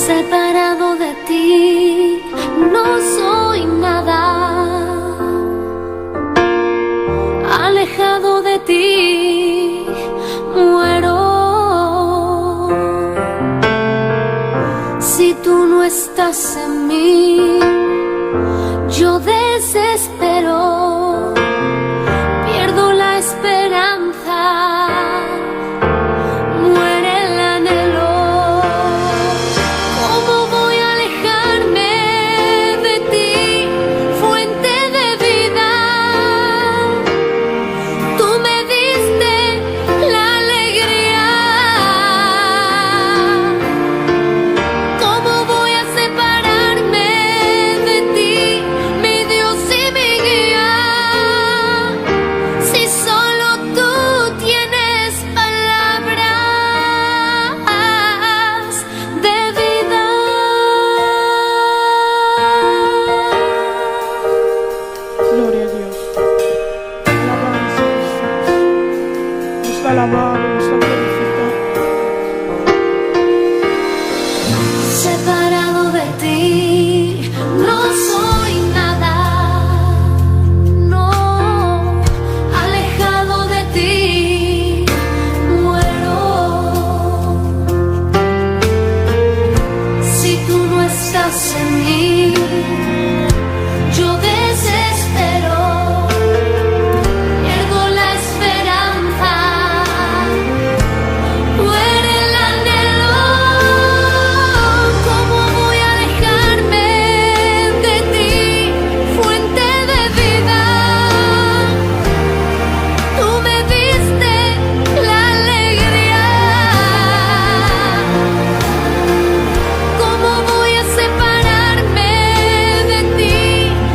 Separado de ti no soy nada. Alejado de ti muero. Si tú no estás en mí, yo desespero, pierdo la esperanza, muere el anhelo. ¿Cómo voy a alejarme de ti, fuente de vida? Tú me diste la alegría. ¿Cómo voy a separarme de ti, mi Dios y mi guía? Si solo tú tienes palabras de vida. Gloria a Dios. Alabanza a Jesús. Nos ta alabá, nos ta glorificá. Separado de ti, no soy nada. No, alejado de ti, muero. Si tú no estás en mí, yo desespero, pierdo la esperanza. Muere el anhelo. ¿Cómo voy a alejarme de ti, fuente de vida? Tú me diste la alegría. ¿Cómo voy a separarme de ti,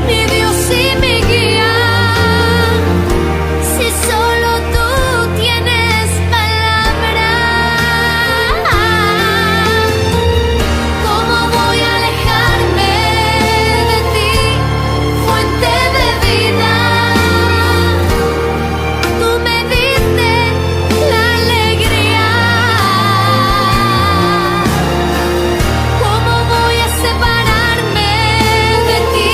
mi Dios y mi guía? Si solo tú tienes palabras, ¿cómo voy a alejarme de ti, fuente de vida? Tú me diste la alegría. ¿Cómo voy a separarme de ti,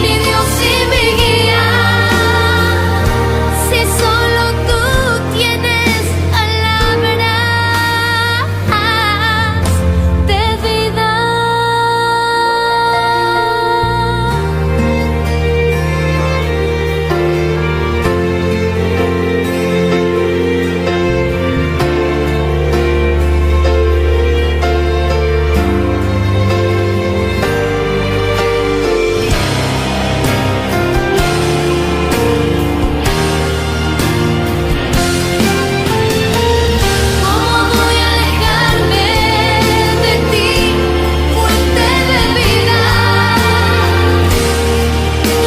mi Dios y mi guía? Si solo tú tienes palabras de vida. ¿Cómo voy a alejarme de ti, fuente de vida?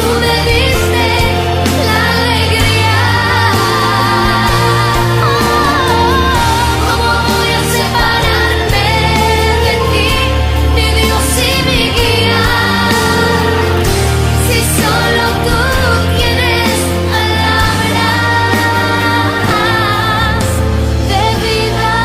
Tú me diste la alegría. ¿Cómo voy a separarme de ti, mi Dios y mi guía? Si solo tú tienes palabras de vida.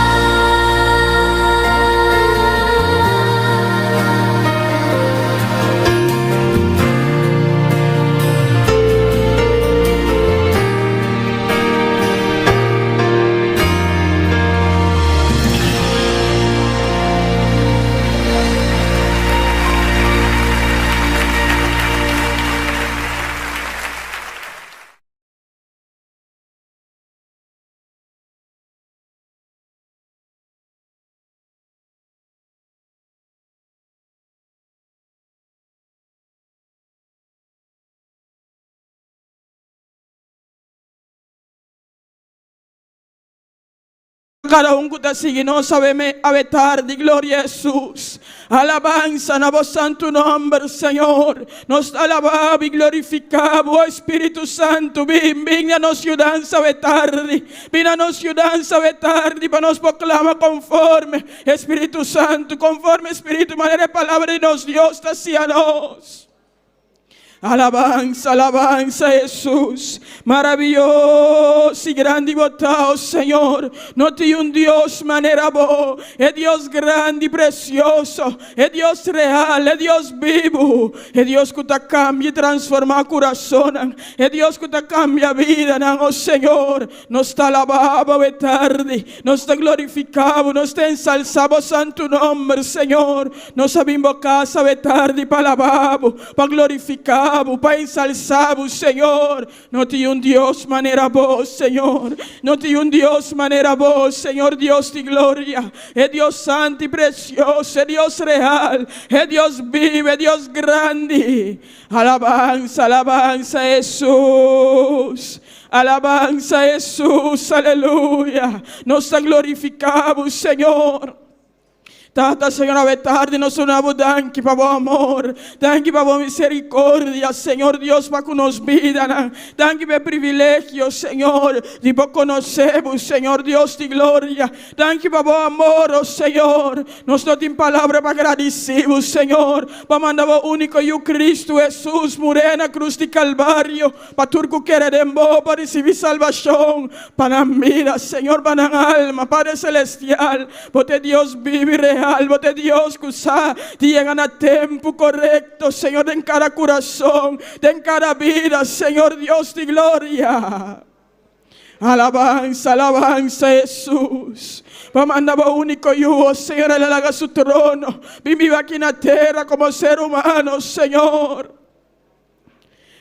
Kada un ku ta sigui nos awe me awe tardi gloria Hesus alabansa na bo santu nomber Señor nos ta alaba bo y glorifica bo oh Espiritu Santu bin bin na nos yudansa awe tardi bin na nos yudansa awe tardi pa nos por clama conforme Espiritu Santu conforme Espiritu manera e palabra di nos Dios ta hacia nos. Alabansa, alabansa Hesus. Maraviyoso y grandi bo ta, oh Señor. No tin un Dios manera bo. E Dios grandi y precioso. E Dios real, e Dios bibu. E Dios ku ta kambia y transformá kurasonnan. E Dios ku ta kambia bidanan, oh Señor. Nos ta alabá bo e tardi. Nos ta glorifiká bo. Nos ta ensalsá bo santu nòmber, Señor. Nos a bin bo kas awe tardi pa alabá bo, pa glorifiká bo, pa ensalsá bo, Señor. No tin un Dios manera bo, Señor. No tin un Dios manera bo, Señor Dios di gloria. E Dios santu i presioso, e Dios real, e Dios bibu, e Dios grandi. Alabansa, alabansa Hesus. Alabansa Hesus, aleluya. Nos ta glorifiká bo, Señor. Tata, Señor, awe tardi nos duna bo danki pa bo amor. Danki pa bo misericordia, Señor Dios, pa ku nos bidanan. Danki pa e privilegio, Señor, di por konosé bo, Señor Dios di gloria. Danki pa bo amor, o Señor. Nos no tin palabra pa gradisí bo, Señor, pa manda bo úniko Yu Cristo Hesus muré na krus di Kalvario, pa tur ku kere den bo pa risibí salbashon pa nan bida, Señor, pa nan alma. Padre Selestial, bo ta e Dios bibu i real, bo ta e Dios ku sa di yega na tempu korekto, Señor, den kada kurason, den kada bida, Señor Dios di gloria. Alabansa, alabansa Hesus. Bo a manda bo úniko Yu, o Señor, el a laga su trono bin biba aki na tera komo ser humano, Señor.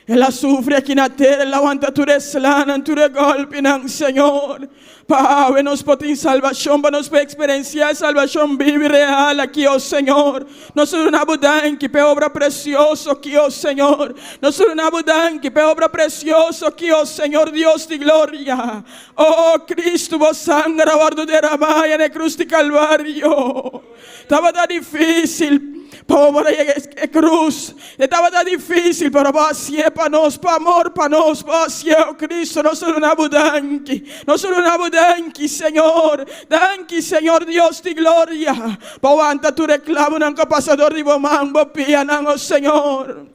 El a sufri aki na tera, el a wanta tur e slanan, tur e gòlpinan, Señor. Pa awe nos por tin salbashon, pa nos por eksperensiá e salbashon bibu i real aki, o Señor. Nos ta duna bo danki pa e obra presioso aki, o Señor. Nos ta duna bo danki pa e obra presioso aki, o Señor Dios di gloria. O Cristo, bo sanger a wòrdu deramá na e krus di Kalvario. Tabata difísil pa bo por a yega e krus. E tabata difísil, pero bo a hasié pa nos, pa amor pa nos, bo a hasié, o Cristo. Nos ta duna bo danki. Nos ta duna bo danki, Señor. Danki, Señor Dios di gloria. Bo wanta tur e klabunan ku a pasa dor di bo man, bo pianan, o Señor.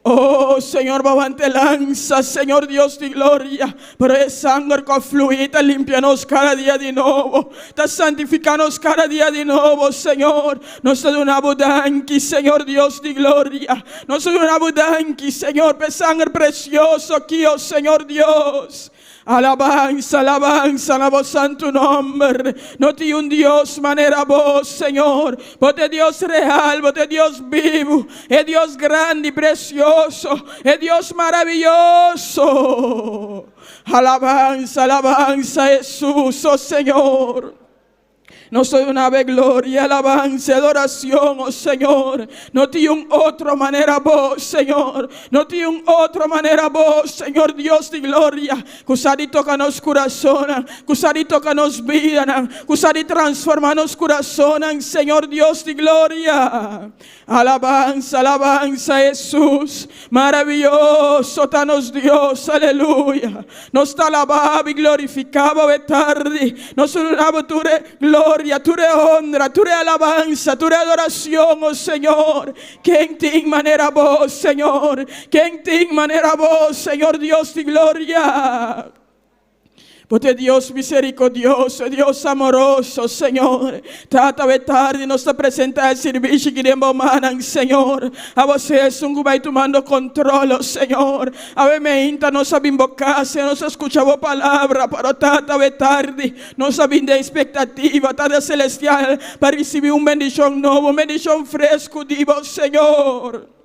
O Señor, bo wanta e lansa, Señor Dios di gloria, pero e sanger ku a fluí ta limpia nos kada dia di nobo, ta santifiká nos kada dia di nobo, Señor. Nos ta duna bo danki, Señor Dios di gloria. Nos ta duna bo danki, Señor, pa e sanger presioso aki, o Señor Dios. Alabansa, alabansa na bo santu nomber. No tin un Dios manera bo, Señor. Bo ta e Dios real, bo ta e Dios bibu, e Dios grandi, precioso, e Dios maraviyoso. Alabansa, alabansa, Hesus, o Señor. Nos ta duna bo e gloria, alabansa i adoracion, o Señor. No tin un otro manera bo, Señor. No tin un otro manera bo, Señor Dios di gloria, cu sa di toca nos curasonan, cu sa di toca nos bidanan, cu sa di transforma nos curasonan, Señor Dios di gloria. Alabansa, alabansa Hesus, maraviyoso ta nos Dios, aleluya. Nos ta alabá bo i glorifiká bo e tardi. Nos ta duna bo tur e gloria, tur e honra, tur e alabansa, tur e adoracion, o Señor. Ken tin manera bo, Señor? Ken tin manera bo, Señor Dios di gloria? Bo ta e Dios misericordioso, e Dios amoroso, Señor. Tata, awe tardi nos ta presenta e sirbishi ki den bo mannan, Señor. Abo sea esun ku bai tumando control, oh Señor. Awe meinta nos a bin bo cas, Señor, nos a scucha bo palabra, pero Tata, awe tardi nos a bin den expectativa, Tata Celestial, pa ricibi un bendicion nobo, un bendicion fresco di bo, Señor.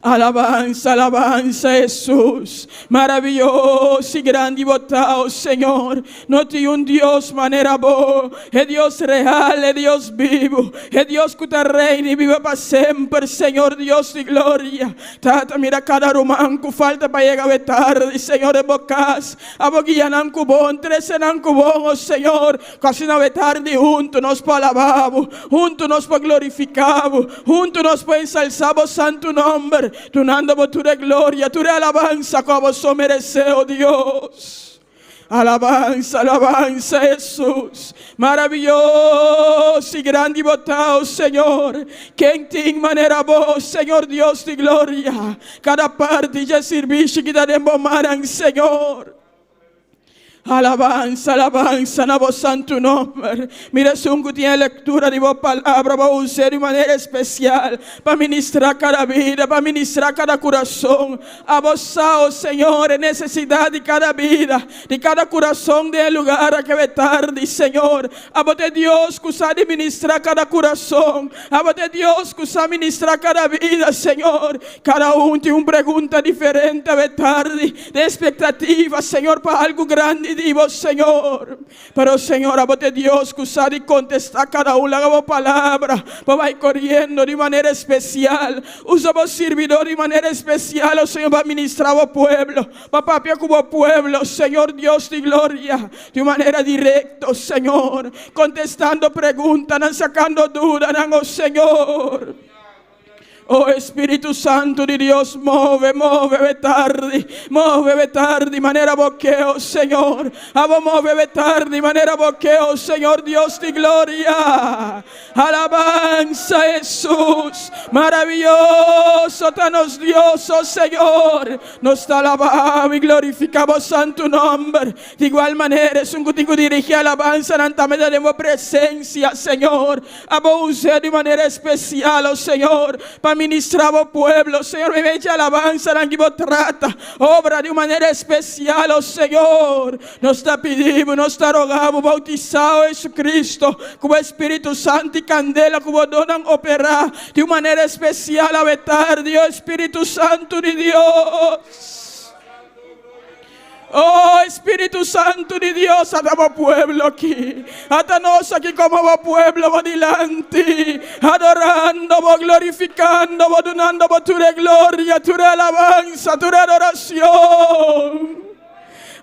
Alabansa, alabansa Hesus, maraviyoso i grandi bo ta, o Señor. No tin un Dios manera bo, e Dios real, e Dios bibu, e Dios ku ta reina i biba pa semper, Señor Dios di gloria. Tata, mira kada ruman ku falta pa yega awe tardi, Señor, den bo kas. Abo guia nan ku bon, trese nan ku bon, o Señor. Ku asina awe tardi huntu nos por alabá bo, huntu nos por glorifiká bo, huntu nos por ensalsá bo santu nòmber, dunando bo tur e gloria, tur e alabansa ku abo so meresé, o Dios. Alabansa, alabansa Hesus. Maraviyoso i grandi bo ta, o Señor. Ken tin manera bo, Señor Dios di gloria? Kada parti dje sirbishi ki ta den bo mannan, Señor. Alabansa, alabansa na bo santu nomber. Mira esun ku tin e lektura di bo palabra, bo us'é di un manera espesial pa ministrá kada bida, pa ministrá kada kurason. Abo sa, o Señor, e nesesidat di kada bida, di kada kurason den e lugar akewe tardi, Señor. Abo ta e Dios ku sa di ministrá kada kurason. Abo ta e Dios ku sa ministrá kada bida, Señor. Kada un tin un pregunta diferente awe tardi, den expectativa, Señor, pa algu grandi di bo, Señor. Pero, Señor, abo ta e Dios ku sa di kontestá kada un. Laga bo palabra pa bai koriendo di manera espesial. Usa bo sirbidor di manera espesial, o Señor, pa ministrá bo pueblo, pa papia ku bo pueblo, Señor Dios di gloria, di un manera direkto, Señor, kontestando preguntanan, sakando dudanan, o Señor. Oh Espíritu Santu di Dios, move, move awe tardi, move awe tardi manera bo ke, oh Señor. Abo move awe tardi manera bo ke, oh Señor Dios di gloria. Alabansa Hesus, maraviyoso ta nos Dios, oh Señor. Nos ta alabá i glorifiká bo santu nòmber. Di igual manera, esun ku tin ku dirigí alabansanan tambe ta den bo presensia, Señor. Abo us'é di manera espesial, o Señor, pa ministrá bo pueblo. Señor, mi mechi alabansanan ki bo trata, obra di un manera espesial, o Señor. Nos ta pidi bo, nos ta roga bo, bautisá, o Jesucristo, ku bo Espíritu Santu i kandela ku bo donnan operá di un manera espesial awe tardi, o Espíritu Santu di Dios. Oh Espíritu Santu di Dios, ata bo pueblo aki. Ata nos aki komo bo pueblo bo dilanti, adorando bo, glorifikando bo, dunando bo tur e gloria, tur e alabansa, tur e adoracion.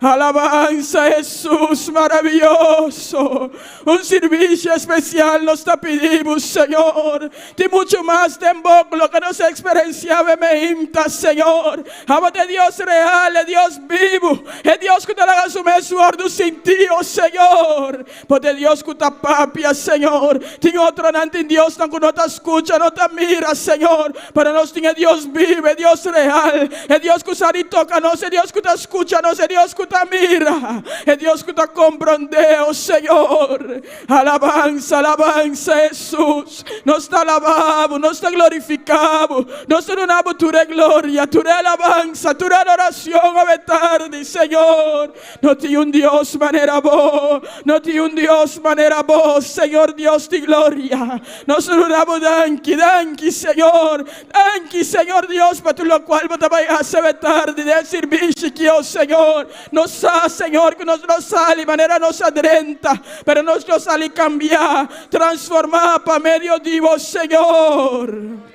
Alabansa Hesus maraviyoso. Un sirvisio espesial nos ta pidi bo, Señor. Tin muchu mas den bo ku loke nos a eksperensiá awe meinta, Señor. Abo ta e Dios real, e Dios bibu, e Dios ku ta laga su mes wòrdu sintí, o Señor. Bo ta e Dios ku ta papia, Señor. Tin otronan tin diosnan ku no ta skucha, no ta mira, Señor. Pero nos tin e Dios bibu, e Dios real, e Dios ku sa di toka nos, e Dios ku ta skucha nos, e Dios ku ta mira, e Dios ku ta komprondé, o Señor. Alabansa, alabansa, Hesus. Nos ta alabá bo, nos ta glorifiká bo, nos ta duna bo tur e gloria, tur e alabansa, tur e adoracion awe tardi, Señor. No tin un Dios manera bo, no tin un Dios manera bo, Señor Dios di gloria. Nos ta duna bo danki, danki, Señor. Danki, Señor Dios, pa tur locual bo ta bai haci awe tardi den e sirbishi aki, o Señor. Nos sa, Señor, ku nos lo sali manera nos a drenta, pero nos lo sali kambiá, transformá pa medio di bo, Señor.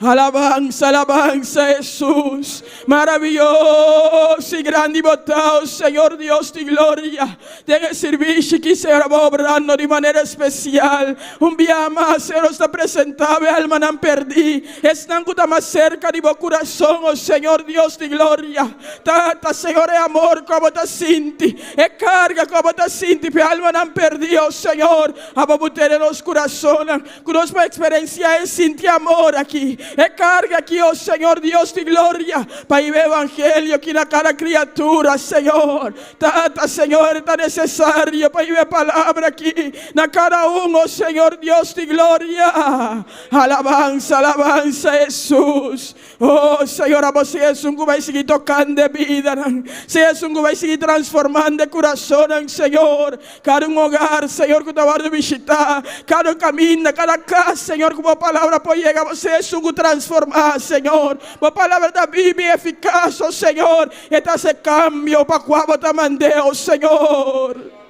Alabansa, alabansa, Hesus. Maraviyoso i grandi bo ta, o Señor Dios di gloria. Den e sirbishi ki Señor a bo obrando di manera espesial. Un bia mas, Señor, nos ta presentá bo e almanan perdí, esnan ku ta mas serka di bo kurason, o Señor Dios di gloria. Tata, Señor, e amor ku abo ta sinti, e karga ku abo ta sinti pa e almanan perdí, o Señor, abo bo tene nos kurasonnan, ku nos por eksperensiá e sinti amor aki, e karga aki, o Señor Dios di gloria, pa hiba e evangelio aki na kada kriatura, Señor. Tata, Señor, ta nesesario pa hiba e palabra aki na kada un, o Señor Dios di gloria. Alabansa, alabansa, Hesus. Oh, Señor, abo si esun ku bai sigui tokando e bidanan, si esun ku bai sigui transformando e kurasonnan, Señor. Kada un hogar, Señor, ku ta wòrdu bishitá, kada un kaminda, kada kas, Señor, ku Bo palabra por yega, abo si esun ku transformá, Señor. Bo palabra ta biba i efikas, oh Señor, e ta hasi kambio pa kua Bo ta mand'é, oh Señor.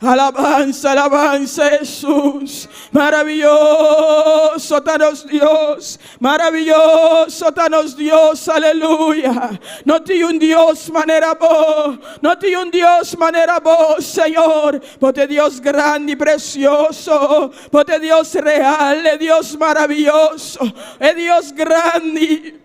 Alabansa, alabansa Hesus. Maraviyoso ta nos Dios. Maraviyoso ta nos Dios. Aleluya. No tin un Dios manera bo. No tin un Dios manera bo, Señor. Bo ta e Dios grandi, precioso. Bo ta e Dios real, e Dios maraviyoso, e Dios grandi.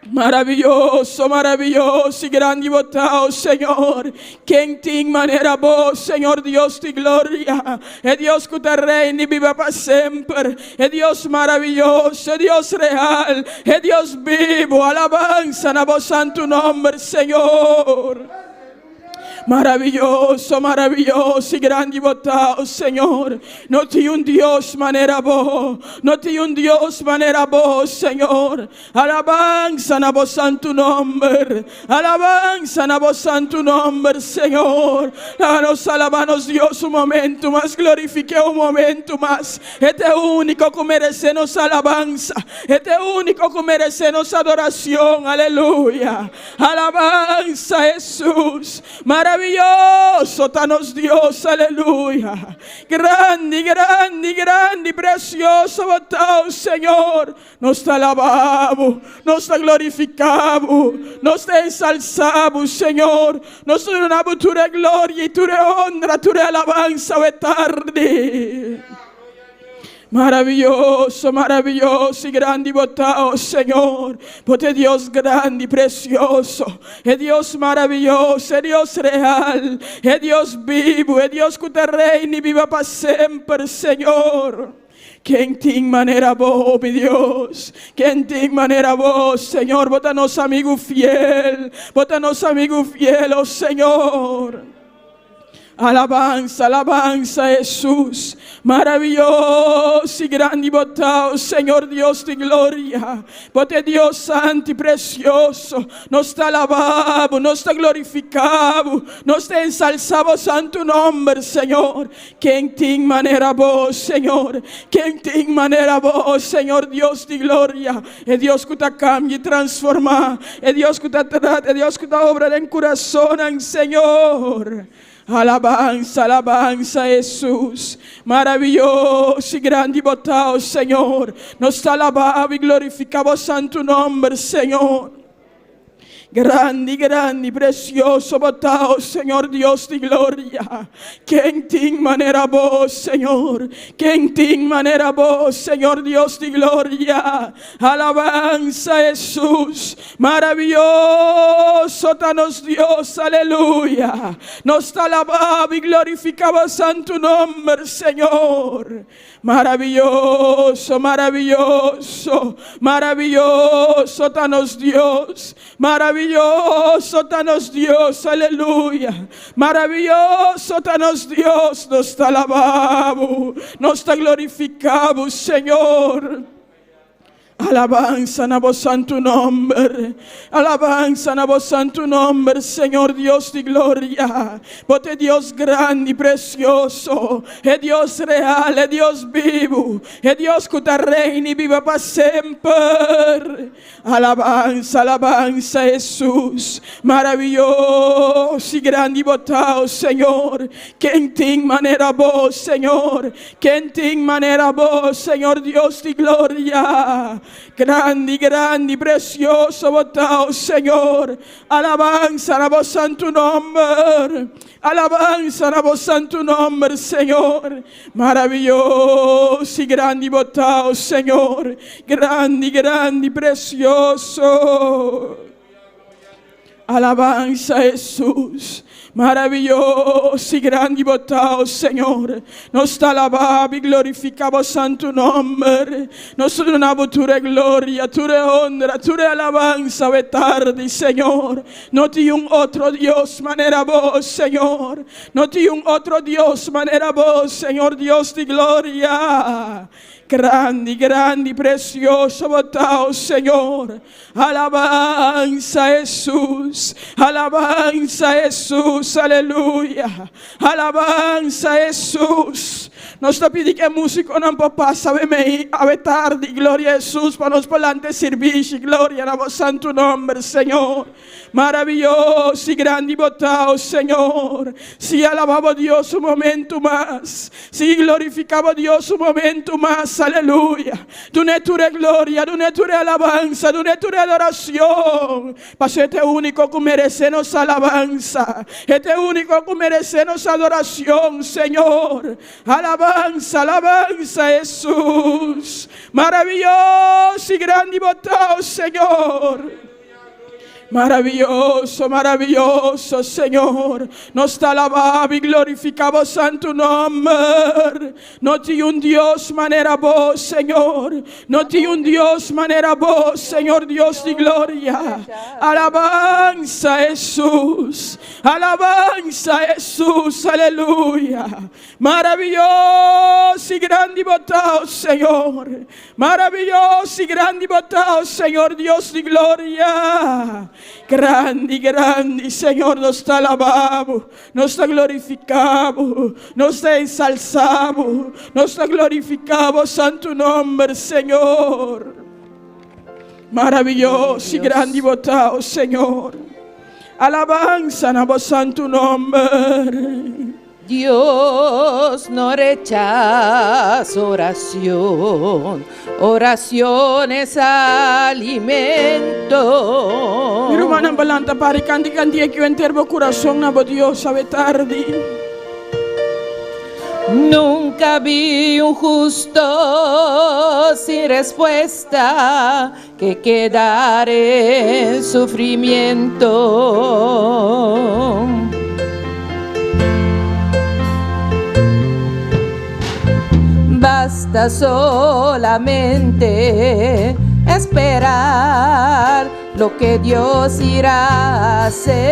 Maraviyoso, maraviyoso i grandi bo ta, o Señor. Ken tin manera bo, Señor Dios di gloria? E Dios ku ta reina i biba pa semper, e Dios maraviyoso, e Dios real, e Dios bibu. Alabansa na bo santu nomber, Señor. Maraviyoso, maraviyoso i grandi bo ta, o Señor. No tin un Dios manera bo, no tin un Dios manera bo, Señor. Alabansa na bo santu nomber, alabansa na bo santu nomber, Señor. Laga nos alabá nos Dios un momento mas, glorifik'é un momento mas. E ta e úniko ku meresé nos alabansa, e ta e úniko ku meresé nos adorashon. Aleluya! Alabansa Hesus! Maraviyoso ta nos Dios, aleluya! Grandi, grandi, grandi, precioso bo ta, o Señor! Nos ta alaba bo, nos ta glorifica bo, nos ta ensalsa bo, Señor. Nos ta duna bo tur e gloria y tur e honra, tur e alabansa awe tardi. Maraviyoso, maraviyoso y grandi bo ta, o Señor. Bo ta e Dios grandi, precioso, e Dios maraviyoso, e Dios real, e Dios bibu, e Dios cu ta reina y biba pa semper, Señor. Ken tin manera bo, mi Dios? Ken tin manera bo, Señor? Bo ta nos amigu fiel, bo ta nos amigu fiel, o Señor. Alabansa, alabansa, Hesus. Maraviyoso i grandi bo ta, o Señor Dios di gloria. Bo ta e Dios santu i presioso. Nos ta alabá bo, nos ta glorifiká bo, nos ta ensalsá bo santu nomber, Señor. Ken tin manera bo, Señor? Ken tin manera bo, o Señor Dios di gloria? E Dios ku ta kambia i transformá, e Dios ku ta trata, e Dios ku ta obra den kurasonnan, Señor. Alabansa, alabansa, Hesus. Maraviyoso i grandi bo ta, o Señor. Nos ta alabá bo i glorifiká bo santu nòmber, Señor. Grandi, grandi, precioso bo ta, o Señor Dios di gloria. Ken tin manera bo, Señor? Ken tin manera bo, Señor Dios di gloria? Alabansa, Hesus. Maraviyoso ta nos Dios, aleluya. Nos ta alabá bo i glorifiká bo santu nomber, Señor. Maraviyoso, maraviyoso, maraviyoso ta nos Dios, maraviyoso ta nos Dios, aleluya. Maraviyoso ta nos Dios, nos ta alabá bo, nos ta glorifiká bo, Señor. Alabansa na bo santu nomber, alabansa na bo santu nomber, Señor Dios di gloria. Bo ta e Dios grandi, precioso, e Dios real, e Dios bibu, e Dios cu ta reina y biba pa semper. Alabansa, alabansa, Hesus. Maraviyoso y grandi bo ta, o Señor. Ken tin manera bo, Señor? Ken tin manera bo, Señor Dios di gloria? Grandi, grandi, precioso bo ta, o Señor. Alabansa na bo santu nomber. Alabansa na bo santu nomber, Señor. Maraviyoso i grandi bo ta, o Señor. Grandi, grandi, precioso. Alabansa Hesus. Maraviyoso i grandi bo ta, o Señor. Nos ta alabá bo i glorifiká bo santu nòmber. Nos ta duna bo tur e gloria, tur e honra, tur e alabansa awe tardi, Señor. No tin un otro Dios manera bo, Señor. No tin un otro Dios manera bo, Señor Dios di gloria. Grandi, grandi, precioso bo ta, o Señor. Alabansa Hesus, alabansa Hesus, aleluya. Alabansa Hesus. Nos ta pidi ku e musikonan por pasa awe mei, awe tardi, gloria Hesus, pa nos por lanta e sirbishi, gloria na bo santu nomber, Señor. Maraviyoso i grandi bo ta, o Señor. Sigui alabá bo Dios un momentu mas. Sigui glorifiká bo Dios un momentu mas. Aleluya. Dun'é tur e gloria, dun'é tur e alabansa, dun'é tur e adoracion. Pasobra e ta e úniko ku meresé nos alabansa. E ta e úniko ku meresé nos adoracion, Señor. Alabansa, alabansa, Hesus. Maraviyoso i grandi bo ta, o Señor. Maraviyoso, maraviyoso, Señor. Nos ta alabá i glorifiká bo santu nòmber. No tin un Dios manera bo, Señor. No tin un Dios manera bo, Señor Dios di gloria. Alabansa, Hesus. Alabansa, Hesus. Aleluya. Maraviyoso i grandi bo ta, Señor. Maraviyoso i grandi bo ta, Señor Dios di gloria. Grandi, grandi, Señor, nos ta alabá bo, nos ta glorifiká bo, nos ta ensalsá bo, nos ta glorifiká bo santu nòmber, Señor. Maraviyoso i grandi bo ta, Señor. Alabansa na bo santu nòmber. Dios no rechasa oracion, oracion es alimento. Mi rumannan pa lanta para i kanta e kantia ku henter bo kurason na bo Dios awe tardi. Nunca vi un justo sin respuesta que quedar en sufrimiento. Basta solamente esperar lo que Dios irá a hacer.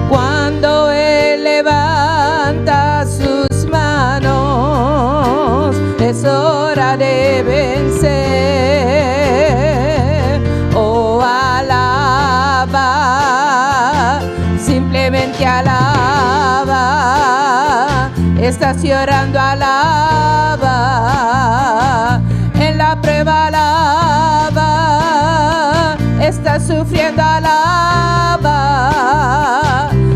Cuando Él levanta sus manos, es hora de vencer. Oh, alaba, simplemente alaba. Estás llorando, alaba. En la prueba, alaba. Estás sufriendo, alaba.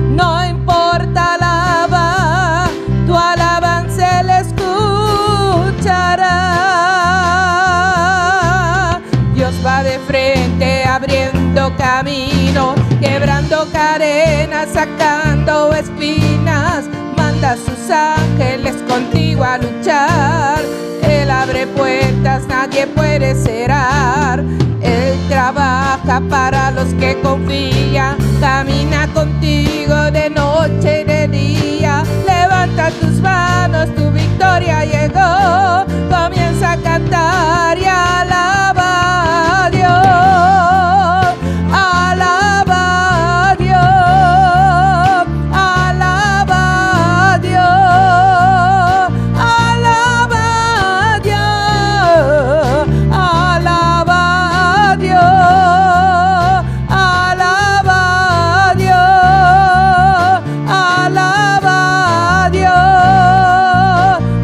No importa, alaba. Tu alabanza Él escuchará. Dios va de frente abriendo camino, quebrando cadenas, sacando espinas. Manda a sus ángeles contigo a luchar. Él abre puertas, nadie puede cerrar. Él trabaja para los que confían. Camina contigo de noche y de día. Levanta tus manos, tu victoria llegó. Comienza a cantar y alaba a Dios. Alaba a Dios. Alaba a Dios. Alaba a Dios. Alaba a Dios. Alaba a Dios. Alaba a Dios.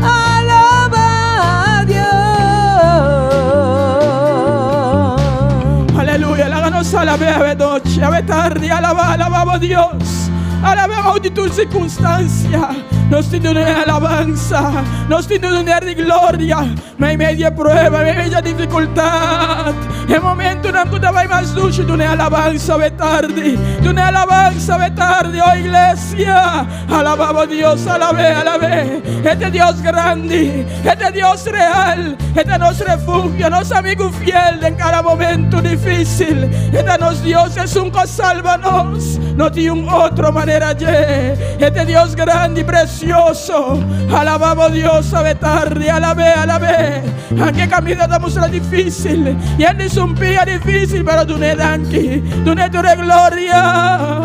Alaba a Dios. Aleluya, laga nos alab'é awe nochi, awe tardi, alabá, alabá Dios. Alab'é bou di tur sirkunstansia. Nos tin di duna alabansa, nos tin di duna di gloria. Meimei di prueba, meimei di difikultat. E momentonan ku ta bai mas dushi, duna alabansa awe tardi. Duna alabansa awe tardi, oh iglesia. Alabá Dios, alab'é, alab'é. E ta Dios grandi, e ta Dios real, e ta nos refugio, nos amigu fiel den kada momento difísil. E ta nos Dios, esun ku salba nos. No tin un otro manera dje. E ta Dios grandi, presioso. Alabá Dios awe tardi, alab'é, alab'é. Aunke kaminda ta mustra difísil, i e sumpiña difísil, pero dun'é danki, dun'é tur gloria.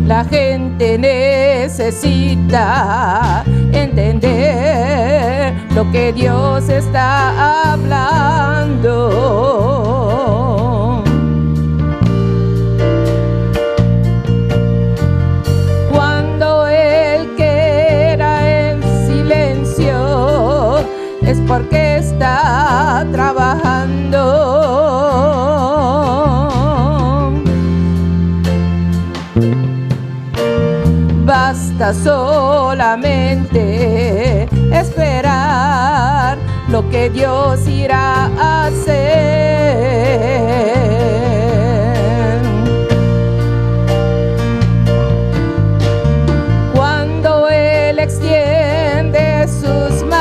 La gente necesita entender lo que Dios está hablando. Cuando Él queda en silencio, es porque está trabajando. Basta solamente esperar lo que Dios irá a hacer. Cuando Él extiende sus manos,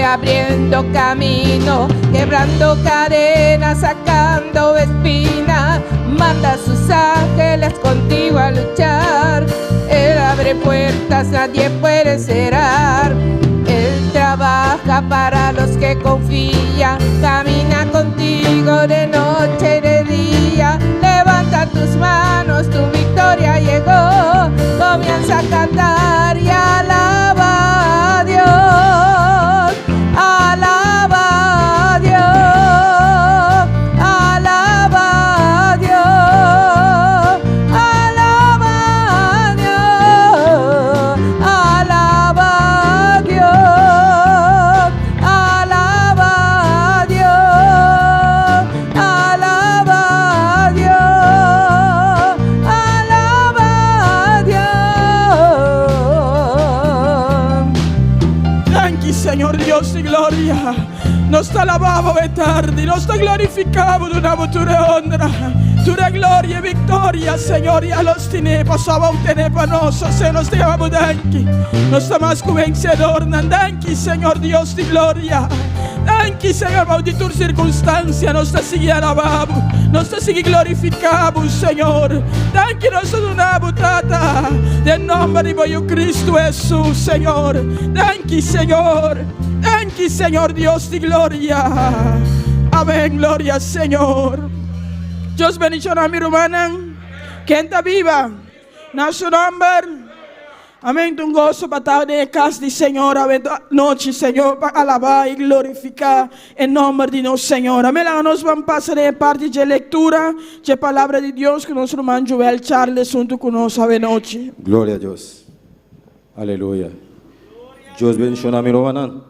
frente, abriendo camino, quebrando cadenas, sacando espinas. Manda a sus ángeles contigo a luchar. Él abre puertas, nadie puede cerrar. Él trabaja para los que confían. Camina contigo de noche y de día. Levanta tus manos, tu victoria llegó. Comienza a cantar y alaba a Dios. Alaba a Dios. Alaba a Dios. Alaba a Dios. Alaba a Dios. Alaba a Dios. Alaba a Dios. Alaba a Dios. Danki, Señor Dios di gloria. Nos ta alabá bo atardi, nos ta glorifiká bo, duna bo tur honra, tur gloria i viktoria, Señor, ya nos tin, pasobra bo a tene pa nos, Señor, nos ta yama bo danki. Nos ta mas ku vensedor, danki, Señor Dios di gloria. Danki, Señor, pa tur sirkunstansia, nos ta sigui alabá bo, nos ta sigui glorifiká bo, Señor. Danki, nos ta duna bo, Tata, den nòmber di bo Kristu Hesus, Señor. Danki, Señor. Danki, Señor Dios di gloria. Amèn. Gloria, Señor. Dios bendishoná mi rumannan. Ken ta biba? Na su nòmber. Amèn. Un goso pa ta den kas di Señor. Anochi, Señor, pa alabá i glorifiká e nòmber di nos Señor. Amèn. Laga nos ban pasa e parti di lektura di palabra di Dios ku nos ruman Joel Charles huntu ku nos anochi. Gloria na Dios. Aleluya. Dios bendishoná mi rumannan.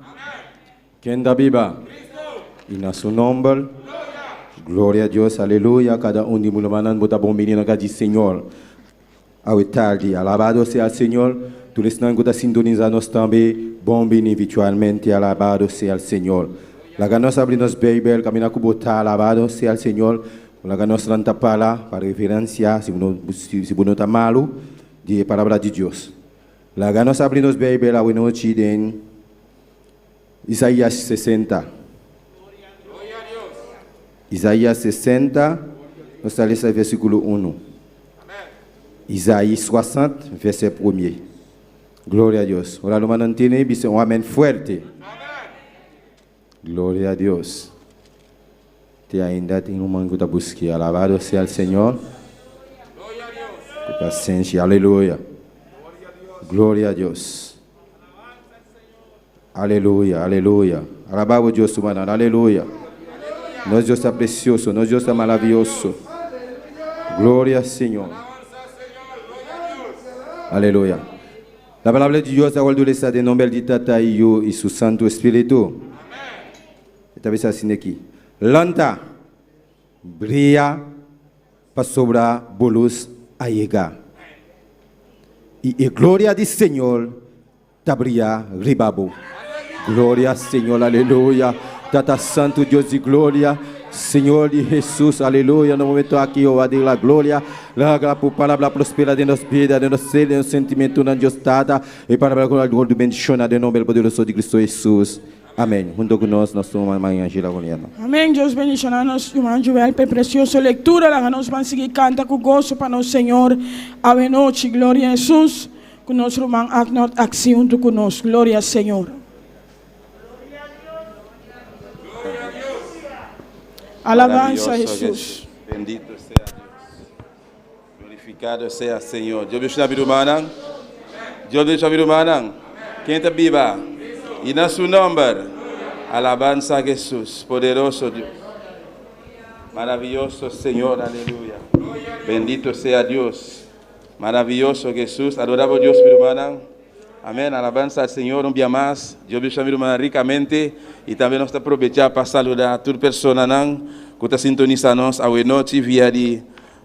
Ken ta biba? I na su nòmber. Gloria na Dios. Aleluya. Kada un di rumannan bo ta bon bini na kas di Señor. Atardi. Alabado sea Señor. Tur esnan ku ta sintonisá nos tambe. Bon bini virtualmente. Alabado sea Señor. Laga nos habri nos Beibel. Kaminda ku bo ta. Alabado sea Señor. Laga nos lanta para pa referensia. Si no, si no ta malu. Di palabra di Dios. Laga nos habri nos Beibel anochi den Isaías 60. Isaías 60, nos ta lesa versíkulo 1. Isaías 60, vèsè 1. Gloria na Dios. Ora rumannan tin, bisa un amèn fuerte. Gloria na Dios. Te ainda tin un ku ta buska. Alabado sea Señor. Ku pasenshi. Aleluya. Gloria na Dios. Aleluya, aleluya. Alabado Dios, rumannan. Aleluya. Nos Dios ta presioso, nos Dios ta maravioso. Gloria na Señor. Aleluya. La palabra di Dios awor ta den nòmber di Tata i Yu i su Santu Spiritu. Ta bisa asina aki. Lanta, bria pasobra bo lus a yega. I e gloria di Señor ta bria riba bo. Gloria Señor, aleluya. Tata Santu, Dios di gloria. Señor di Hesus, aleluya. Na e momento aki, oh, di la gloria. La palabra prospera den nos bida, den nos ser, den nos sentimentu, na Dios Tata. I palabra ku Dios bendishoná den nòmber poderoso di Kristu Hesus. Amèn. Huntu ku nos, nos ruman Angela Juliana. Amèn. Dios bendishoná nos ruman Joel pa presioso lektura. Laga nos ban sigui kanta ku goso pa nos Señor. Anochi, gloria na Hesus. Ku nos ruman Agnot Aksi huntu ku nos. Gloria na Señor. Alabansa Maravilloso Hesus. Bendito sea Dios. Glorificado sea Señor. Dios bendishoná mi rumannan. Dios bendishoná mi rumannan. Ken ta biba? I na su nòmber. Alabansa na Hesus. Poderoso Dios. Maravioso Señor. Aleluya. Bendito sea Dios. Maravioso Hesus. Adoramos Dios, mi rumannan. Amèn. Alabansa na Señor un dia mas. Dios bendishoná mi rumannan rikamente. I tambe nos ta aprovechá pa saludá tur persona ku ta sintonisá nos anochi via di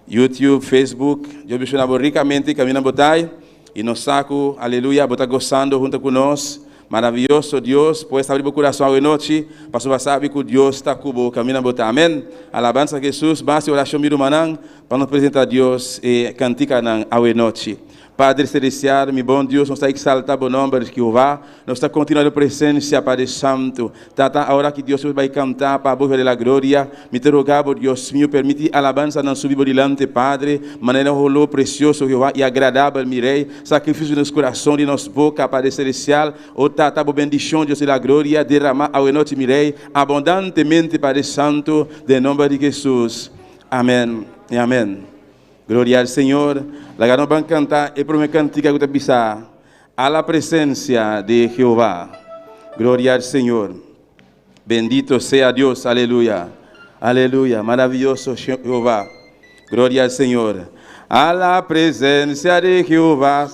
YouTube, Facebook. Dios bendishoná rikamente kaminda bo ta. I nos sa ku, aleluya, bo ta gosando huntu ku nos. Maravioso Dios, pues habri bo kurason anochi, pasobra sabi ku Dios ta ku bo kaminda bo ta. Amèn. Alabansa na Hesus, base orashon mi rumannan, pa nos presentá Dios e kantikanan anochi. Padre Celestial, mi bon Dios, nos ta exalta bo nomber, Jehová. Nos ta continua den presencia, Padre Santo. Tata, awor aki Dios nos bay canta pa bo de la gloria. Mi ta roga bo, Dios mio, permiti alabansanan subi bo dilanti, Padre, manera un holó precioso, Jehová, y agradabel, mi Rey, sacrificio di nos corazon, di nos boca, Padre Celestial. O Tata, bo bendicion, Dios de la gloria, derama awe nochi, mi Rey, abundantemente, Padre Santo, den nomber di Jesus. Amen y amen. Gloria al Señor. Laga nos ban canta e prome cantica cu ta bisa, A la presencia de Jehová. Gloria al Señor. Bendito sea Dios. Aleluya. Aleluya. Maravilloso Jehová. Gloria al Señor. A la presencia de Jehová.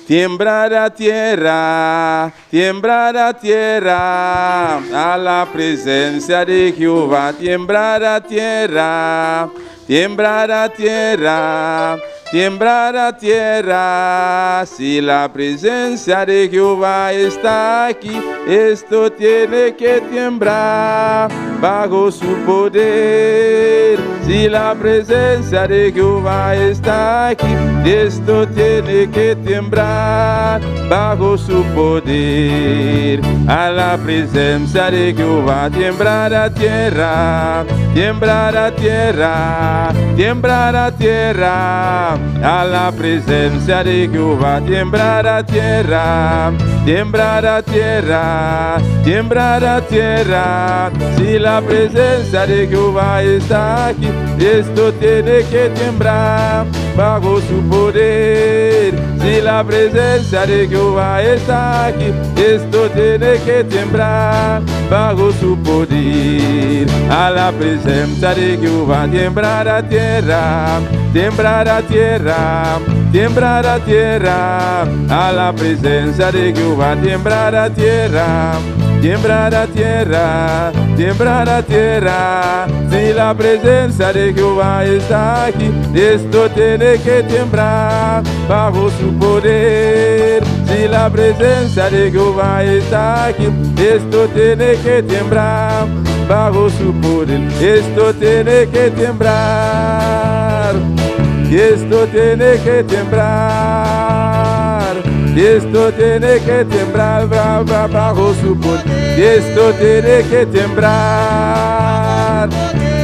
Tiembla la tierra, tiembla la tierra, a la presencia de Jehová. Tiembla la tierra, tiembla la tierra, tiembla la tierra. Si la presencia de Jehová está aquí, esto tiene que temblar bajo su poder. Si la presencia de Jehová está aquí, esto tiene que temblar bajo su poder. A la presencia de Jehová tiembla la tierra, tiembla la tierra, tiembla la tierra. A la presencia de Jehová tiembla la tierra, tiembla la tierra, tiembla la tierra. Si la presencia de Jehová está aquí, esto tiene que temblar bajo su poder. Si la presencia de Jehová está aquí, esto tiene que temblar bajo su poder. A la presencia de Jehová tiembla la tierra, tiembla la tierra, tiembla la tierra. A la presencia de Jehová tiembla la tierra, tiembla la tierra, tiembla la tierra. Si la presencia de Jehová está aquí, esto tiene que temblar bajo su poder. Si la presencia de Jehová está aquí, esto tiene que temblar bajo su poder. Esto tiene que temblar. Esto tiene que temblar. Esto tiene que temblar bra, bra, bajo su poder. Esto tiene que temblar.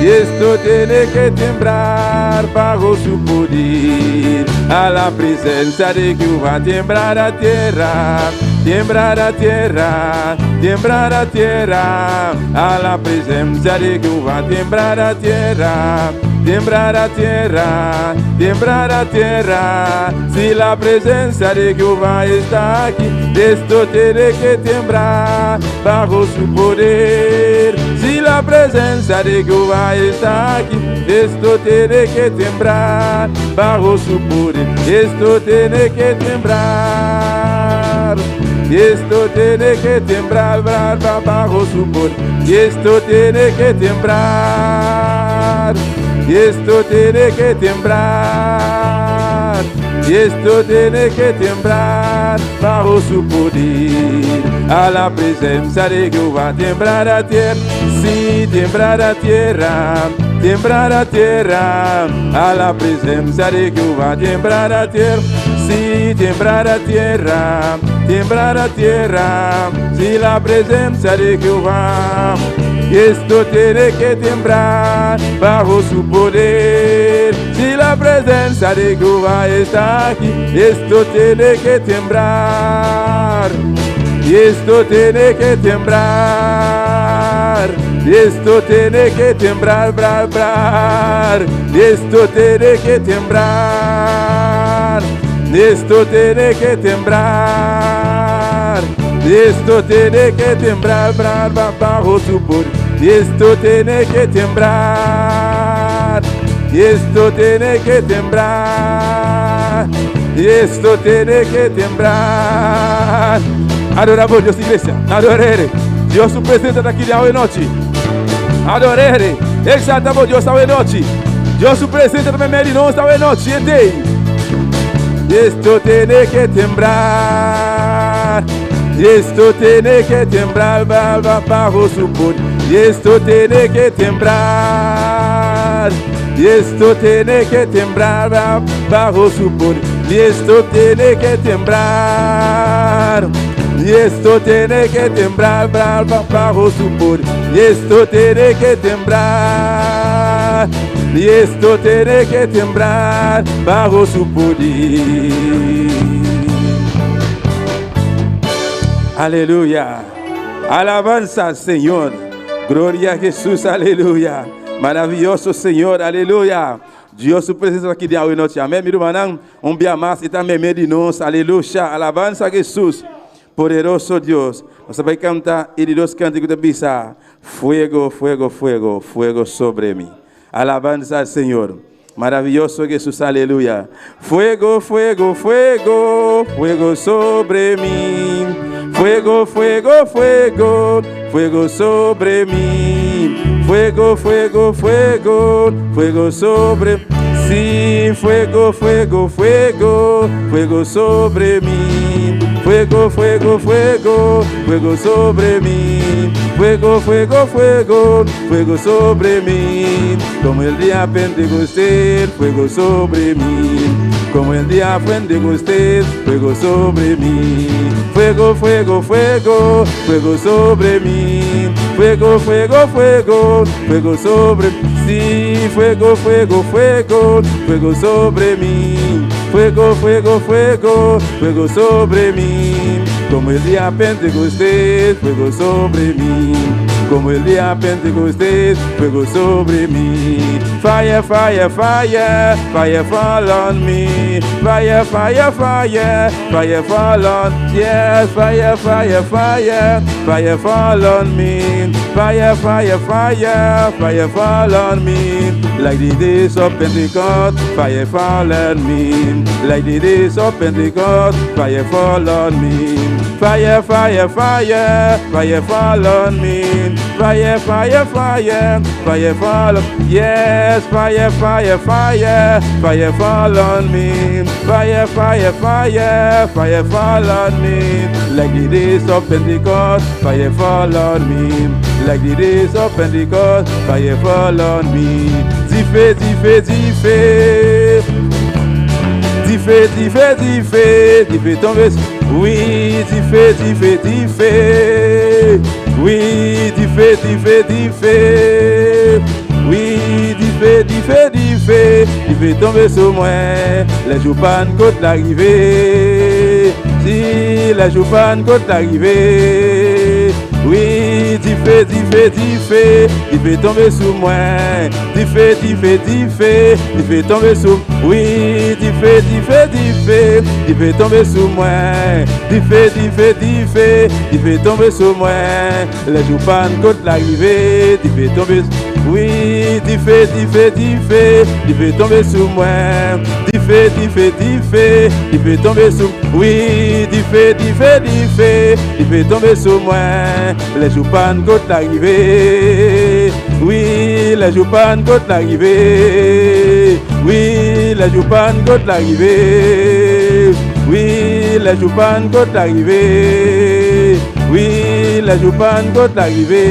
Esto tiene que temblar bajo su poder. A la presencia de Jehová tiembla la tierra, tiembla la tierra, tiembla la tierra. A la presencia de Jehová tiembla la tierra, tiembla la tierra, tiembla la tierra. Si la presencia de Jehová está aquí, esto tiene que temblar bajo su poder. Si la presencia de Jehová está aquí, esto tiene que temblar bajo su poder. Esto tiene que temblar. Esto tiene que temblar bra, bra, bajo su poder. Esto tiene que temblar. Esto tiene que temblar. Esto tiene que temblar bajo su poder. A la presencia de Jehová tiembla la tierra. Sí, tiembla la tierra, tiembla la tierra. A la presencia de Jehová tiembla la tierra. Sí, tiembla la tierra, tiembla la tierra. Si la presencia de Jehová, esto tiene que temblar bajo su poder. Si la presencia de Jehová está aquí, esto tiene que temblar. Esto tiene que temblar. Esto tiene que temblar, bra, bra. Esto tiene que temblar. Esto tiene que temblar. Esto tiene que temblar, bra, bra, bajo su poder. Esto tiene que temblar. Esto tiene que temblar. Esto tiene que temblar. Adoramos Dios, iglesia. Adorere. Dios su presencia ta aki awe nochi. Adorere. Exaltamos Dios awe nochi. Dios su presencia ta meimei di nos awe nochi. Esto tiene que temblar. Esto tiene que temblar bajo su poder. Esto tiene que temblar. Y esto tiene que temblar bajo su poder. Y esto tiene que temblar. Y esto tiene que temblar bajo su poder. Y esto tiene que temblar. Y esto tiene que temblar bajo su poder. Aleluya. Alabanza al Señor. Gloria a Jesús. Aleluya. Maravilloso Señor. Aleluya. Dios su presencia aki di awe nochi. Amèn, mi rumannan. Un dia mas i tambe di nos. Aleluya. Alabanza a Jesús. Poderoso Dios. Nos ta bai kanta e di dos kantika ku ta bisa. Fuego, fuego, fuego, fuego sobre mi. Alabanza al Señor. Maravilloso Jesús, aleluya. Fuego, fuego, fuego, fuego sobre mí. Fuego, fuego, fuego, fuego sobre mí. Fuego, fuego, fuego, fuego sobre. Sí, fuego, fuego, fuego, fuego sobre mí. Fuego, fuego, fuego, fuego sobre mí. Fuego, fuego, fuego, fuego sobre mí. Como el día Pentecostés, fuego sobre mí. Como el día Pentecostés, fuego sobre mí. Fuego, fuego, fuego, fuego sobre mí. Fuego, fuego, fuego, fuego sobre. Sí, fuego, fuego, fuego, fuego sobre mí. Fuego, fuego, fuego, fuego sobre mí. Como el día Pentecostés, fuego sobre mí. Como el día Pentecostés, fuego sobre mí. Fire, fire, fire, fire fall on me. Fire, fire, fire, fire fall on. Yes, fire, fire, fire, fire fall on me. Fire, fire, fire, fire fall on me. Like the days of Pentecost, fire fall on me. Like the days of Pentecost, fire fall on me. Fire, fire, fire, fire fall on me. Fire, fire, fire, fire fall. Yes, fire, fire, fire, fire fall on me. Fire, fire, fire, fire fall on me. Like the days of Pentecost, fire fall on me. Like the days of Pentecost, fire fall on me. Dife, dife, dife. Dife, dife, dife, dife tonbe. Wi, dife, dife, dife. Wi, dife, dife, dife. Wi, dife, dife, dife. Dife tonbe sou mwen. Lè jou Pannkot la rive. Si, lè jou Pannkot la rive. Wi, dife, dife, dife. Dife tonbe sou mwen. Dife, dife, dife. Dife tonbe sou. Wi, dife, dife, dife. Dife tonbe sou mwen. Dife, dife, dife. Dife tonbe sou mwen. Lè jou Pannkot la rive. Dife tonbe. Wi, dife, dife, dife. Dife tonbe sou mwen. Dife, dife, dife. Dife tonbe sou. Wi, dife, dife, dife. Dife tonbe sou mwen. Lè jou Pannkot la rive. Wi, lè jou Pannkot la rive. Wi, lè jou Pannkot la rive. Wi, lè jou Pannkot la rive. Wi, lè jou Pannkot la rive.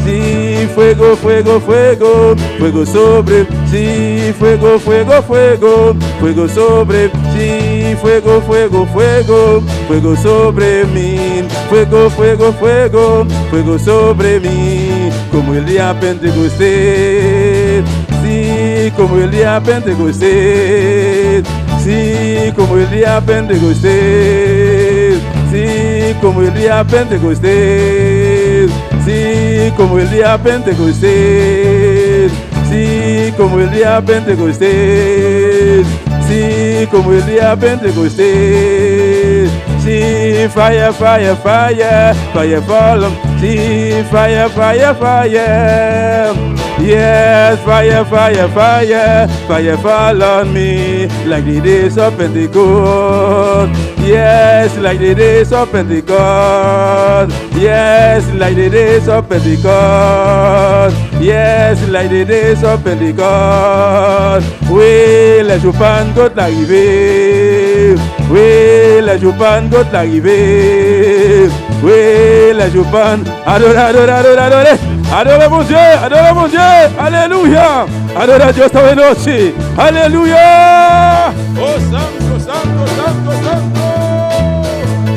Sí, fuego, fuego, fuego, fuego sobre. Sí, fuego, fuego, fuego, fuego sobre. Sí, fuego, fuego, fuego, fuego sobre mí. Fuego, fuego, fuego, fuego sobre mí. Como el día Pentecostés. Sí, como el día Pentecostés. Sí, como el día Pentecostés. Sí, como el día Pentecostés. Sí, como el día Pentecostés. Sí, como el día Pentecostés. Sí, como el día Pentecostés. Sí, fire, fire, fire, fire fall. Sí, fire, fire, fire. Yes, fire, fire, fire, fire fall on me like the days of Pentecost. Yes, like the days of Pentecost. Yes, like the days of Pentecost. Yes, like the days of Pentecost. Wi, lè jou Pannkot la rive. Wi, lè jou Pannkot la rive. Wi, lè jou pan. Adore, adore, adore, adore. Adore Bondye, adore Bondye. Alelouya. Adore a Dios esta noche. Alelouya. Oh, santo, santo, santo, santo.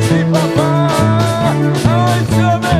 Si papa. Ay, se me.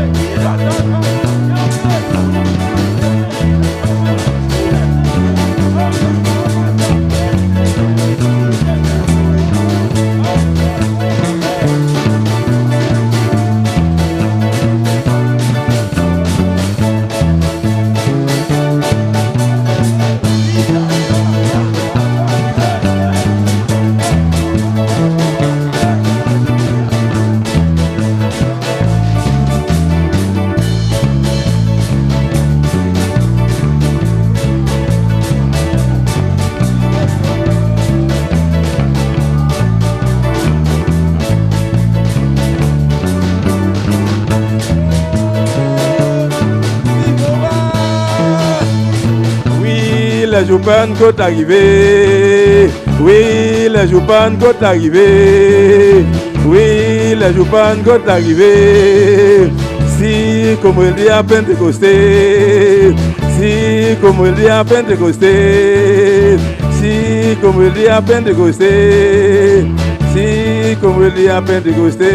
Wi, lè jou Pannkot la rive Wi, lè jou Pannkot la rive Wi, lè jou Pannkot la rive Si como el día Pentecoste Si como el día Pentecoste Si como el día Pentecoste Si como el día Pentecoste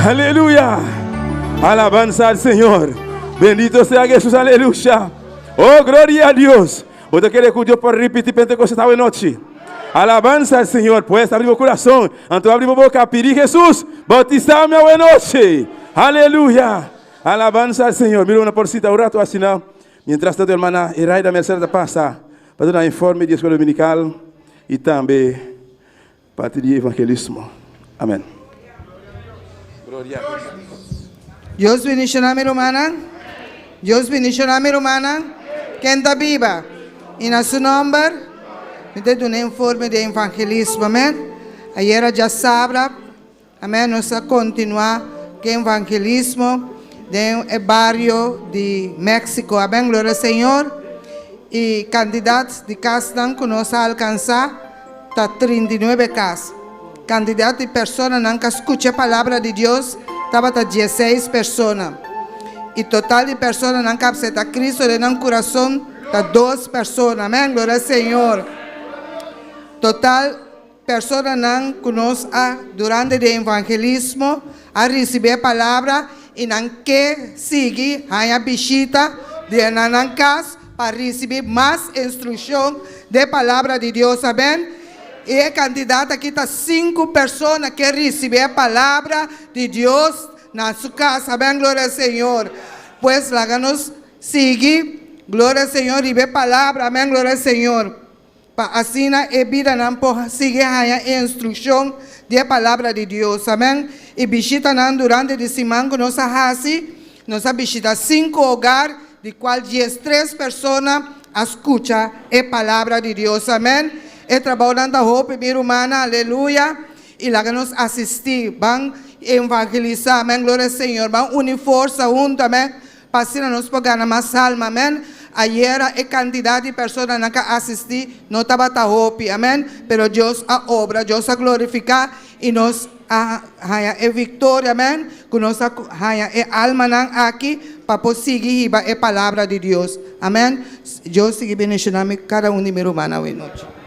Aleluya. Alabanza al Señor. Bendito sea Jesús. Aleluya. Oh, gloria a Dios. Bo ta kere ku Dios por ripití Pentecostés awe nochi? Alabanza al Señor. Pues habri bo kurason. Anto habri bo boka. Pidi Jesús. Boutisá mi awe nochi. Aleluya. Alabanza al Señor. Mira una por sita un rato asina. Mientras tanto, hermana Eraida Mercedes ta pasa pa duna informe di escuela dominical y tambe parti di evangelismo. Amén. Gloria a Dios. Dios bendiciona mi rumannan. Dios bendiciona mi rumannan. Ken ta biba? Y na su nomber mi ta duna informe di evangelismo. Amen. Ayera djasabra, amen, nos a continua cu evangelismo den e bario di Mexico. Amen. Gloria al Señor. Y cantidad di casnan cu nos a alcansa ta 39 cas. Cantidad di personanan cu a scucha e palabra di Dios tabata dieseis persona. Y total di personanan cu a acepta Cristo den nan curason ta dos persona. Amen. Gloria al Señor. Total personanan cu nos a durante di evangelismo a ricibi e palabra y nan ke sigui haña bishita di na nan cas pa ricibi mas instruccion den e palabra di Dios. Amen. Y e cantidad aki ta sinku persona ke ricibi e palabra di Dios na su cas. Amen. Gloria al Señor. Pues laga nos sigui, gloria al Señor, riba e palabra. Amen. Gloria al Señor. Pa asina e bidanan por sigui haña e instrukshon di e Palabra di Dios. Amèn. I bishitanan durante di siman ku nos a hasi, nos a bishita sinku hogar, di kual diestres persona a skucha e Palabra di Dios. Amèn. E trabounan ta hopi, mi rumannan. Aleluya. I laga nos asistí. Ban evangelisá. Amèn. Gloria al Señor. Ban uni forsa huntu. Amèn. Pa asina nos por gana mas alma. Amen. Ayera e cantidad di personanan cu a asisti no tabata hopi. Amen. Pero Dios a obra, Dios a glorifica y nos a haya e victoria. Amen. Cu nos a haya e almanan aki pa por sigui hiba e palabra di Dios. Amen. Dios sigui bendiciona mi cada un di mi rumannan awe nochi.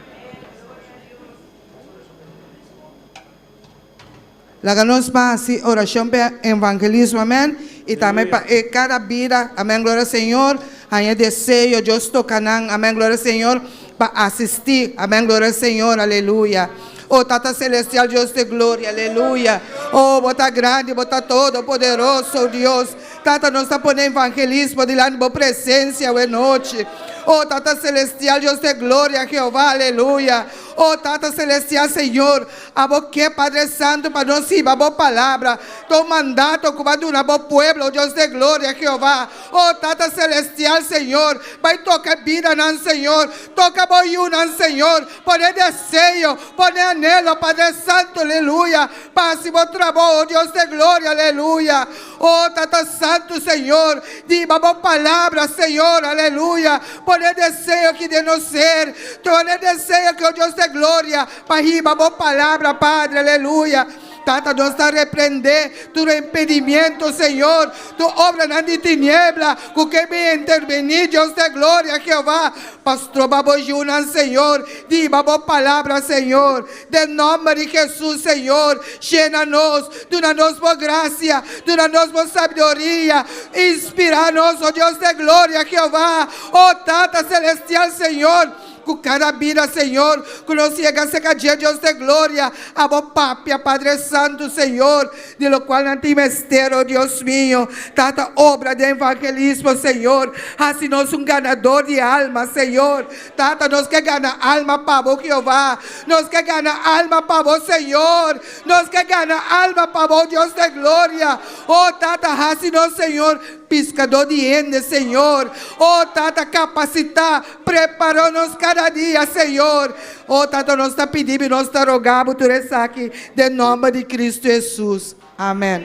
Laga nos pa hasi orashon pa e evangelismo, amen, i tambe pa e kada bida, amen, gloria Señor, haña deseo, Dios toka nan, amen, gloria Señor, pa asistí, amen, gloria Señor, aleluya. Oh Tata Celestial, Dios de gloria, aleluya. Oh, bo ta grandi, bo ta todopoderoso, Dios. Tata, nos ta pone evangelismo dilanti bo presencia awe nochi. Oh Tata Celestial, Dios de gloria, Jehová, aleluya. Oh Tata Celestial, Señor, Abo ke, Padre Santu, pa nos hiba bo palabra, ta un mandato ku bo a duna bo pueblo, Dios de gloria, Jehová. O Tata Selestial, Señor, bai toka e bidanan, Señor. Toka bo yunan, Señor. Pone deseo, pone anhelo, Padre Santu, aleluya, pa hasi bo trabou, o Dios de gloria, aleluya. O Tata Santu, Señor, diba bo palabra, Señor, aleluya. Pone deseo aki den nos ser. Pone deseo aki, o Dios de gloria, pa hiba bo palabra, Padre, aleluya. Tata, nos ta reprendé tur impedimento, Señor, tur obranan di tiniebla ku ke bin intervení, Dios de gloria, Jehová, pa stroba bo yunan, Señor, di hiba bo palabra, Señor. Den nòmber di Hesus, Señor, shena nos, duna nos bo grasia, duna nos bo sabiduria, inspirá nos, o Dios de gloria, Jehová, o Tata Celestial, Señor, ku kada bida, Señor, ku nos yega serka dje, Dios de gloria, abo papia, Padre Santu, Señor, di lokual nan tin mester, o Dios mio, Tata, obra den evangelismo, Señor, hasi nos un ganador di alma, Señor, Tata, nos ke gana alma pa bo, Jehová. Nos ke gana alma pa bo, Señor. Nos ke gana alma pa bo, Dios de gloria. Oh, Tata, hasi nos, Señor, piskadó di hende, Señor. Oh, Tata, kapasitá, prepará nos kada dia, Señor. Oh, Tata, nos ta pidi bo i nos ta roga bo tur esaki den nòmber di Kristu Hesus. Amèn.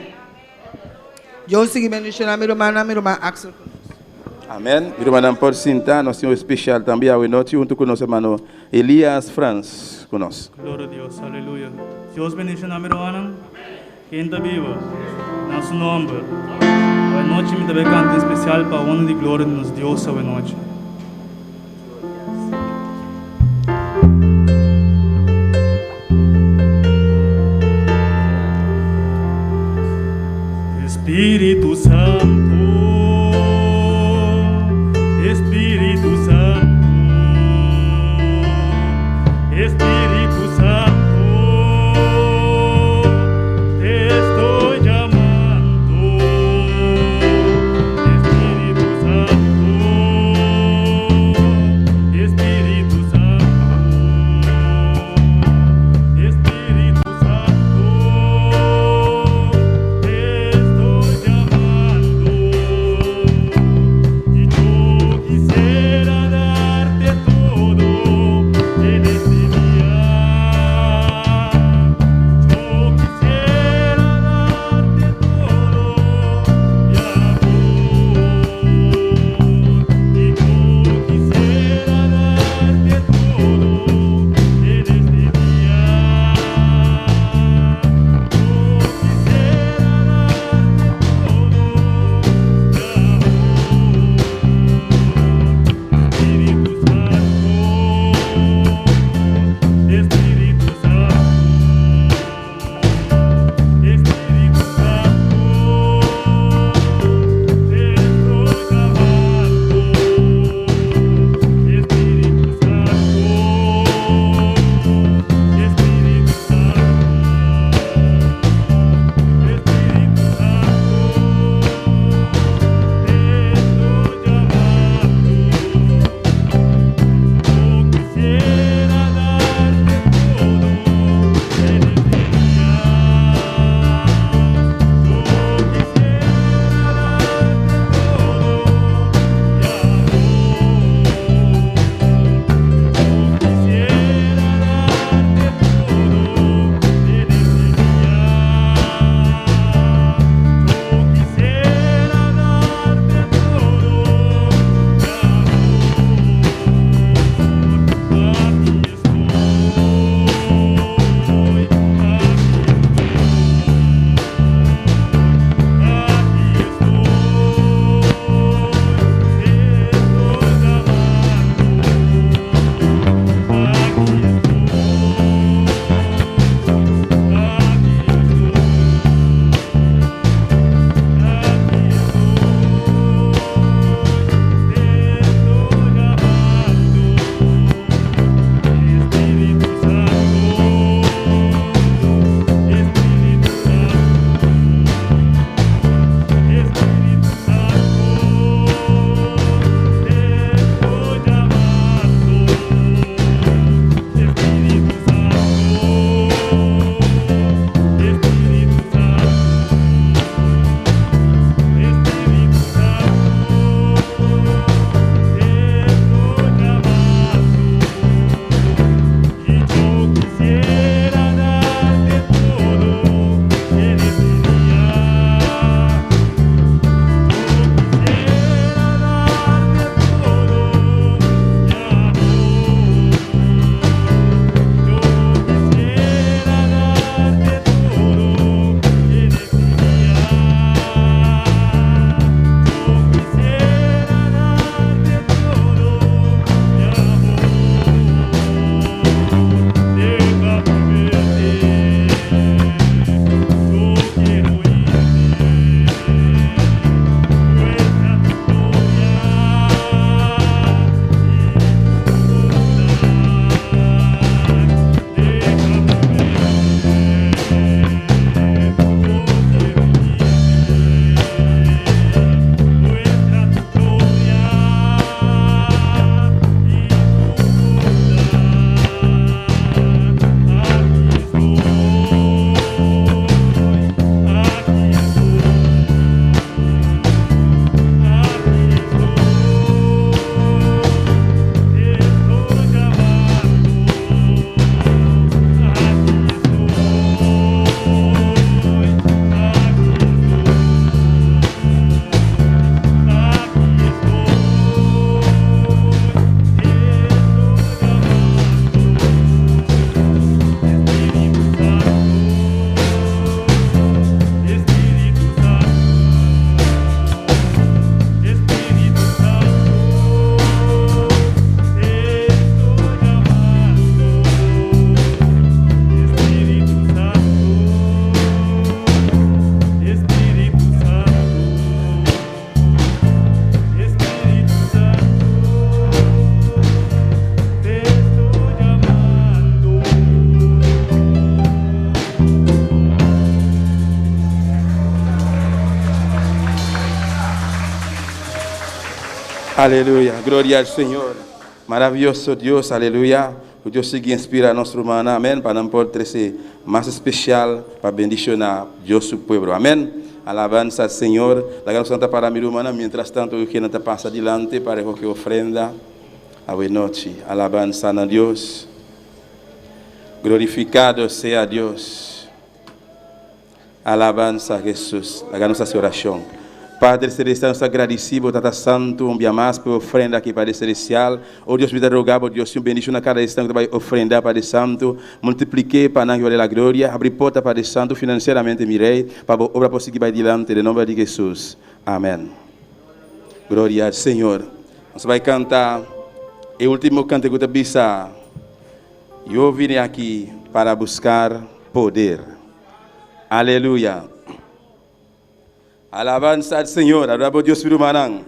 Dios sigui bendiciona mi rumannan, mi ruman Axel cu nos. Amen. Mi rumannan por sinta. Nos tin un especial tambe awe nochi hunto cu nos hermano Elias Frans cu nos. Gloria a Dios, aleluya. Dios bendiciona mi rumannan. Ken ta biba? Na su nomber. Awe nochi mi ta bay canta un especial pa honra di gloria di nos Dios awe nochi. Espíritu Santo, Espíritu Santo, Espíritu Santo, te estoy llamando. Espíritu Santo, Espíritu Santo, Espíritu Santo, te estoy llamando. Aleluya. Gloria al Señor. Maravilloso Dios, aleluya. Dios sigui inspirá nos rumannan, amèn, pa nan por trese mas spesial pa bendishoná Dios su pueblo. Amèn. Alabansa al Señor. Laga nos kanta para mi rumannan, mientras tanto ku nan ta pasa dilanti pa rekohé ofrenda. Awe nochi. Alabansa na Dios. Glorifikado sea Dios. Alabansa a Hesus. Laga nos hasi orashon. Padre Selestial, nos ta gradisí bo, Tata Santu, un bia mas pa e ofrenda aki, Padre Selestial. O Dios, mi ta roga bo, Dios, un bendishon na kada esnan ku ta bai ofrenda, Padre Santu. Multipliké pa nan, Jehová de la Gloria. Habri porta, Padre Santu, finansieramente, mi Rei, pa bo obra por sigui bai dilanti, den nomber di Hesus. Amèn. Gloria al Señor. Nos ta bai kanta e último kante ku ta bisa, Yo vine aki para buskar poder. Aleluya. Alabansa al Señor. Adora Dios, mi rumannan.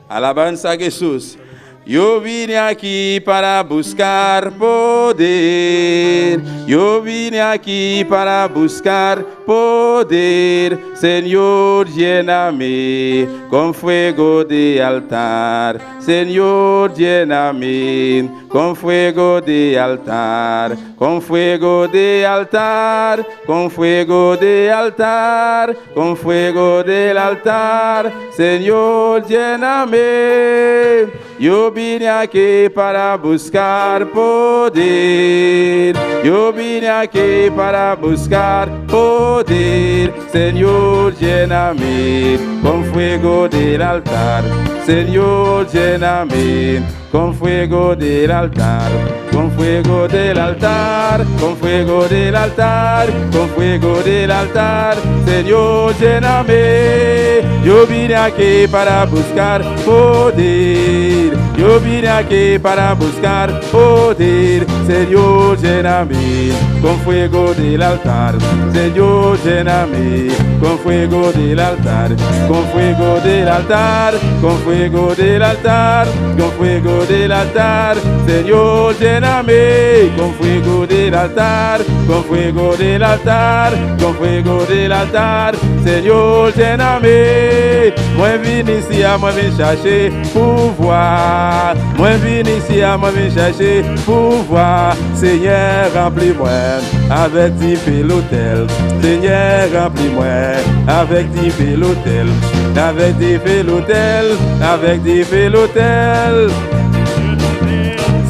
Alabansa a Jesús. Yo vine aquí para buscar poder. Yo vine aquí para buscar poder. Señor, lléname con fuego de altar. Señor, lléname con fuego de altar. Con fuego de altar, con fuego de altar, con fuego del altar. Señor, lléname. Yo vine aquí para buscar poder. Yo vine aquí para buscar poder. Señor, lléname con fuego del altar. Señor, lléname con fuego del altar, con fuego del altar, con fuego del altar, con fuego del altar. Señor, lléname. Yo vine aquí para buscar poder. Yo vine aquí para buscar poder. Señor, lléname con fuego del altar. Señor, lléname con fuego del altar, con fuego del altar, con fuego del altar, con fuego del altar. Señor, lléname con fuego del altar, con fuego del altar, con fuego del altar. Señor, lléname. Mwen vin isi a, mwen vin chache pouvwa. Mwen vin isi a, mwen vin chache pouvwa. Senyè, ranpli mwen avèk dife lotèl. Senyè, ranpli mwen avèk dife lotèl. Avèk dife lotèl, avèk dife lotèl.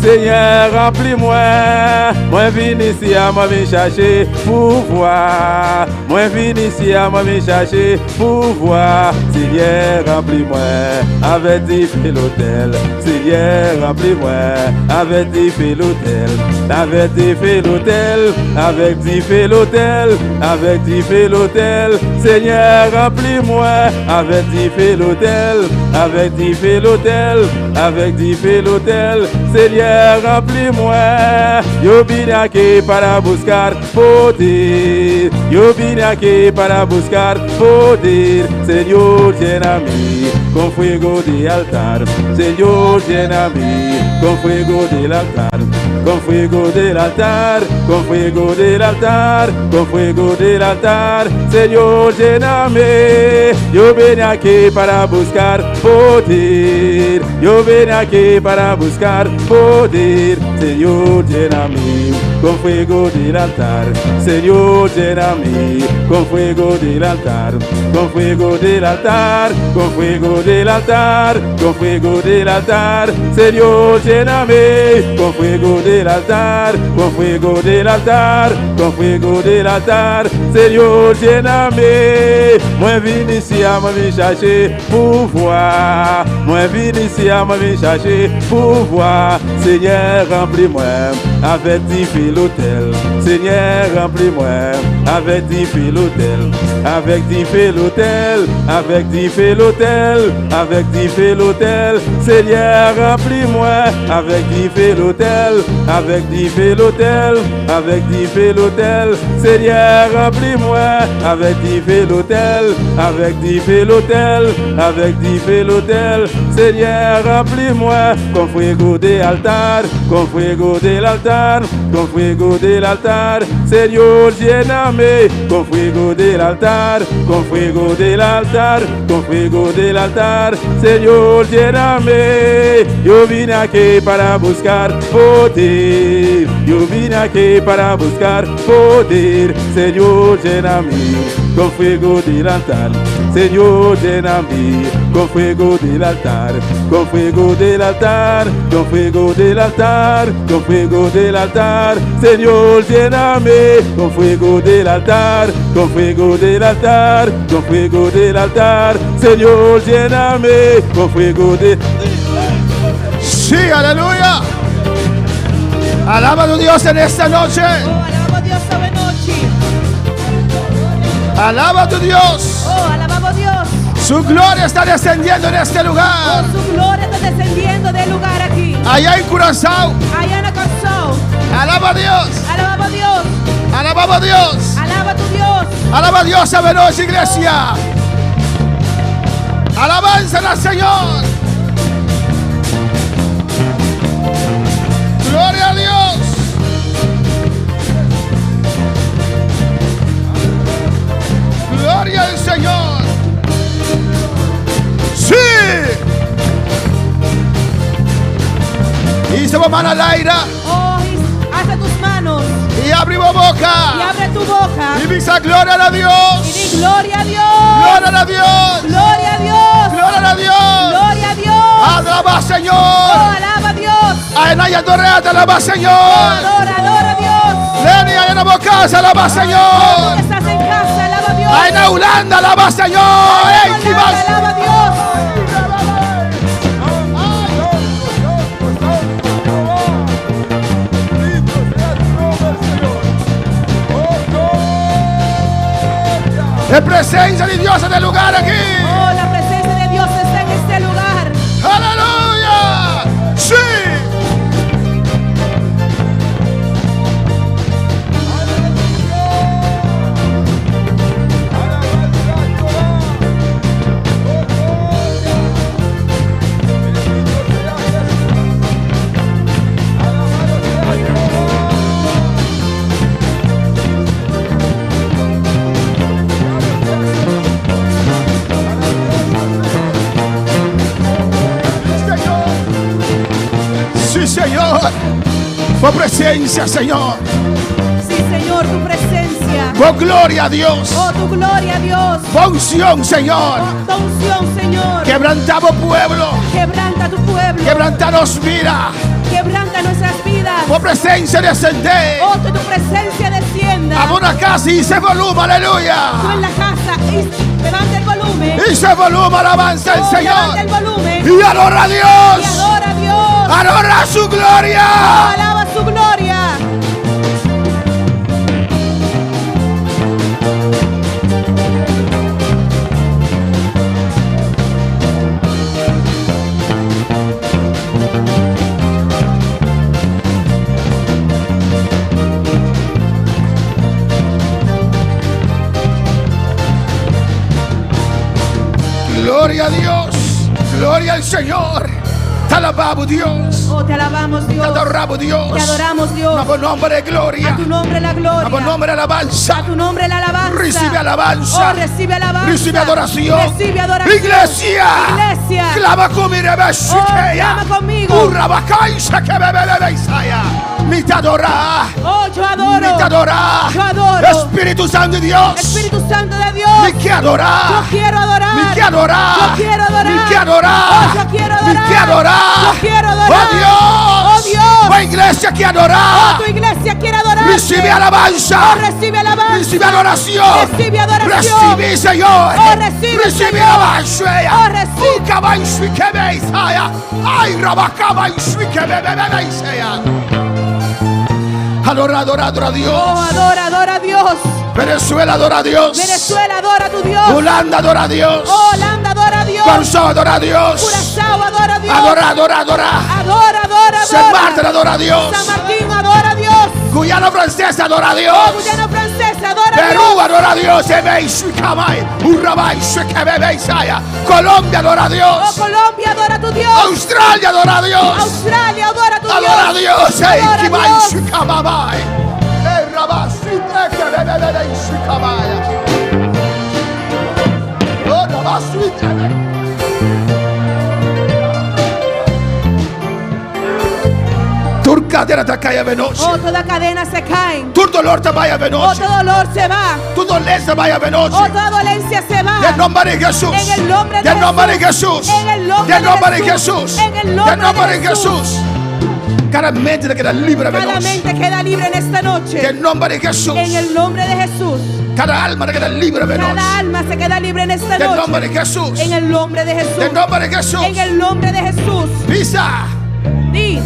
Senyè, ranpli mwen. Mwen vin isi a, mwen vin chache pouvwa. Mwen vin isi a, mwen vin chache pouvwa. Senyè, ranpli mwen avèk dife lotèl. Senyè, ranpli mwen avèk dife lotèl. Avèk dife lotèl, avèk dife lotèl, avèk dife lotèl. Senyè, ranpli mwen avèk dife lotèl, avèk dife lotèl, avèk dife lotèl. Senyè, ranpli mwen. Yo vine aquí para buscar poder. Yo vine aquí para buscar poder. Señor, lléname con fuego de altar. Señor, lléname con fuego del altar. Con fuego del altar, con fuego del altar, con fuego del altar. Señor, lléname. Yo vine aquí para buscar poder. Yo vine aquí para buscar poder. Señor, lléname con fuego del altar. Señor, lléname con fuego del altar. Con fuego del altar, con fuego del altar, con fuego del altar. Señor, lléname con fuego del altar, con fuego del altar, con fuego del altar. Señor, lléname. Mwen vin isi a, mwen vin chache pouvwa. Mwen vin isi a, mwen vin chache pouvwa. Senyè, ranpli mwen avèk dife lotèl. Senyè, ranpli mwen avèk dife lotèl. Avèk dife lotèl, avèk dife lotèl, avèk dife lotèl. Senyè, ranpli mwen avèk dife lotèl, avèk dife lotèl, avèk dife lotèl. Senyè, ranpli mwen avèk dife lotèl, avèk dife lotèl, avèk dife lotèl. Senyè, ranpli mwen con fuego de altar, con fuego del altar, con fuego del altar. altar, Señor, lléname con fuego del altar, con fuego del altar, con fuego del altar, Señor, lléname. Yo vine aquí para buscar poder, yo vine aquí para buscar poder, Señor, lléname con fuego del altar, Señor, lléname con fuego del altar, con fuego del altar, con fuego del altar, con fuego del altar, Señor, lléname con fuego del altar, con fuego del altar, con fuego del altar, Señor, lléname con fuego de Sí, aleluya. Alaba a tu Dios en esta noche. Oh, alaba Dios awe nochi. Alaba a tu Dios. Oh, alaba Dios. Su gloria está descendiendo en este Oh, lugar. su gloria ta desendiendo den e lugar aki. Allá en Curazao. Aya na Kòrsou. Alaba a Dios. Alaba Dios. Alabamos a Dios. Alaba tu Dios. Alaba a Dios, awe nochi, iglesia. Alabanza al Señor. Gloria a Dios. Gloria al Señor. Sí. Hisa bo man al aire Oh, alza tus manos y abre bo boca. y abre tu boca Y bisa gloria a y Dios. di gloria a Dios. Gloria a Dios. Gloria a Dios. Gloria a Dios. Gloria a Dios. Alaba, Oh, Señor. alaba a Dios. Anaya Dorrea, te alaba, Señor. Adora, adora a Dios. Lenny, allá en casa, alaba, Tú Señor. que estás en casa, alaba a Dios. Allá en Holanda, alaba, Señor. Alaba, Ey, Holanda, Kibas. alaba a Dios. La presencia de Dios en el lugar aquí. Oh, la presencia de Dios está en este lugar. Aleluya. Sí. Señor. Sí, Señor. Por presencia, Señor. Sí, Señor, tu presencia. Por gloria a Dios. Oh, tu gloria, Dios. Por unción, Señor. Oh, tu unción, Señor. Quebrantamos pueblo. Quebranta tu pueblo. Quebrantanos vida. Quebranta nuestras vidas. Por presencia descender. Oh, que tu presencia descienda. A una casa y se volumen, aleluya. Tú en la casa y levanta el volumen. Y se volumen, alabanza al Oh, levanta el Señor. volumen. Y adora a Y Dios. adora a Dios. Adora su gloria. Oh, alaba su gloria. Gloria a Dios. Gloria al Señor. Te alabamos Dios. Oh, te alabamos, Te Dios. adoramos Dios. Te adoramos, Dios. A tu nombre gloria. A tu nombre la A tu gloria. nombre alabanza. A tu nombre la alabanza. Recibe alabanza. Oh, recibe alabanza. Recibe adoración. Recibe adoración. Iglesia. Iglesia. Clama conmigo. Oh, clama conmigo. Mi te adora. Oh, yo adoro. Mi te adora. Yo adoro. Espíritu Santo de Dios. Espíritu Santo de Dios. Mi que adorar. Yo quiero adorar. Mi que adorar. Yo quiero adorar. Mi que adorar. Oh, yo quiero adorar. Mi que adorar. Yo quiero adorar. Oh Dios. Oh Dios. Oh iglesia que adorar. Oh, tu iglesia quiere adorar. Recibe alabanza. Oh, recibe alabanza. Recibe adoración. Recibe adoración. Recibe, Señor. Oh, recibe, Recibe Señor. alabanza. Oh, recibe. Ukabanshi kebeisaya. Ay, rabakabanshi kebebebeisaya. Adora, adora, adora a Dios. Oh, adora, adora a Dios. Venezuela adora a Dios. Venezuela adora a tu Dios. Holanda adora a Dios. Oh, Holanda adora a Dios. Curazao adora a Dios. Curazao adora a Dios. Adora, adora, adora. Adora, adora, adora. San Martín adora a Dios. San Martín adora a Dios. Guyana Francesa adora a Dios. Oh, Guyana Francesa adora a Perú Dios. adora a Dios. Ebei, Shukamai, Urrabai, Shukebebe, Colombia adora a Oh, Dios. Colombia adora a tu Dios. Australia adora a Dios. Australia adora a tu Adora a Dios. Dios. Ey, Adora a Kibai, Dios. Shukamamai. Ey, Oh, rabasuite. Tur cadena ta cai avenochi. Oh, toda cadena se caen. Tur dolor ta bai Oh, avenochi. todo dolor se va. Tur dolencia bai avenochi. Oh, toda dolencia se va. Del nombre de Jesús. En el nombre de Del nombre de Jesús. Jesús. En el nombre Del de nombre de Jesús. Jesús. En el nombre Del nombre de de Jesús. Cada mente te queda libre Cada avenochi. mente queda libre en esta noche. Del nombre de Jesús. En el nombre de Jesús. Cada alma te queda libre avenochi. Cada alma se queda libre en esta Del noche. nombre de Jesús. En el nombre de Jesús. Del nombre de Jesús. En el nombre de Jesús. Pisa. Di,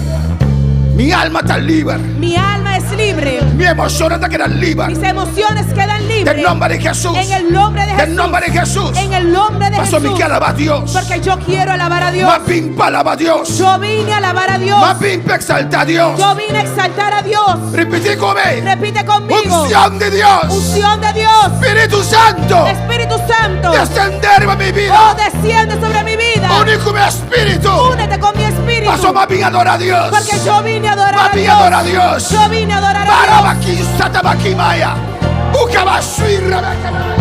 Mi alma está libre. mi alma es libre. Mi emoción te queda libre. Mis emociones quedan libres. Del nombre de Jesús. En el nombre de Del Jesús. nombre de Jesús. En el nombre de Paso mi Jesús. que alaba a Dios. Porque yo quiero alabar a Dios. Más pimpa alaba a Dios. Yo vine a alabar a Dios. Más pimpa exalta a Dios. Yo vine a exaltar a Dios. Repite conmigo. Repite conmigo. Unción de Dios. Unción de Dios. Espíritu Santo. Espíritu Santo. Descender a mi Oh, vida. desciende sobre mi vida. Único mi espíritu. Únete con mi espíritu. Paso más bien adora a Dios. Porque yo vine a adorar Más a bien Dios. adora a Dios. Yo vine a adorar a Dios. Barabaki, satabaki, maya. Ukabasui, rabakabaya.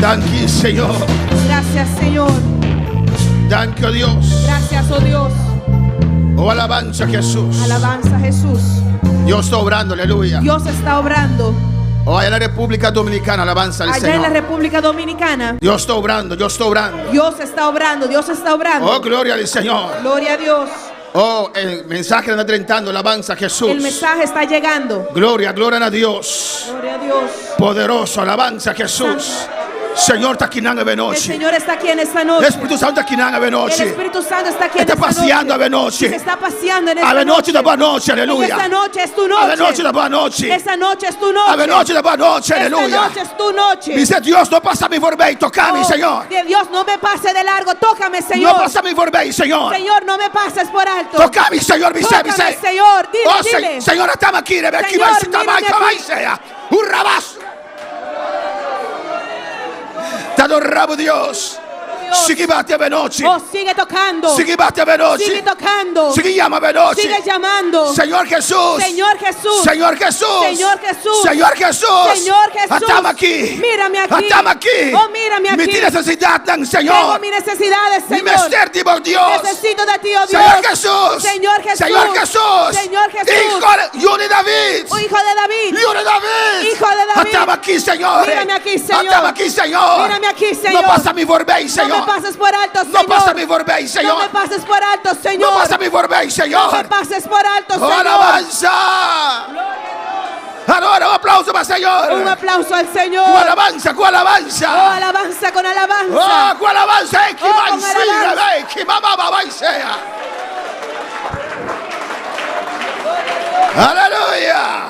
Danke, Señor. Gracias, Señor. Danke, Dios. Gracias, oh Dios. Oh, alabanza a Jesús. Alabanza a Jesús. Dios está obrando, aleluya. Dios está obrando. Oh, allá en la República Dominicana, alabanza al Allá en la Señor. República Dominicana. Dios está obrando, Dios está obrando. Dios está obrando. Dios está obrando. Oh, gloria al Señor. Gloria a Dios. Oh, el mensaje está trentando, alabanza a Jesús. El mensaje está llegando. Gloria, gloria a Dios. Gloria a Dios. Poderoso, alabanza a Jesús. Señor está aquí en El noche. Señor está aquí en esta noche. Espíritu Santo está aquí en El noche. Espíritu Santo está aquí en Está esta paseando noche. a noche. Se está paseando en esta A noche de buena noche, En aleluya. esta noche es tu noche. A noche de buena noche. Esta noche es tu noche. A noche de buena noche, Esta aleluya. noche es tu noche. Dice Dios, no pasa mi voorbij, toca mi Oh, Señor. De Dios, no me pase de largo. Tócame, Señor. No pasa mi voorbij, Señor. Señor, no me pases por alto. Toca mi Señor, mi Tócame, se, Señor. Dile, Oh, se- dile. Señor, estamos aquí, aquí, Señor, aquí, mírame aquí. Un rabazo. Te adoramos, Dios. Sigue bate a noche. Oh, sigue tocando. Sigue bate a noche. Sigue tocando. Sigue llama a noche. Sigue llamando. Señor Jesús. Señor Jesús. Señor Jesús. Señor Jesús. Señor Jesús. Señor Jesús. Estamos aquí. Mírame aquí. Estamos aquí. Oh, mírame aquí. Mi necesidad, Tengo Señor. mis necesidades, Mi Señor. mester, tipo Dios. Necesito de ti, oh Dios. Señor Jesús. Señor Jesús. Señor Jesús. Señor Jesús. Hijo de, Hijo de David. Oh, hijo de David. Hijo de David. Hijo de David. Estamos aquí, Señor. Mírame aquí, Señor. Estamos aquí, Señor. Mírame aquí, Señor. No pasa mi voorbij, Señor. No me pases por alto, No Señor. pasa mi voorbij, Señor. No me pases por alto, Señor. No pasa mi voorbij, Señor. No me pases por alto, Oh, Señor. alabanza. Ahora un aplauso para el Señor. Un aplauso al Señor. Con alabanza, con alabanza. Oh, alabanza con alabanza. Oh, con alabanza. Eh, que Oh, va con y alabanza. eh, que va, va, va, va y sea. Aleluya.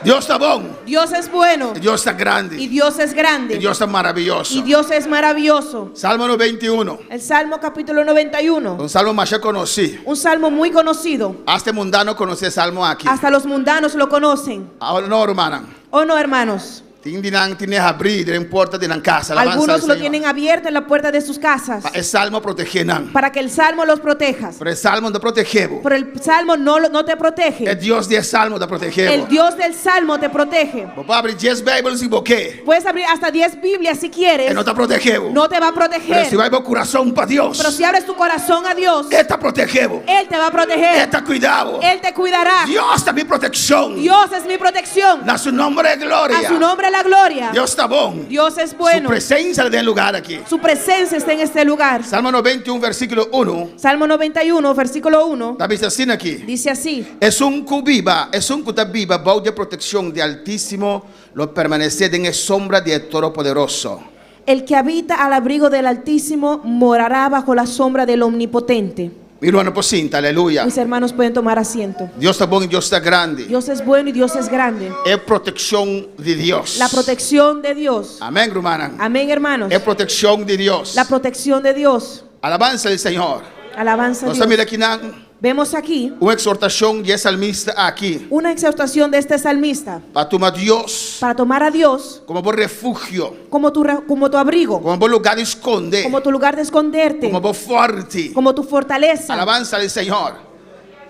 Dios está bueno. Dios es bueno. Dios está grande. Y Dios es grande. Y Dios está maravilloso. Y Dios es maravilloso. Salmo 91. El Salmo capítulo 91. Un salmo más conocí. Un salmo muy conocido. Hasta mundano conoce el salmo aquí. Hasta los mundanos lo conocen. Ahora no, hermana. ¿O no, hermanos? Tienen tiene abrir, tienen puerta, tienen casa. Alabanza Algunos al lo Señor. tienen abierto en la puerta de sus casas. El salmo protege nan. Para que el salmo los proteja. Pero el salmo no protege. Pero el salmo no, no te protege. El Dios del salmo te protege. El Dios del salmo te protege. Vos abrir 10 Bibles si vos querés. Puedes abrir hasta 10 Biblias si quieres. Él no te protege. No te va a proteger. Pero si va a corazón para Dios. Pero si abres tu corazón a Dios, Él te protege. Él te va a proteger. Él te cuidado. Él te cuidará. Dios es mi protección. Dios es mi protección. A su nombre de gloria. A su nombre la gloria. Dios está bueno. Dios es bueno. Su presencia está en lugar aquí. Su presencia está en este lugar. Salmo 91, versículo 1. Salmo 91, versículo 1. La dice así aquí. Dice así. Es un cu viva, es un cu ta viva, bajo de protección de Altísimo, lo permanece en sombra del Todopoderoso. El que habita al abrigo del Altísimo morará bajo la sombra del Omnipotente. Mi rumannan por sinta, aleluya. Mis hermanos pueden tomar asiento. Dios ta bon i Dios ta grandi. Dios es bueno y Dios es grande. E protekshon di Dios. La protección de Dios. Amèn, rumannan. Amén, hermanos. E protekshon di Dios. La protección de Dios. Alabansa di Señor. Alabanza a Nos ta Dios. mira akinan Vemos aquí un eksortashon di e salmista aki una exhortación de este salmista pa tuma Dios para tomar a Dios komo bo refugio, como tu, re- como tu abrigo, komo bo lugá di skonde, como tu lugar de esconderte, komo bo fòrti. como tu fortaleza. Alabansa di Señor.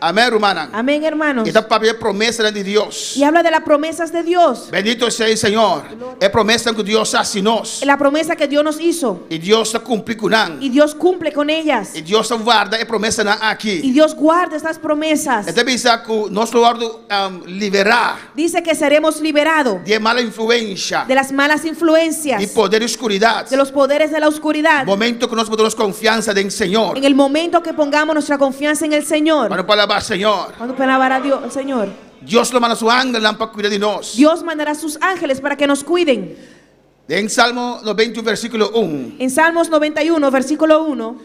Amèn, rumannan. Amén, hermanos. E ta papia e promesanan di Dios. Y habla de las promesas de Dios. Bendito sea el Señor. E promesanan ku Dios a hasi nos. La promesa que Dios nos hizo. I Dios ta kumpli ku nan. Y Dios cumple con ellas. I Dios ta warda e promesanan Y aki. Dios guarda estas promesas. E ta bisa ku nos lo wòrdu liberá Dice que seremos liberados di e mala influensha, de las malas influencias, di poder di oskuridat. de los poderes de la oscuridad. Momento ku nos pone nos konfiansa den Señor. En el momento que pongamos nuestra confianza en el Señor. Cuando por alabá Señor. Cuando pueden alabar a Dios, al Señor. Dios lo manda su angelnan pa kuida di nos. Dios mandará sus ángeles para que nos cuiden. Den Salmo 91 versíkulo 1. En Salmos 91, versículo 1.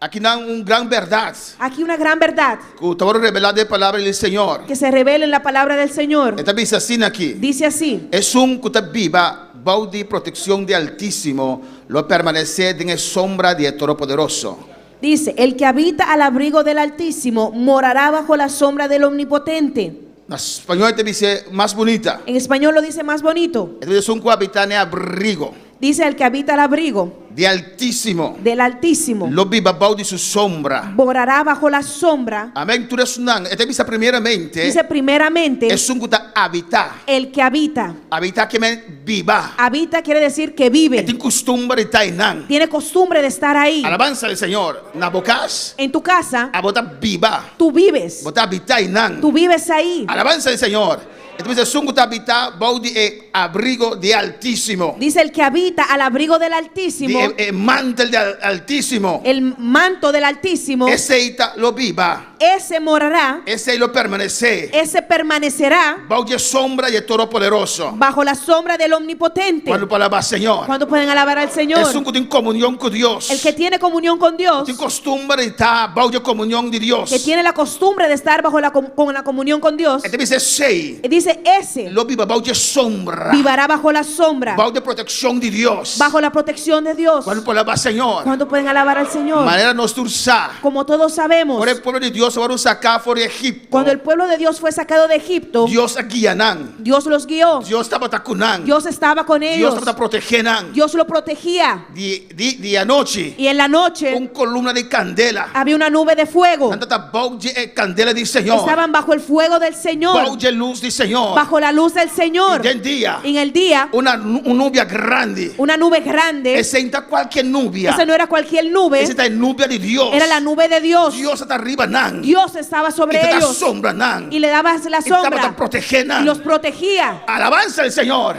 Akinan un gran bèrdat. Aquí una gran verdad. Ku ta wòrdu revelá den palabra di Señor. Que se revela en la palabra del Señor. E ta bisa asina aki. Dice así. Esun ku ta biba bou di protekshon di Altísimo lo permanesé den e sombra di e Todopoderoso. Dice, el que habita al abrigo del Altísimo morará bajo la sombra del Omnipotente. Na spañó e ta bis'é mas bunita. En español lo dice más bonito. E ta bisa esun ku habitá na e abrigo. Dice el que habita al abrigo. Di Altísimo. Del Altísimo. Lo biba bou di su sombra. Morará bajo la sombra. Amén. Tur esunnan. E ta bisa primeramente. Dice primeramente. Esun ku ta habitá. El que habita. Habitá ke men biba. Habita quiere decir que vive. E tin kustumber di ta einan. Tiene costumbre de estar ahí. Alabansa al Señor. Na bo kas. En tu casa. Abo ta biba. Tú vives. Bo ta habitá einan. Tú vives ahí. Alabansa al Señor. E ta bisa esun ku ta habitá bou di e abrigo di Altísimo. Dice el que habita al abrigo del Altísimo. Di e mantel di Altísimo. El manto del Altísimo. Esei ta lo biba. Ese morará. Esei lo permanesé. Ese permanecerá. Bou di e sombra di e Todopoderoso. Bajo la sombra del Omnipotente. Kuantu por alabá Señor. Cuántos pueden alabar al Señor. Esun ku tin komunion ku Dios. El que tiene comunión con Dios. Tin kostumber di ta bou di e komunion di Dios. Que tiene la costumbre de estar bajo la con la comunión con Dios. E ta bisa esei. Dice ese. Lo biba bou di e sombra. Vivará bajo la sombra. Bou di e protekshon di Dios. Bajo la protección de Dios. Kuantu por alabá Señor. Cuántos pueden alabar al Señor. Manera nos tur sa. Como todos sabemos. Ora e pueblo di Dios a wòrdu saká for di Egipto. Cuando el pueblo de Dios fue sacado de Egipto. Dios a guia nan. Dios los guió. Dios tabata ku nan. Dios estaba con Dios ellos. tabata protegé nan. Dios lo protegía. Di, di, di anochi. Y en la noche. Un columna di candela. Había una nube de fuego. Nan tabata bou di e candela di Señor. Estaban bajo el fuego del Señor. Bou di e lus di Señor. Bajo la luz del Señor. I den dia. En el día. Una, un nubia grandi. Una nube grande. Esei no ta kualke nubia. Esa no era cualquier nube. Esei ta e nubia di Dios. Era la nube de Dios. Dios tabata riba nan. Dios estaba sobre I tabata ellos. sombra nan. Y le daba la I tabata sombra. protegé nan. Y los protegía. Alabanza al Señor.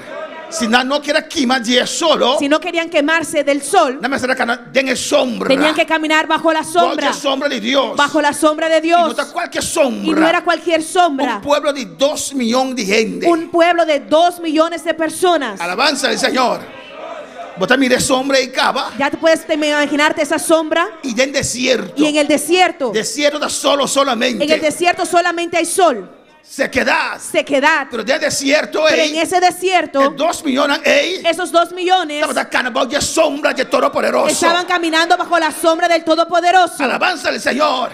Si nan no ker a kima di e solo. Si no querían quemarse del sol. Nan mester a kana den e sombra. Tenían que caminar bajo la sombra. Bou di e sombra di Dios. Bajo la sombra de Dios. I no ta kualke sombra. Y no era cualquier sombra. Un pueblo di dos mion di hende. Un pueblo de 2 millones de personas. Alabanza al Señor. Bo ta mira e sombra ei kaba. Ya te puedes imaginarte esa sombra. I den desierto. Y en el desierto. Desierto ta solo solamente. En el desierto solamente hay sol. Sekedat. Sequedad. Pero den desierto Pero ei. en ese desierto. E dos mionnan ei. Esos 2 millones. Tabata kana bou di e sombra di Todopoderoso. Estaban caminando bajo la sombra del Todopoderoso. Alabanza al Señor.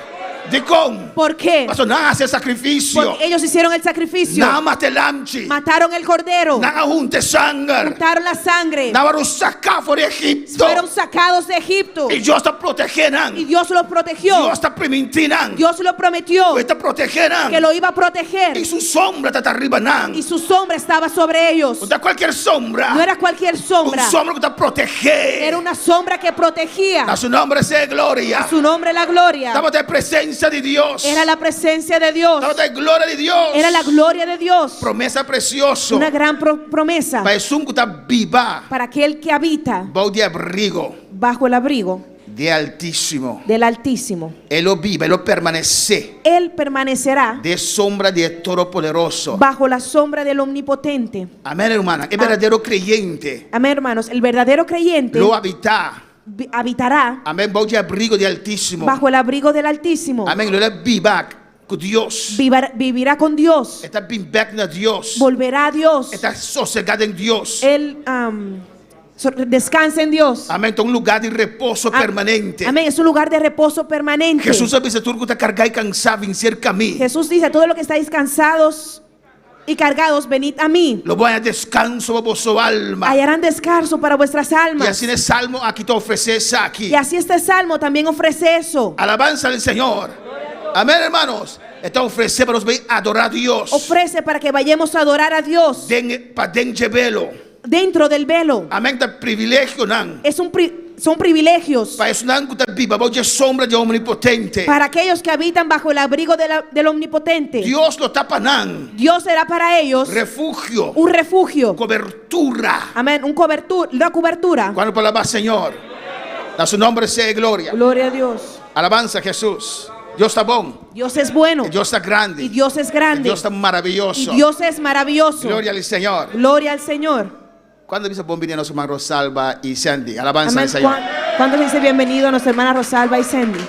Dikon. ¿Por qué? Paso nan a hasi e sakrifisio. Porque ellos hicieron el sacrificio. Nan a mata e lamchi. Mataron el cordero. Nan a hunta e sanger. Juntaron la sangre. Nan a wòrdu saká for di Egipto. Fueron sacados de Egipto. I Dios ta protegé nan. Y Dios los protegió. Dios ta primintí nan. Dios lo prometió. Ku e ta protegé nan. Que lo iba a proteger. I su sombra tabata riba nan. Y su sombra estaba sobre ellos. No ta kualkier sombra. No era cualquier sombra. Un sombra ku ta protegé. Era una sombra que protegía. Na su nòmber sea gloria. A su nombre la gloria. Tabata e presensia di Dios. Era la presencia de Dios. Tabata e gloria di Dios. Era la gloria de Dios. Promesa presioso. Una gran promesa. Pa esun ku ta biba. Para aquel que habita. Bou di abrigo. Bajo el abrigo. Di Altísimo. Del Altísimo. E lo biba, e lo permanesé. Él permanecerá. Den sombra di e Todopoderoso. Bajo la sombra del Omnipotente. Amén, rumannan. E berdadero kreyente. Amén, hermanos. El verdadero creyente. Lo habitá. Habitará. Amén, bou di abrigo di Altísimo. Bajo el abrigo del Altísimo. Amén, lo biba ku Dios. Vivirá con Dios. E ta bin bèk na Dios. Volverá a Dios. E ta sosegá den Dios. Él descansa en Dios. Amén, ta un lugá di reposo permanente. Amén, es un lugar de reposo permanente. Hesus a bisa tur ku ta kargá i kansá, bin serka mi. Jesús dice, todo lo que estáis cansados y cargados, venid a mí. Lo bo haña deskanso pa boso alma. Hallarán descanso para vuestras almas. I asina e salmo aki ta ofresé esaki. Y así este salmo también ofrece eso. Alabansa al Señor. Amén, hermanos. E ta ofresé pa nos bai adorá Dios. Ofrece para que vayamos a adorar a Dios. Den, paden dje velo. Dentro del velo. Amén, ta privilegionan. Es un pri son privilegios. Pa esnan ku ta biba bou dje sombra dje Omnipotente. Para aquellos que habitan bajo el abrigo de la, del Omnipotente. Dios lo ta pa nan. Dios será para ellos. Refugio. Un refugio. Cobertura. Amén, un cobertura, una cobertura. Kuantu por alabá Señor? Na su nomber sea e gloria. Gloria a Dios. Alabansa Jesús. Dios ta bon. Dios es bueno. Y Dios ta grandi. Y Dios es grande. Y Dios ta maraviyoso. Y Dios es maravilloso. Gloria al Señor. Gloria al Señor. Kuantu bisa bon bini a nos hermana Rosalba y Sandy? Alabansa Amén. al Señor. ¿Cuánto le dice bienvenido a nuestra hermana Rosalba y Sandy?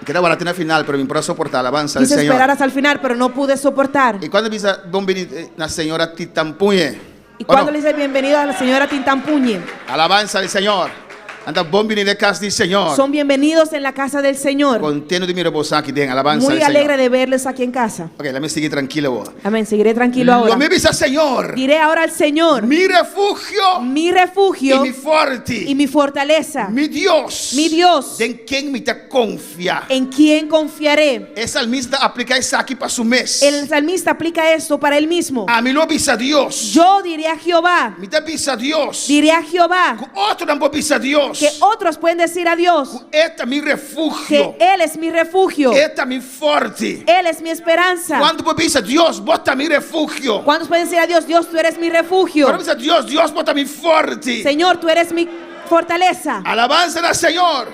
Keda wara te na final, pero mi por a soportá. Alabansa al Quise Señor. esperar hasta el final, pero no pude soportar. Y kuantu bisa bon bini na señora Titampuñe? ¿Y cuándo le dice bienvenido a la señora Tintampuñe? Alabansa al Señor. Anda bon bini den kas di Señor. Son bienvenidos en la casa del Señor. Kontentu di mira boso aki den. Alabansa Muy al Señor. alegre de verles aquí en casa. Ok, laga mi sigui trankil awor. Amén. Seguiré tranquilo ahora. Lo mi bisa Señor. Diré ahora al Señor. Mi refugio. Mi refugio. Y mi forti. Y mi fortaleza. Mi Dios. Mi Dios. Den ken mi ta konfia. En quien confiaré. E salmista ta apliká esaki pa su mes. El salmista aplica esto para él mismo. Ami lo bisa Dios. Yo diré a Jehová. Mi ta bisa Dios. Diré a Jehová. Ku otronan por bisa Dios. Que otros pueden decir a Dios. Ku E ta mi refugio. Que Él es mi refugio. E ta mi forti. Él es mi esperanza. Kuantu por bisa Dios, bo ta mi refugio? ¿Cuántos pueden decir a Dios, Dios, tú eres mi refugio? Kuantu bisa Dios, Dios, bo ta mi forti? Señor, tú eres mi fortaleza. Alabanza al Señor.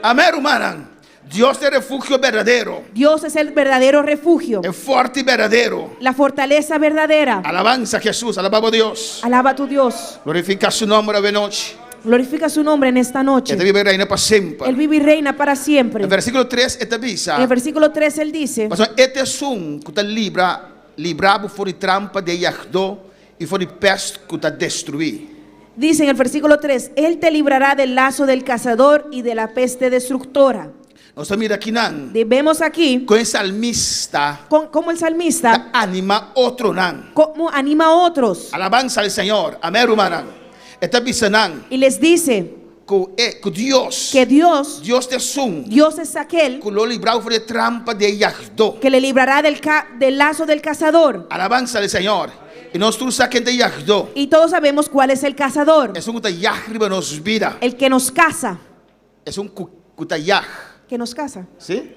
Amén, rumannan. Dios ta e refugio berdadero. Dios es el verdadero refugio. E forti berdadero. La fortaleza verdadera. Alabanza a Jesús, alabamos a Dios. Alaba a tu Dios. Glorifica su nombre awe nochi. Glorifica su nombre en esta noche. E ta biba i reina pa semper. Él vive y reina para siempre. Den versíkulo 3 e ta bisa. En el versículo 3 él dice. Pasobra e ta esun ku ta libra, libra bo for di trampa di e yagdó i for di pèst ku ta destruí. Dice en el versículo 3, Él te librará del lazo del cazador y de la peste destructora. Nos ta mira akinan. Vemos aquí. Kon e salmista. Con, como el salmista. Ta animá otronan. Como anima a otros. Alabansa al Señor. Amén, rumannan. E ta bisa nan. Y les dice. Ku e, ku Dios. Que Dios. Dios ta esun. Dios es aquel. Ku lo libra bo for di e trampa di e yagdó. Que le librará del ca, del lazo del cazador. Alabansa al Señor. I nos tur sa ken ta e yagdó. Y todos sabemos cuál es el cazador. Esun ku ta yag riba nos bida. El que nos caza. Esun ku ku ta yag. Que nos caza. Sí?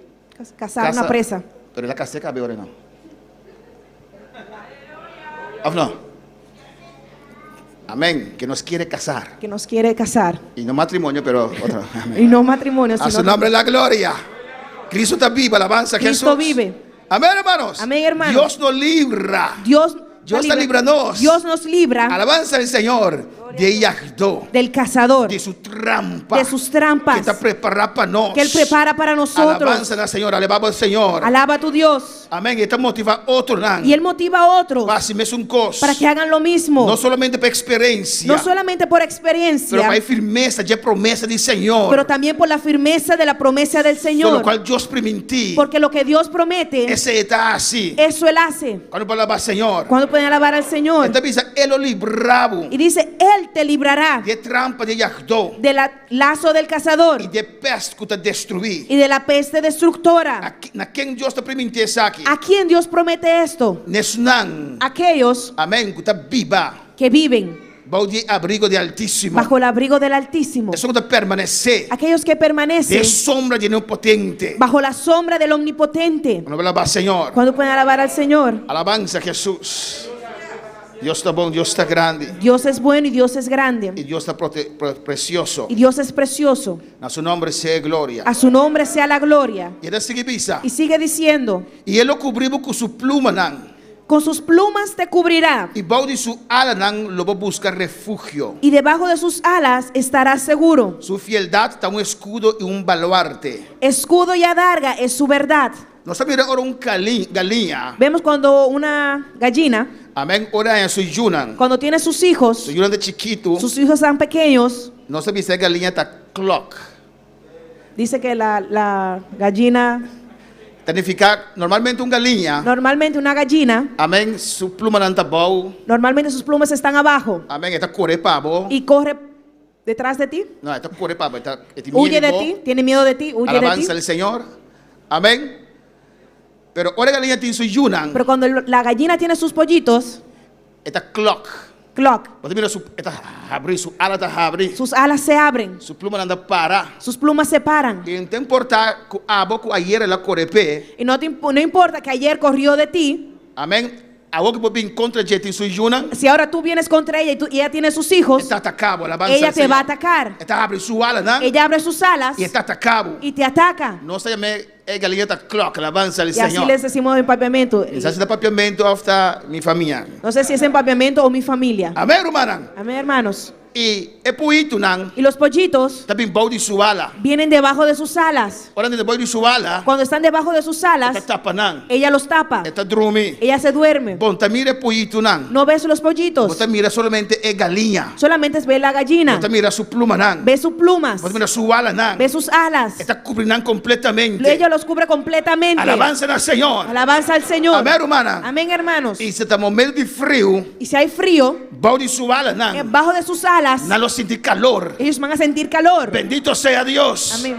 Cazar una presa. Pero el a cas'é kabe ora no. Of no? Amén. Que nos quiere casar. Que nos quiere casar. Y no matrimonio, pero otro. Amén. Y no matrimonio, A sino su nombre la gloria. Cristo ta biba, alabanza a Cristo Jesús. vive. Amén, hermanos. Amén, hermanos. Dios nos libra. Dios Dios ta libra nos. Dios nos libra. Alabanza al Señor. Di e yagdó. Del cazador. Di su trampa. De sus trampas. Ku e ta prepará pa nos. Que Él prepara para nosotros. Alabanza al Señor. Alabá Señor. Alaba a tu Dios. Amén. E ta motivá otronan. Y Él motiva a otros. Pa hasi mesun kos. Para que hagan lo mismo. No solamente pa eksperensia. No solamente por experiencia. Pero pa e firmesa di e promesa di Señor. Pero también por la firmeza de la promesa del Señor. Lokual Dios primintí. Porque lo que Dios promete. Esei e ta hasi. Eso Él hace. Kuantu por alabá Señor. Cuando pueden alabar al Señor. E ta bisa, E lo libra bo. Y dice, Él te librará. Di e trampa di e yagdó. Del lazo del cazador. I di e pèst ku ta destruí. Y de la peste destructora. Na ken Dios ta primintí esaki? ¿A quién Dios promete esto? Na esnan. Aquellos. Amén, ku ta biba. Que viven. Bou di abrigo di Altísimo. Bajo el abrigo del Altísimo. Esun ku ta permanesé. Aquellos que permanecen. Den sombra di Omnipotente. Bajo la sombra del Omnipotente. Kuantu por alabá Señor. Cuando pueden alabar al Señor. Alabansa Jesús. Dios ta bon, Dios ta grandi. Dios es bueno y Dios es grande. I Dios ta prote- pre- presioso. Y Dios es precioso. Na su nòmber sea gloria. A su nombre sea la gloria. I e ta sigui bisa. Y sigue diciendo, I e lo kubri bo ku su plumanan. con sus plumas te cubrirá I bou di su alanan lo bo buska refugio. y debajo de sus alas estarás seguro. Su fieldat ta un eskudo i un baluarte. Escudo y adarga es su verdad. Nos ta mira ora un kalin, galiña. Vemos cuando una gallina, Amèn. Ora e su yunan. cuando tiene sus hijos, Su yunan ta chikitu. sus hijos están pequeños, Nos ta bisa e galiña ta klòk. dice que la, la gallina, Ta nifiká normalmente un galiña. normalmente una gallina, Amèn. Su plumanan ta bou. normalmente sus plumas están abajo Amèn. E ta kore pa bo. y corre detrás de ti, No, e ta kore pa bo. E ta, e tin huye miedu de bo. ti, tiene miedo de ti, huye de ti. Alabansa al Señor. Amèn. Pero ora e galiña tin su yunan, Pero cuando el- la gallina tiene sus pollitos, e ta klòk. clock, Bo ta mira su, e ta habri, su ala ta habri, sus alas se abren, su plumanan ta para. sus plumas se paran. I no ta importá ku abo ku ayera el a kore p'e. Y no, te imp- no importa que ayer corrió de ti, Amèn. Awor ku bo bin kontra dje tin su yunan, si ahora tú vienes contra ella y, tú- y ella tiene sus e hijos, ta ataká bo. Alabansa ella al te va a Señor. atacar. E ta habri su alanan Ella abre sus alas i e ta ataká bo. y te ataca. Nos ta yam'é e galiña ta klòk. Alabansa al Y así Señor. les decimos en papiamento. Mi sa si ta papiamento òf ta mi famia. No sé si es en papiamento o mi familia. Amèn, rumannan. Amén, hermanos. I e puitunan Y los pollitos ta bin bou di su ala. vienen debajo de sus alas. Ora nan ta bou di su ala, Cuando están debajo de sus e ta alas, tapa nan. ella los tapa. E ta drumi. Ella se duerme. Bo n' ta mira e puitunan. No ves los Bo pollitos. ta mira solamente e galiña. Solamente ve la gallina. Bo ta mira su plumanan. Ve sus plumas. Bo ta mira su alanan. Ve sus alas. E ta kubri nan kompletamente. Ella los cubre completamente. Alabansa na Señor. Alabanza al Señor. Amèn, rumannan. Amén, hermanos. I si ta momento di friu, Y si hay frío, bou di su alanan, eh, bajo de sus alas, nan lo sinti kalor. ellos van a sentir calor. Bendito sea Dios. Amén.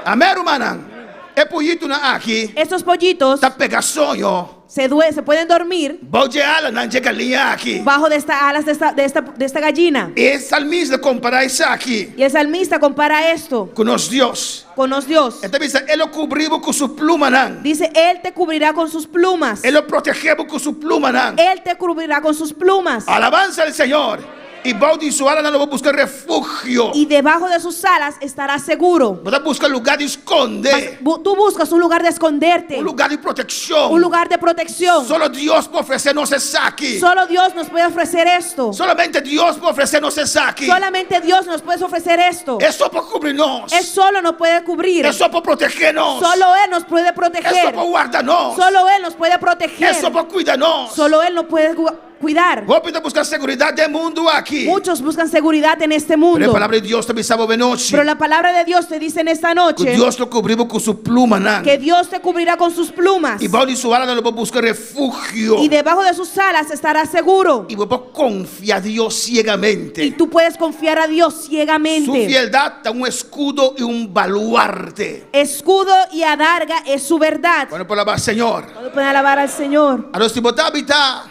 Amèn, rumannan. E puitunan aki Estos pollitos ta pega soño. se, due- se pueden dormir Bou di alanan di e galiña aki. bajo de estas alas de esta, de esta, de esta gallina. E salmista ta kompará esaki Y el salmista compara esto ku nos Dios. con nos Dios. E ta bisa, E lo kubri bo ku su plumanan. Dice, Él te cubrirá con sus plumas. E lo protehá bo ku su plumanan. Él te cubrirá con sus plumas. Alabansa al Señor. I bou di su alanan lo bo buska refugio. Y debajo de sus alas estarás seguro. Bo ta buska lugá di skonde. Bu- Tú buscas un lugar de esconderte, Un lugá di protekshon. un lugar de protección. Solo Dios por ofresé nos esaki. Solo Dios nos puede ofrecer esto. Solamente Dios por ofresé nos esaki. Solamente Dios nos puede ofrecer esto. E so por kubri nos. Él solo nos puede cubrir. E so por protehá nos. Solo Él nos puede E so proteger. por warda nos. Solo Él nos puede proteger. E so por kuida nos. Solo Él nos puede gu- cuidar. Hopi ta buska seguridat den mundu aki. Muchos buscan seguridad en este Pero mundo. e palabra di Dios ta bisa bo anochi. Pero la palabra de Dios te dice en esta Ku noche Dios lo kubri bo ku su plumanan. que Dios te cubrirá con sus plumas I bou di su alanan lo bo buska refugio. y debajo de sus alas estarás seguro. I bo por konfia Dios siegamente. Y tú puedes confiar a Dios Su ciegamente. fieldat ta un eskudo i un baluarte. Escudo y adarga es su verdad. Kuantu por alabá Señor. ¿Cuánto pueden alabar al Señor? Anto si bo ta habitá,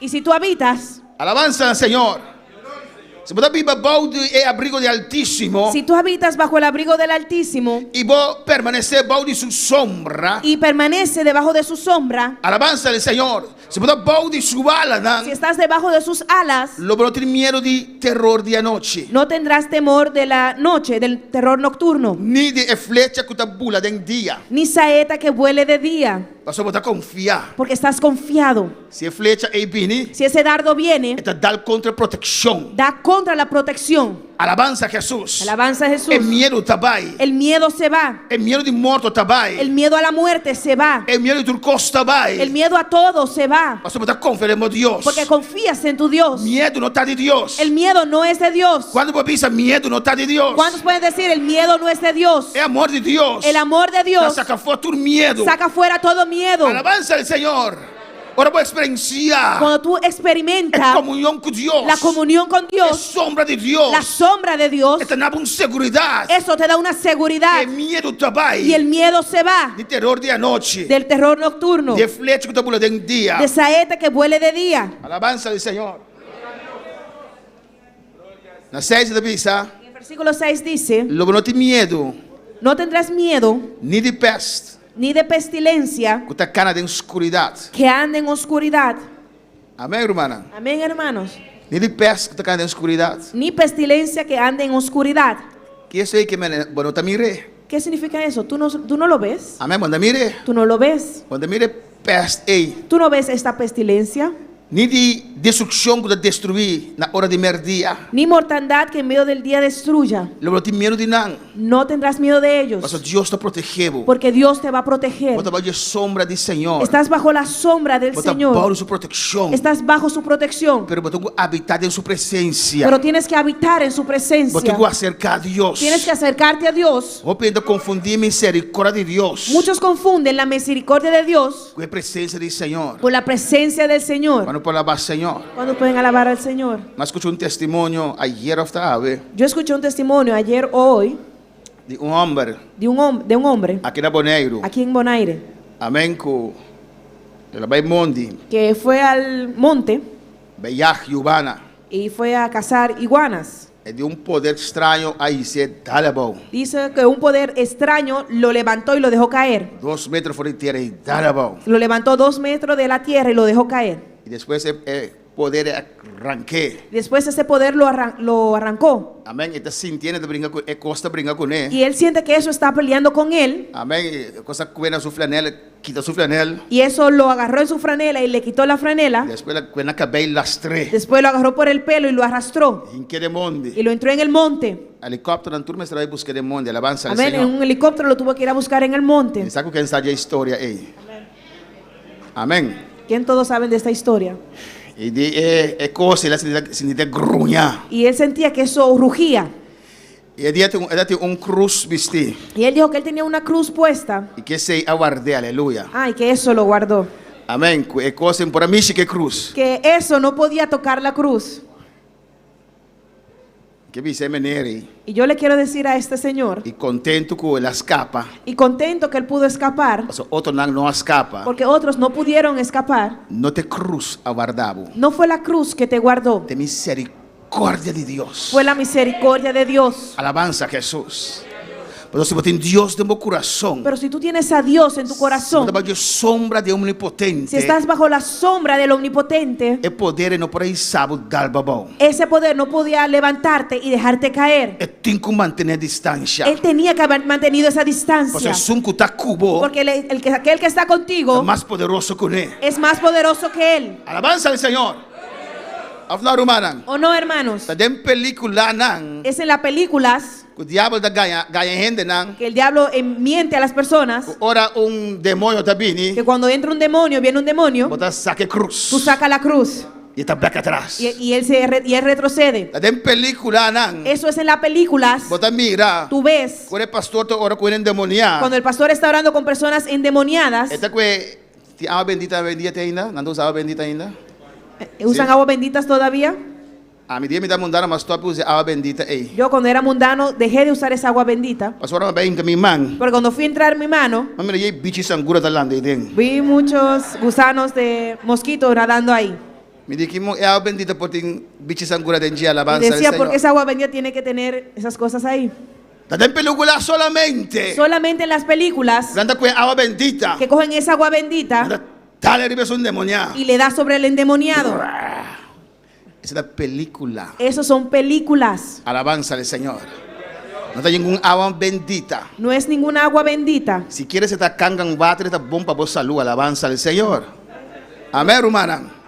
Y si tú habitas, alabansa al Señor. Si bo ta biba bou di e abrigo di Altísimo si tú habitas bajo el abrigo del Altísimo i bo permanesé bou di su sombra, y permanece debajo de su sombra, alabansa al Señor. Si bo ta bou di su alanan, si estás debajo de sus alas, lo bo no tin miedu di teror di anochi, no tendrás temor de la noche, del terror nocturno, ni di e flecha ku ta bula den dia. ni saeta que vuele de día, Pasobra bo ta konfiá. porque estás confiado. Si e flecha ei bini, Si ese dardo viene, e ta dal kontra protekshon. da contra la protección. Alabansa na Hesus. Alabanza a Jesús. E miedu ta bai. El miedo se va. E miedu di morto ta bai. El miedo a la muerte se va. E miedu di tur kos ta bai. El miedo a todo se va. Pasobra bo ta konfia den Dios. Porque confías en tu Dios. Miedu no ta di Dios. El miedo no es de Dios. Kuantu por bisa miedu no ta di Dios? ¿Cuántos pueden decir el miedo no es de Dios? E amor di Dios. El amor de Ta Dios saka afó tur miedu. saca fuera todo miedo. Alabansa al Señor. Ora bo eksperensiá Cuando tú e experimentas komunion ku Dios. la comunión con E Dios, sombra di Dios. la sombra de Dios, E ta duna bo un seguridat. eso te da una seguridad E miedu ta bai. y el miedo se va Di teror di anochi. del terror nocturno, Di flecha ku ta bula den dia. de saeta que vuele de día. Alabansa al Señor. Na 6 ta bisa, En el versículo 6 dice, lo bo no tin miedu, no tendrás miedo ni di pèst, ni de pestilencia ku ta kana den skuridat. que ande en oscuridad. Amèn, rumannan. Amén, hermanos. Ni di pèst ku ta kana den skuridat. Ni pestilencia que ande en oscuridad. Ki esei ke men bo no ta mir'é? Qué significa eso? Tú no, tú no lo ves. Amèn, bo no ta mir'é. Tú no lo ves. Bo no ta mira e pèst ei. Tú no ves esta pestilencia. Ni di destrukshon ku ta destruí na ora di mèrdia. Ni mortandad que en medio del dia destruya. Lo bo no tin miedu di nan. No tendrás miedo de ellos. Pasobra Dios ta protegé bo. Porque Dios te va a proteger. Bo ta bou di e sombra di Señor. Estás bajo la sombra del Bo ta Señor. bou di su protekshon. Estás bajo su protección. Pero bo tin ku habitá den su presensia. Pero tienes que habitar en su presencia. Bo tin ku aserká Dios. Tienes que acercarte a Dios. Hopi hende ta konfundí miserikòrdia di Dios. Muchos confunden la misericordia de Dios. Ku e presensia di Señor. Con la presencia del Señor. Cuando por alabá Señor. Cuando pueden alabar al Señor. Mi a skucha un testimonio ayer òf ta awe. Yo escuché un testimonio ayer o hoy. Di un hòmber. Di un de un hombre. Aki na Boneiru. Aki en Bonaire. Amèn ku el a bai mondi. Que fue al monte. Bai yag yubana. Y fue a cazar iguanas. E di un poder straño a his'é dal abou. Dice que un poder extraño lo levantó y lo dejó caer. Dos metro for di tera i dal abou. Lo levantó dos metros de la tierra y lo dejó caer. I despues e e poder a rank'é. Después ese poder lo arran lo arrancó. Amén. E ta sintiendo e ta bringa ku e kos ta bringa kuné. Y él siente que eso está peleando con él. Amén. E kos a kue na su flanel. Kita su flanel. Y eso lo agarró en su franela y le quitó la franela. Despues el a kue na kabei lastr'é. Después lo agarró por el pelo y lo arrastró. Hink'é den mondi. Y lo entró en el monte. Helikòpternan tur mester a bai busk'é den mondi. Alabansa al Amén. En Señor. un helicóptero lo tuvo que ir a buscar en el monte. Mi sa ku ken sa dje historia ei. Amén. ¿Quién todos saben de esta historia? I di e e kos el a sinti sinti ta gruña. Y él sentía que eso rugía. I e dia tin un, e tin un krus bistí. Y él dijo que él tenía una cruz puesta. I ku esei a ward'é, aleluya. Ah, y que eso lo guardó. Amén. Ku e kos por a mishi ku e krus. Que eso no podía tocar la cruz. Ke bisa e mener ei. Y yo le quiero decir a este señor. I kontentu ku el a skapa. Y contento que él pudo escapar. Pasobra otronan no a skapa. Porque otros no pudieron escapar. No ta e krus a warda bo. No fue la cruz que te guardó. Ta misericordia. Misericordia di Dios. Fue la misericordia de Dios. Alabansa a Hesus. Pero si bo tin Dios den bo kurason. Pero si tú tienes a Dios en tu corazón. Si bo ta bajo e sombra di e Omnipotente. Si estás bajo la sombra del Omnipotente. E poder ei no por a hisa bo dal bo abou. Ese poder no podía levantarte y dejarte caer. E tin ku mantené distansha. Él tenía que haber mantenido esa distancia. Pasobra esun ku ta ku bo. Porque el, el que, aquel que está contigo. Ta mas poderoso ku ne. Es más poderoso que él. Alabansa al Señor. Of no rumannan? O no hermanos? Ta den peliculanan. Es en la películas. Cu diabel ta gaña gaña hendenan. Que el diablo miente a las personas. Cu ora un demonio ta bini. Que cuando entra un demonio, viene un demonio. Bo ta saca e cruz. Tú saca la cruz. Y e ta bek atras. Y y él se y él retrocede. Ta den peliculanan. Eso es en la películas. Bo ta mira. Tú ves. Cu ora e pastor ta ora cu hende endemoniá. Cuando el pastor está orando con personas endemoniadas. E ta cu e Tin awa bendita awendia te ainda? Nan ta usa awa bendita ainda? Usan Sí. agua benditas todavía? Ami dia mi ta mundano m'a stòp usa e awa bendita ei. Yo cuando era mundano dejé de usar esa agua bendita. Pasobra ora mi a bai hinka mi man. Porque cuando fui a entrar mi mano. M'a mira yei bichi sangura ta landa ei den. Vi muchos gusanos de mosquito nadando ahí. Mi di kimo e awa bendita por tin bichi sangura den dje alabansa Y al decía, ¿por qué Señor. esa agua bendita tiene que tener esas cosas ahí? Ta den pelicula solamente. Solamente en las películas. Nan ta coge awa bendita. Que cogen esa agua bendita. Nan ta dal riba esun demoniá. Y le da sobre el endemoniado. Esa ta pelicula. Esos son películas. Alabanza al Señor. No ta ningun awa bendita. No es ninguna agua bendita. Si quieres ta kangan water ta bon pa bo salú. Alabanza al Señor. Amén, rumannan.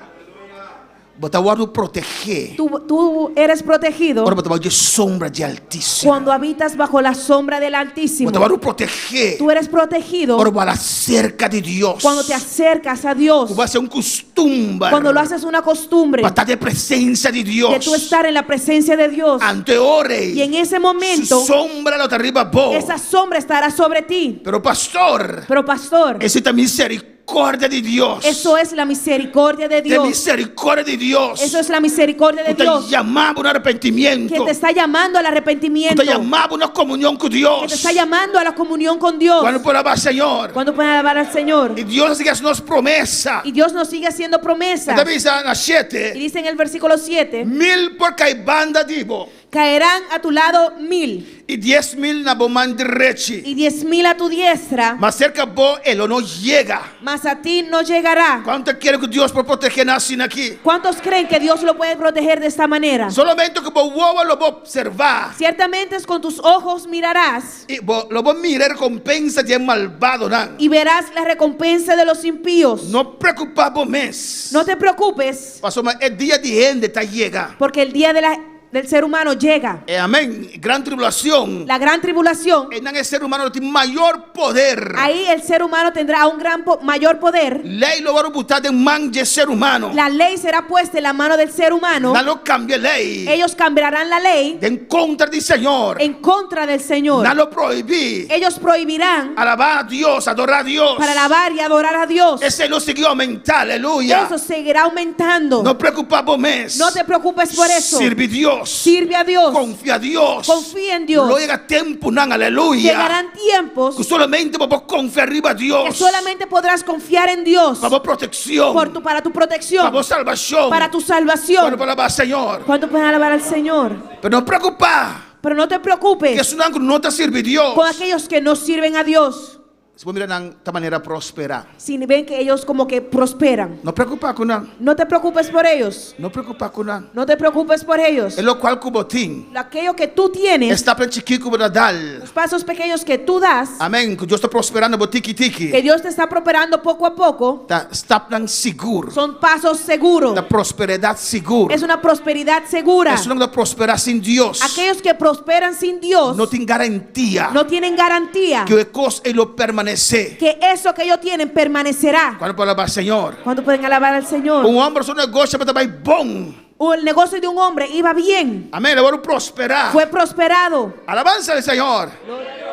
Bo ta wòrdu protegé. Tú, tú eres protegido. Ora bo ta bou dje sombra dje Altísimo. Cuando habitas bajo la sombra del Altísimo. Bo ta wòrdu protegé. Tú eres protegido. Ora bo hala serka di Dios. Cuando te acercas a Dios. Ku bo hasi un kustumber. Cuando lo haces una costumbre. Pa ta den presensia di Dios. De tú estar en la presencia de Dios. Anto e ora ei. Y en ese momento. Su sombra lo ta riba bo. Esa sombra estará sobre ti. Pero pastor. Pero pastor. Esei ta misericordia. Misericordia di Dios. Eso es la misericordia de Dios. E misericordia di Dios. Eso es la misericordia de Ku ta Dios. yama bo na arrepentimiento. Que te está llamando al arrepentimiento. Ku ta yama bo na comunión ku Dios. Que te está llamando a la comunión con Dios. Cuando por alabar Señor. Cuando pueden alabar al Señor. Y Dios sigue haciendo promesa. Y Dios nos sigue haciendo promesa. E ta bisa na shete. Y dice en el versículo 7. Mil por kai banda di bo. Caerán a tu lado mil. I 10,000 na bo man drechi. Y 10,000 a tu diestra. Ma serka bo e lo no yega. Mas a ti no llegará. Kuantu ta kere ku Dios por protegé nan asina aki? Cuántos creen que Dios lo puede proteger de esta manera? Solamente ku bo wowo lo bo opservá. Ciertamente es con tus ojos mirarás. I bo lo bo mira e rekompensa di e malbadonan. Y verás la recompensa de los impíos. No preokupá bo mes. No te preocupes. Pasobra e dia di hende ta yega. Porque el día de la del ser humano llega. E amén. Gran tribulacion. La gran tribulación. Einan e ser humano lo tin mayor poder. Ahí el ser humano tendrá un gran mayor poder. Ley lo wòrdu butá den man dje ser humano. La ley será puesta en la mano del ser humano. Nan lo kambia e ley. Ellos cambiarán la ley. Den kontra di Señor. En contra del Señor. Nan lo prohibí. Ellos prohibirán. Alabá a Dios, adorá a Dios. Para alabar y adorar a Dios. Esei lo sigui oumentá, aleluya. Eso seguirá aumentando. No preokupá bo mes. No te preocupes por eso. Sirbi Dios. Sirve a Dios. Konfia Dios. Confía en Dios. Lo yega tempunan, aleluya. Llegarán tiempos. Ku solamente bo por konfia riba Dios. Que solamente podrás confiar en Dios. Pa bo protekshon. Por tu, para tu protección. Pa bo salbashon. Para tu salvación. Kuantu por alabá Señor? ¿Cuánto pueden alabar al Señor? Pero no preokupá. Pero no te preocupes. Ku esunnan ku no ta sirbi Dios. Con aquellos que no sirven a Dios. Si bo mira nan ta manera prosperá. Si ven que ellos como que prosperan. No preokupá ku nan. No te preocupes por ellos. No preokupá ku nan. No te preocupes por ellos. E lokual ku bo tin. Aquello que tú tienes. E stapnan chikí ku bo ta dal. Los pasos pequeños que tú das. Amén. Ku Dios ta prosperando bo tiki tiki. Que Dios te está prosperando poco a poco. Ta stapnan sigur. Son pasos seguros. Ta prosperidat sigur. Es una prosperidad segura. Esunnan ku ta prosperá sin Dios. Aquellos que prosperan sin Dios. No tin garantia. No tienen garantía. Ku e kos ei lo permanesé. Que eso que ellos tienen permanecerá. Kuantu por alabá Señor? ¿Cuánto pueden alabar al Señor? Un hòmber su negoshi tabata bai bon. El negocio de un hombre iba bien. Amén. El a wòrdu prosperá. Fue prosperado. Alabansa al Señor.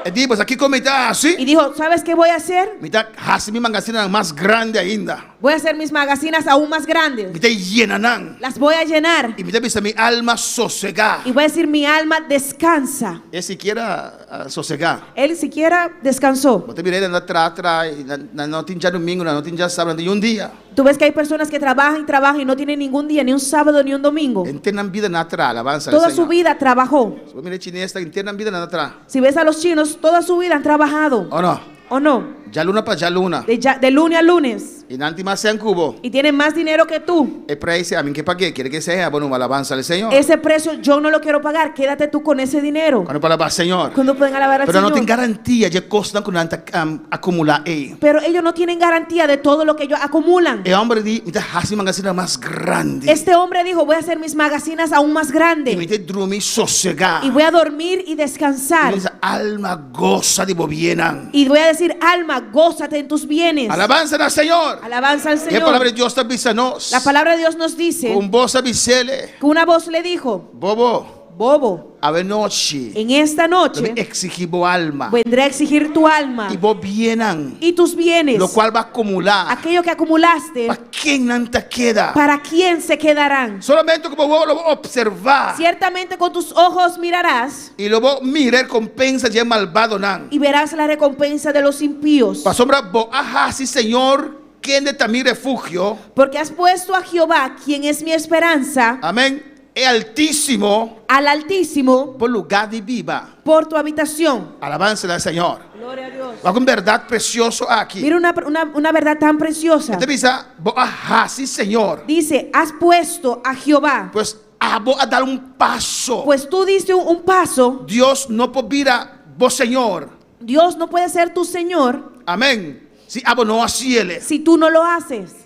E di, Bo sa kiko mi ta hasi? Y dijo, ¿sabes qué voy a hacer? Mi ta hasi mi mangasinanan mas grandi ainda. Voy a hacer mis magasinas aún más grandes. Mi ta yena nan. Las voy a llenar. I mi ta bisa mi alma sosegá. Y voy a decir, mi alma descansa. E sikiera a sosegá. Él siquiera descansó. Bo ta mira nan ta traha traha i nan no tin djadumingu, nan no tin djasabra, nan no tin un dia. Tú ves que hay personas que trabajan y trabajan y no tienen ningún día, ni un sábado ni un domingo. Henter nan bida nan a traha, alabansa al Toda su Señor. vida trabajó. Si bo mira e chinesnan, henter nan bida nan a traha. Si ves a los chinos, toda su vida han trabajado. O no? ¿O no? Djaluna pa djaluna. De, ya, de lunes a lunes. I nan tin mas sèn ku bo. Y tienen más dinero que tú. E preis ei, ami n' ke pag'é, keda ku esei, abo numa, alabansa al Señor. Ese precio yo no lo quiero pagar, quédate tú con ese dinero. Kuantu por alabá Señor? ¿Cuándo pueden alabar al Pero nan no Señor? tin garantia di e kosnan ku nan ta akumulá ei. Pero ellos no tienen garantía de todo lo que ellos acumulan. E hòmber di, Mi ta hasi mi mangasina mas grandi. Este hombre dijo, voy a hacer mis magazinas aún más grande. I mi ta drumi sosegá. Y voy a dormir y descansar. I mi bisa, Alma, gosa di bo biennan. Y voy a decir, alma, gózate en tus bienes. Alabansa na Señor. Alabanza al E Señor. palabra di Dios ta bisa nos. La palabra de Dios nos dice. Un bos a bis'é. Que una voz le dijo. Bobo. Bobo. Awe nochi. En esta noche. Lo mi exigí bo alma. Vendré a exigir tu alma. I bo biennan. Y tus bienes. Lokual bo a akumulá. Aquello que acumulaste. Pa ken nan ta keda? ¿Para quién se quedarán? Solamente ku bo wowo lo bo opservá. Ciertamente con tus ojos mirarás. I lo bo mira e rekompensa di e malbadonan. Y verás la recompensa de los impíos. Pasobra bo a hasi Señor, kende ta mi refugio. Porque has puesto a Jehová, quien es mi esperanza. Amén. E Altísimo. Al Altísimo. Bo lugá di biba. Por tu habitación. Alabansa na Señor. Gloria a Dios. Wak un bèrdat presioso aki. Mira una, una, una verdad tan preciosa. E ta bisa, bo a hasi Señor. Dice, has puesto a Jehová. Pues abo a dal un paso. Pues tú diste un, un paso. Dios no por bira bo Señor. Dios no puede ser tu Señor. Amén. Si abo no hasié. Si tú no lo haces.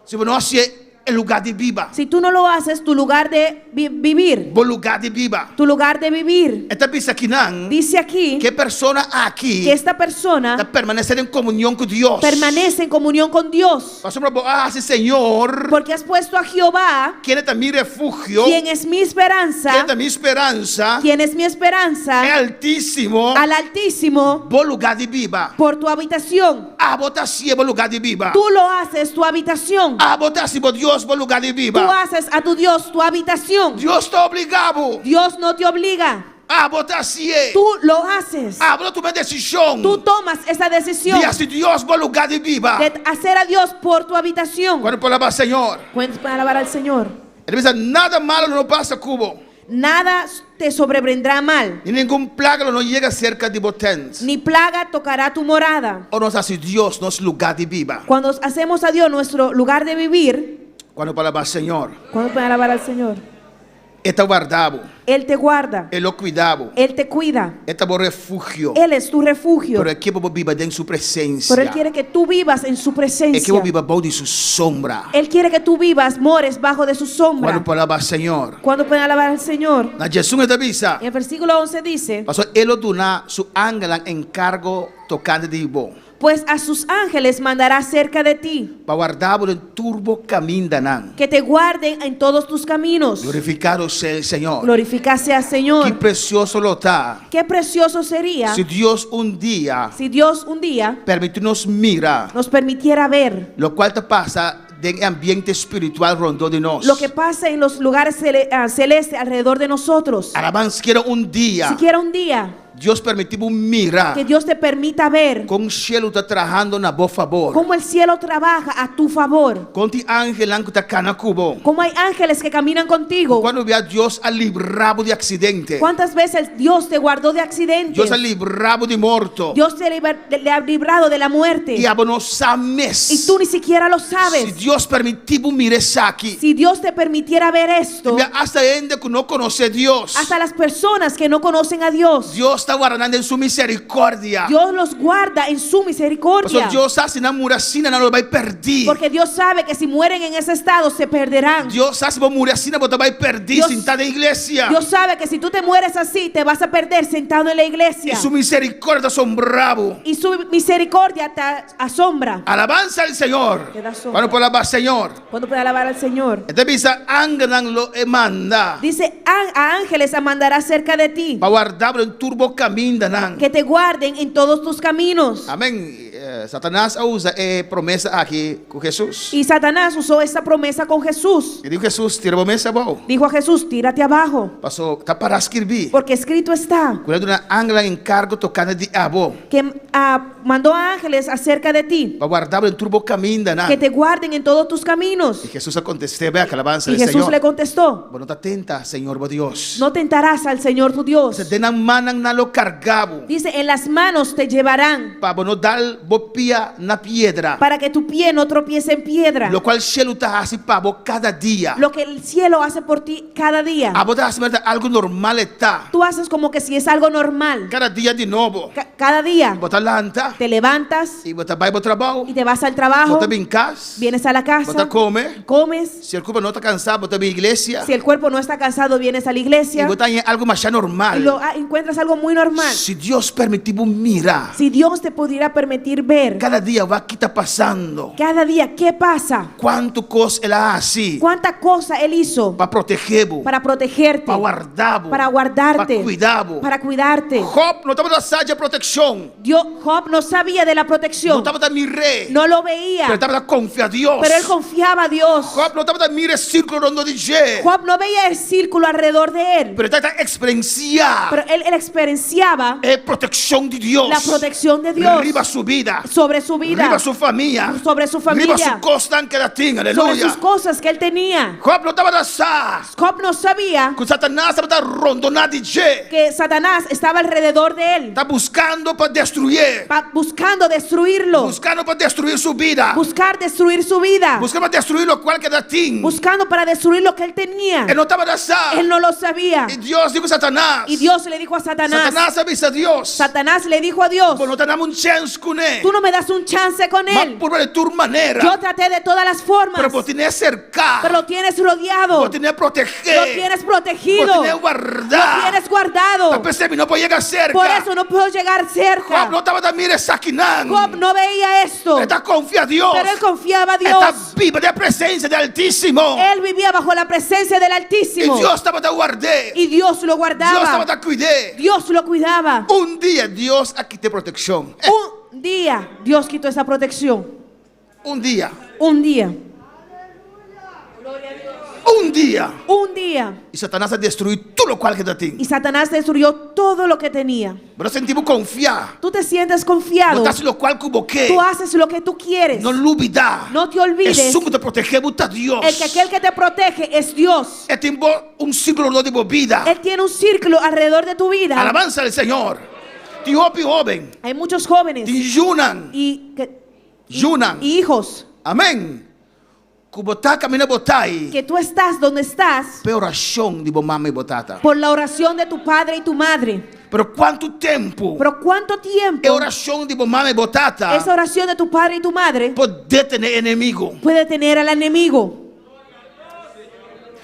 Si bo no hasié e lugá di biba. Si tú no lo haces, tu lugar de vivir. Bo lugá di biba. Tu lugar de vivir. E ta bisa akinan. Dice aquí. Ku e persona aki. Que esta persona. Ta permanesé den komunion ku Dios. Permanece en comunión con Dios. Pasobra bo a hasi Señor. Porque has puesto a Jehová. Kende ta mi refugio. Quien es mi esperanza. Kende ta mi speransa. Quien es mi esperanza. E Altísimo. Al Altísimo. Bo lugá di biba. Por tu habitación. Abo ta hasié bo lugá di biba. Tú lo haces tu habitación. Abo ta hasi bo Dios bo lugá di biba. Tú haces a tu Dios tu habitación. Dios no ta obligá bo. Dios no te obliga. Abo ta hasié. Tú lo haces. Abo ta tuma e desishon. Tú tomas esa decisión. Di hasi Dios bo lugá di biba. De hacer a Dios por tu habitación. Kuantu por alabá Señor? ¿Cuántos pueden alabar al Señor? E ta bisa nada malu no pasa ku bo. Nada te sobrevendrá mal. Ni ningun plaga lo no yega serka di bo tènt. Ni plaga tocará tu morada. Ora nos hasi Dios nos lugá di biba. Cuando hacemos a Dios nuestro lugar de vivir. Cuando por alabá Señor. Cuando pueden alabar al Señor. E ta warda bo. Él te guarda. E lo cuida bo. Él te cuida. E ta bo refugio. Él es tu refugio. Pero e ke pa bo biba den su presencia. Pero Él quiere que tú vivas en su E ke presencia. bo biba bou di su sombra. Él quiere que tú vivas, mores bajo de su sombra. Cuando por alabá Señor. Cuando pueden alabar al Señor. Na diesun e ta bisa. En el versículo 11 dice. Pasobra e lo duna su angelnan encargo tocante di bo. Pues a sus ángeles mandará cerca de ti. Pa warda bo den tur bo camindanan. Que te guarden en todos tus caminos. Glorificado sea el Señor. Glorificado sea el Señor. Ki precioso lo ta. Qué precioso sería. Si Dios un dia. Si Dios un día. Permiti nos mira. Nos permitiera ver. Locual ta pasa den e ambiente spiritual rondó di nos. Lo que pasa en los lugares celestes alrededor de nosotros. Alaban sikiera un dia. Siquiera un día. Dios permití bo mira. Que Dios te permita ver. Kon shelu ta trahando na bo fabor. Cómo el cielo trabaja a tu favor. Kon tin angelnan ku ta kana ku bo. Cómo hay ángeles que caminan contigo. Kuantu bia Dios a libra bo di aksidente. Cuántas veces Dios te guardó de accidentes. Dios a libra bo di morto. Dios te le ha librado de la muerte. I abo no sa mes. Y tú ni siquiera lo sabes. Si Dios permití bo mira esaki. Si Dios te permitiera ver esto. Mira, hasta hende ku no konosé Dios. Hasta las personas que no conocen a Dios. Dios ta warda nan den su misericordia. Dios los guarda en su misericordia. Pasobra Dios sa si nan muri asina nan lo bai perdí. Porque Dios sabe que si mueren en ese estado se perderán. Dios sa si bo muri asina bo ta bai perdí Dios, sintá den iglesia. Dios sabe que si tú te mueres así te vas a perder sentado en la iglesia. I su misericordia ta asombrá bo. Y su misericordia te asombra. Alabanza al Señor. Te da asombro. Cuando por alabá Señor. Cuando puede alabar al Señor. E ta bisa angelnan lo e manda. Dice, a ángeles a mandará cerca de ti. Pa warda bo den tur bo camindanan. Que te guarden en todos tus caminos. Amén. Satanás a usa e promesa aki cu Jesús. Y Satanás usó esta promesa con Jesús. E dijo Jesús, tira bo mes abou. Dijo a Jesús, tírate abajo. Paso ta para skirbi. Porque escrito está. Cu el a duna angelnan encargo tocante di abo. Que mandó a ángeles acerca de ti. Pa warda bo den tur bo camindanan. Que te guarden en todos tus caminos. Y Jesús a contest'é bek, alabanza Y del Jesús Señor. le contestó. Bo no ta tenta Señor bo Dios. No tentarás al Señor tu Dios. Dice, den nan mannan nan lo carga bo. Dice, en las manos te llevarán. Pa bo no dal bo pia na piedra. Para que tu pie no tropiece en piedra. Locual cielo ta haci pa bo cada dia. Lo que el cielo hace por ti cada día. Abo ta haci manera ta algo normal e ta. Tú haces como que si es algo normal. Cada dia di nobo. Cada día. Bo ta lanta. Te levantas. Y bo ta bay bo trabao. Y te vas al trabajo. Bo ta bin cas. Vienes a la casa. Bo ta come. Comes. Si el cuerpo no ta cansa, bo ta bin iglesia. Si el cuerpo no está cansado, vienes a la iglesia. Y bo ta haña algo masha normal. Y lo encuentras algo muy normal. Si Dios permití bo mira. Si Dios te pudiera permitir ver. Cada dia wak ki ta pasando. Cada día, ¿qué pasa? Cuanto cos el a haci. Cuánta cosa él hizo. Pa protegé bo. Para protegerte. Pa warda bo. Para guardarte. Pa cuida bo. Para cuidarte. Job no tabata sa dje proteccion. Dios, Job no sabía de la protección. No tabata mir'é. No lo veía. Pero e tabata confia Dios. Pero él confiaba a Dios. Job no tabata mira e círculo rondó di dje. Job no veía el círculo alrededor de él. Pero e tabata experienciá. Pero él, él experienciaba E proteccion di Dios. La protección de Dios. Riba su bida. Sobre su vida. Riba su famia. Sobre su familia. Riba su cosnan cu el a tin. Sobre Aleluya. sus cosas que él tenía. Job no tabata sa. Job no sabía. Cu Satanás tabata rondoná di dje. Que Satanás estaba alrededor de él. Ta buscando pa destruyé. Pa buscando destruirlo. Buscando pa destruí su bida. Buscar destruir su vida. Buscando pa destruí locual cu el a tin. Buscando para destruir lo que él tenía. E no tabata sa. Él no lo sabía. Y Dios di cu Satanás. Y Dios le dijo a Satanás. Satanás a bisa Dios. Satanás le dijo a Dios. Bo no ta dam un chens cuné. Tú no me das un chance con M'a él. purba di tur manera. Yo traté de todas las formas. Pero bo tin'é cerca. Pero lo tienes rodeado. Bo tin'é protegé. Lo tienes protegido. Bo tin'é guardá. Lo tienes guardado. Ta p'esei mi no por yega cerca. Por eso no puedo llegar cerca. Job no tabata mira esakinan. Job no veía esto. E ta confia Dios. Pero él confiaba a Dios. E ta biba den presencia di Altísimo. Él vivía bajo la presencia del Altísimo. Y Dios tabata guard'é. Y Dios lo guardaba. Dios tabata cuid'é. Dios lo cuidaba. Un dia Dios a kita e proteccion. Un dia Dios quitó esa protección. Un dia. Un dia. Un Un dia. Un día. I Satanas a destruí tur lokual ku e tabatin. Y Satanás destruyó todo lo que tenía. Bo ta sinti bo konfiá. Tú te sientes confiado. Bo ta hasi lokual ku bo ke. Tú haces lo que tú quieres. No lubidá. No te olvides. Esun ku ta protegé bo ta Dios. El que aquel que te protege es Dios. E tin bo un sírkulo rondó di bo bida. Él tiene un círculo alrededor de tu vida. Alabansa al Señor. Tin hopi hóben. Hay muchos jóvenes. Tin yunan. Y, que, yunan. Y hijos. Amén. Ku bo ta kaminda bo ta ei. Que tú estás donde estás. P'e orashon di bo mama i bo tata. Por la oración de tu padre y tu madre. Pero kuantu tempu. Pero cuánto tiempo. E orashon di bo mama i bo tata. Esa oración de tu padre y tu madre. Por detené e enemigu. Puede detener al enemigo.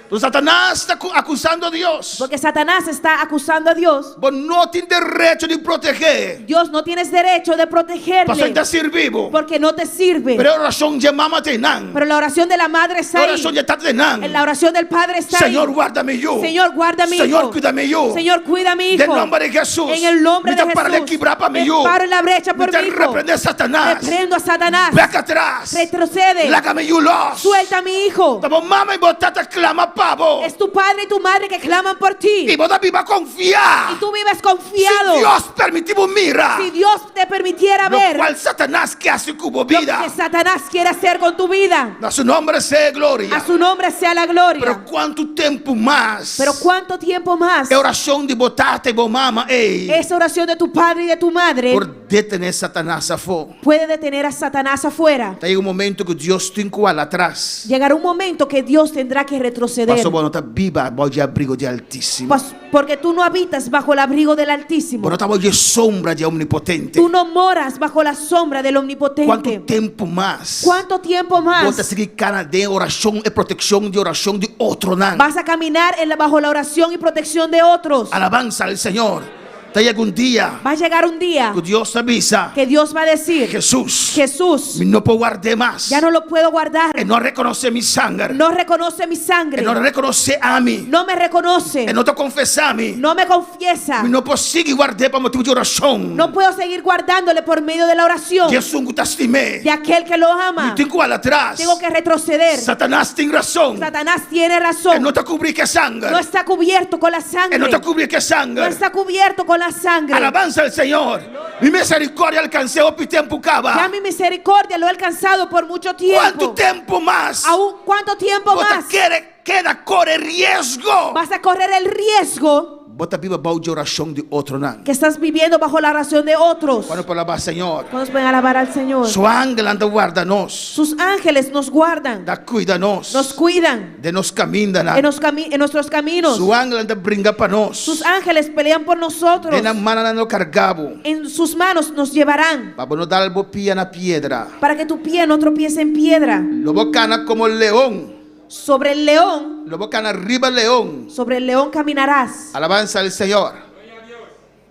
Entonces Satanás ta akusando a Dios. Porque Satanás está acusando a Dios. Bo no tin derecho di protegé. Dios no tienes derecho de protegerle. Pasobra e n' ta sirbi bo. Porque no te sirve. Pero e orashon dje mama ta einan. Pero la oración de la madre está ahí. E orashon dje tata ta einan. La oración del padre está ahí. Señor, warda mi yu. Señor, guarda mi Señor, hijo. kuida mi yu. Señor, cuida mi hijo. Den nòmber di Jesús. En el nombre Mi ta de para Jesús. den kibra pa mi Me yu. paro en la brecha por Mi ta mi hijo. reprendé Satanás. Reprendo a Satanás. Bèk atras. Retrocede. Laga mi yu lòs. Suelta a mi hijo. Ta bo mama i bo tata klama pa bo. Es tu padre y tu madre que claman por ti. I bo ta biba konfiá. Y tú vives confiado. Si Dios permití bo mira. Si Dios te permitiera ver. Lokual Satanas ke hasi ku bo bida. Lo que Satanás quiere hacer con tu vida. Na su nomber sea gloria. A su nombre sea la gloria. Pero kuantu tempu mas. Pero cuánto tiempo más. E orashon di bo tata i bo mama ei. Esa oración de tu padre y de tu madre. Por detené Satanas afó. Puede detener a Satanás afuera. Ta yega un momento ku Dios tin ku hala atras. Llegará un momento que Dios tendrá que retroceder. Pasobra bo no ta biba bou di abrigo di Altísimo. Porque tú no habitas bajo el abrigo del Altísimo. Bo no ta bou di e sombra di e Omnipotente. Tú no moras bajo la sombra del Omnipotente. Kuantu tempu mas? Cuánto tiempo más? Bo ta sigui kana den orashon e protekshon di orashon di otronan. Vas a caminar en la, bajo la oración y protección de otros. Alabansa al Señor. Ta yega un dia. Va a llegar un día. Ku Dios ta bisa. Que Dios va a decir. Jesús. Jesús. Mi no por ward'é mas. Ya no lo puedo guardar. E no a rekonosé mi sanger. No reconoce mi sangre. E no a rekonosé ami. No me reconoce. E no ta konfesá mi. No me confiesa. Mi no por sigui ward'é pa motibu di orashon. No puedo seguir guardándole por medio de la oración. Di esun ku ta stim'é. De aquel que lo ama. Mi tin ku hala atras. Tengo que retroceder. Satanas tin rason. Satanás tiene razón. E no ta kubrí ku e sanger. No está cubierto con la sangre. E no ta kubrí ku e sanger. No está cubierto con la sangre. Alabanza al Señor. Mi misericordia alcans'é hopi tempu kaba. Ya mi misericordia lo he alcanzado por mucho tiempo. Kuantu tempu mas? Aún cuánto tiempo Bo ta más? kere keda kore riesgo. Vas a correr el riesgo. Bo ta biba bou di orashon di otronan. Que estás viviendo bajo la oración de otros. Kuantu por alabá Señor? ¿Cuántos pueden alabar al Señor? Su angelnan ta warda nos. Sus ángeles nos guardan. Ta kuida nos. Nos cuidan. Den nos kamindanan. En nos cami en nuestros caminos. Su angelnan ta bringa pa nos. Sus ángeles pelean por nosotros. Den nan mannan nan lo karga bo. En sus manos nos llevarán. Pa bo no dal bo pia na piedra. Para que tu pie no tropiece en piedra. Lo bo kana komo leon. Sobre el león. Lo bo kana riba leon. Sobre el león caminarás. Alabanza al Señor.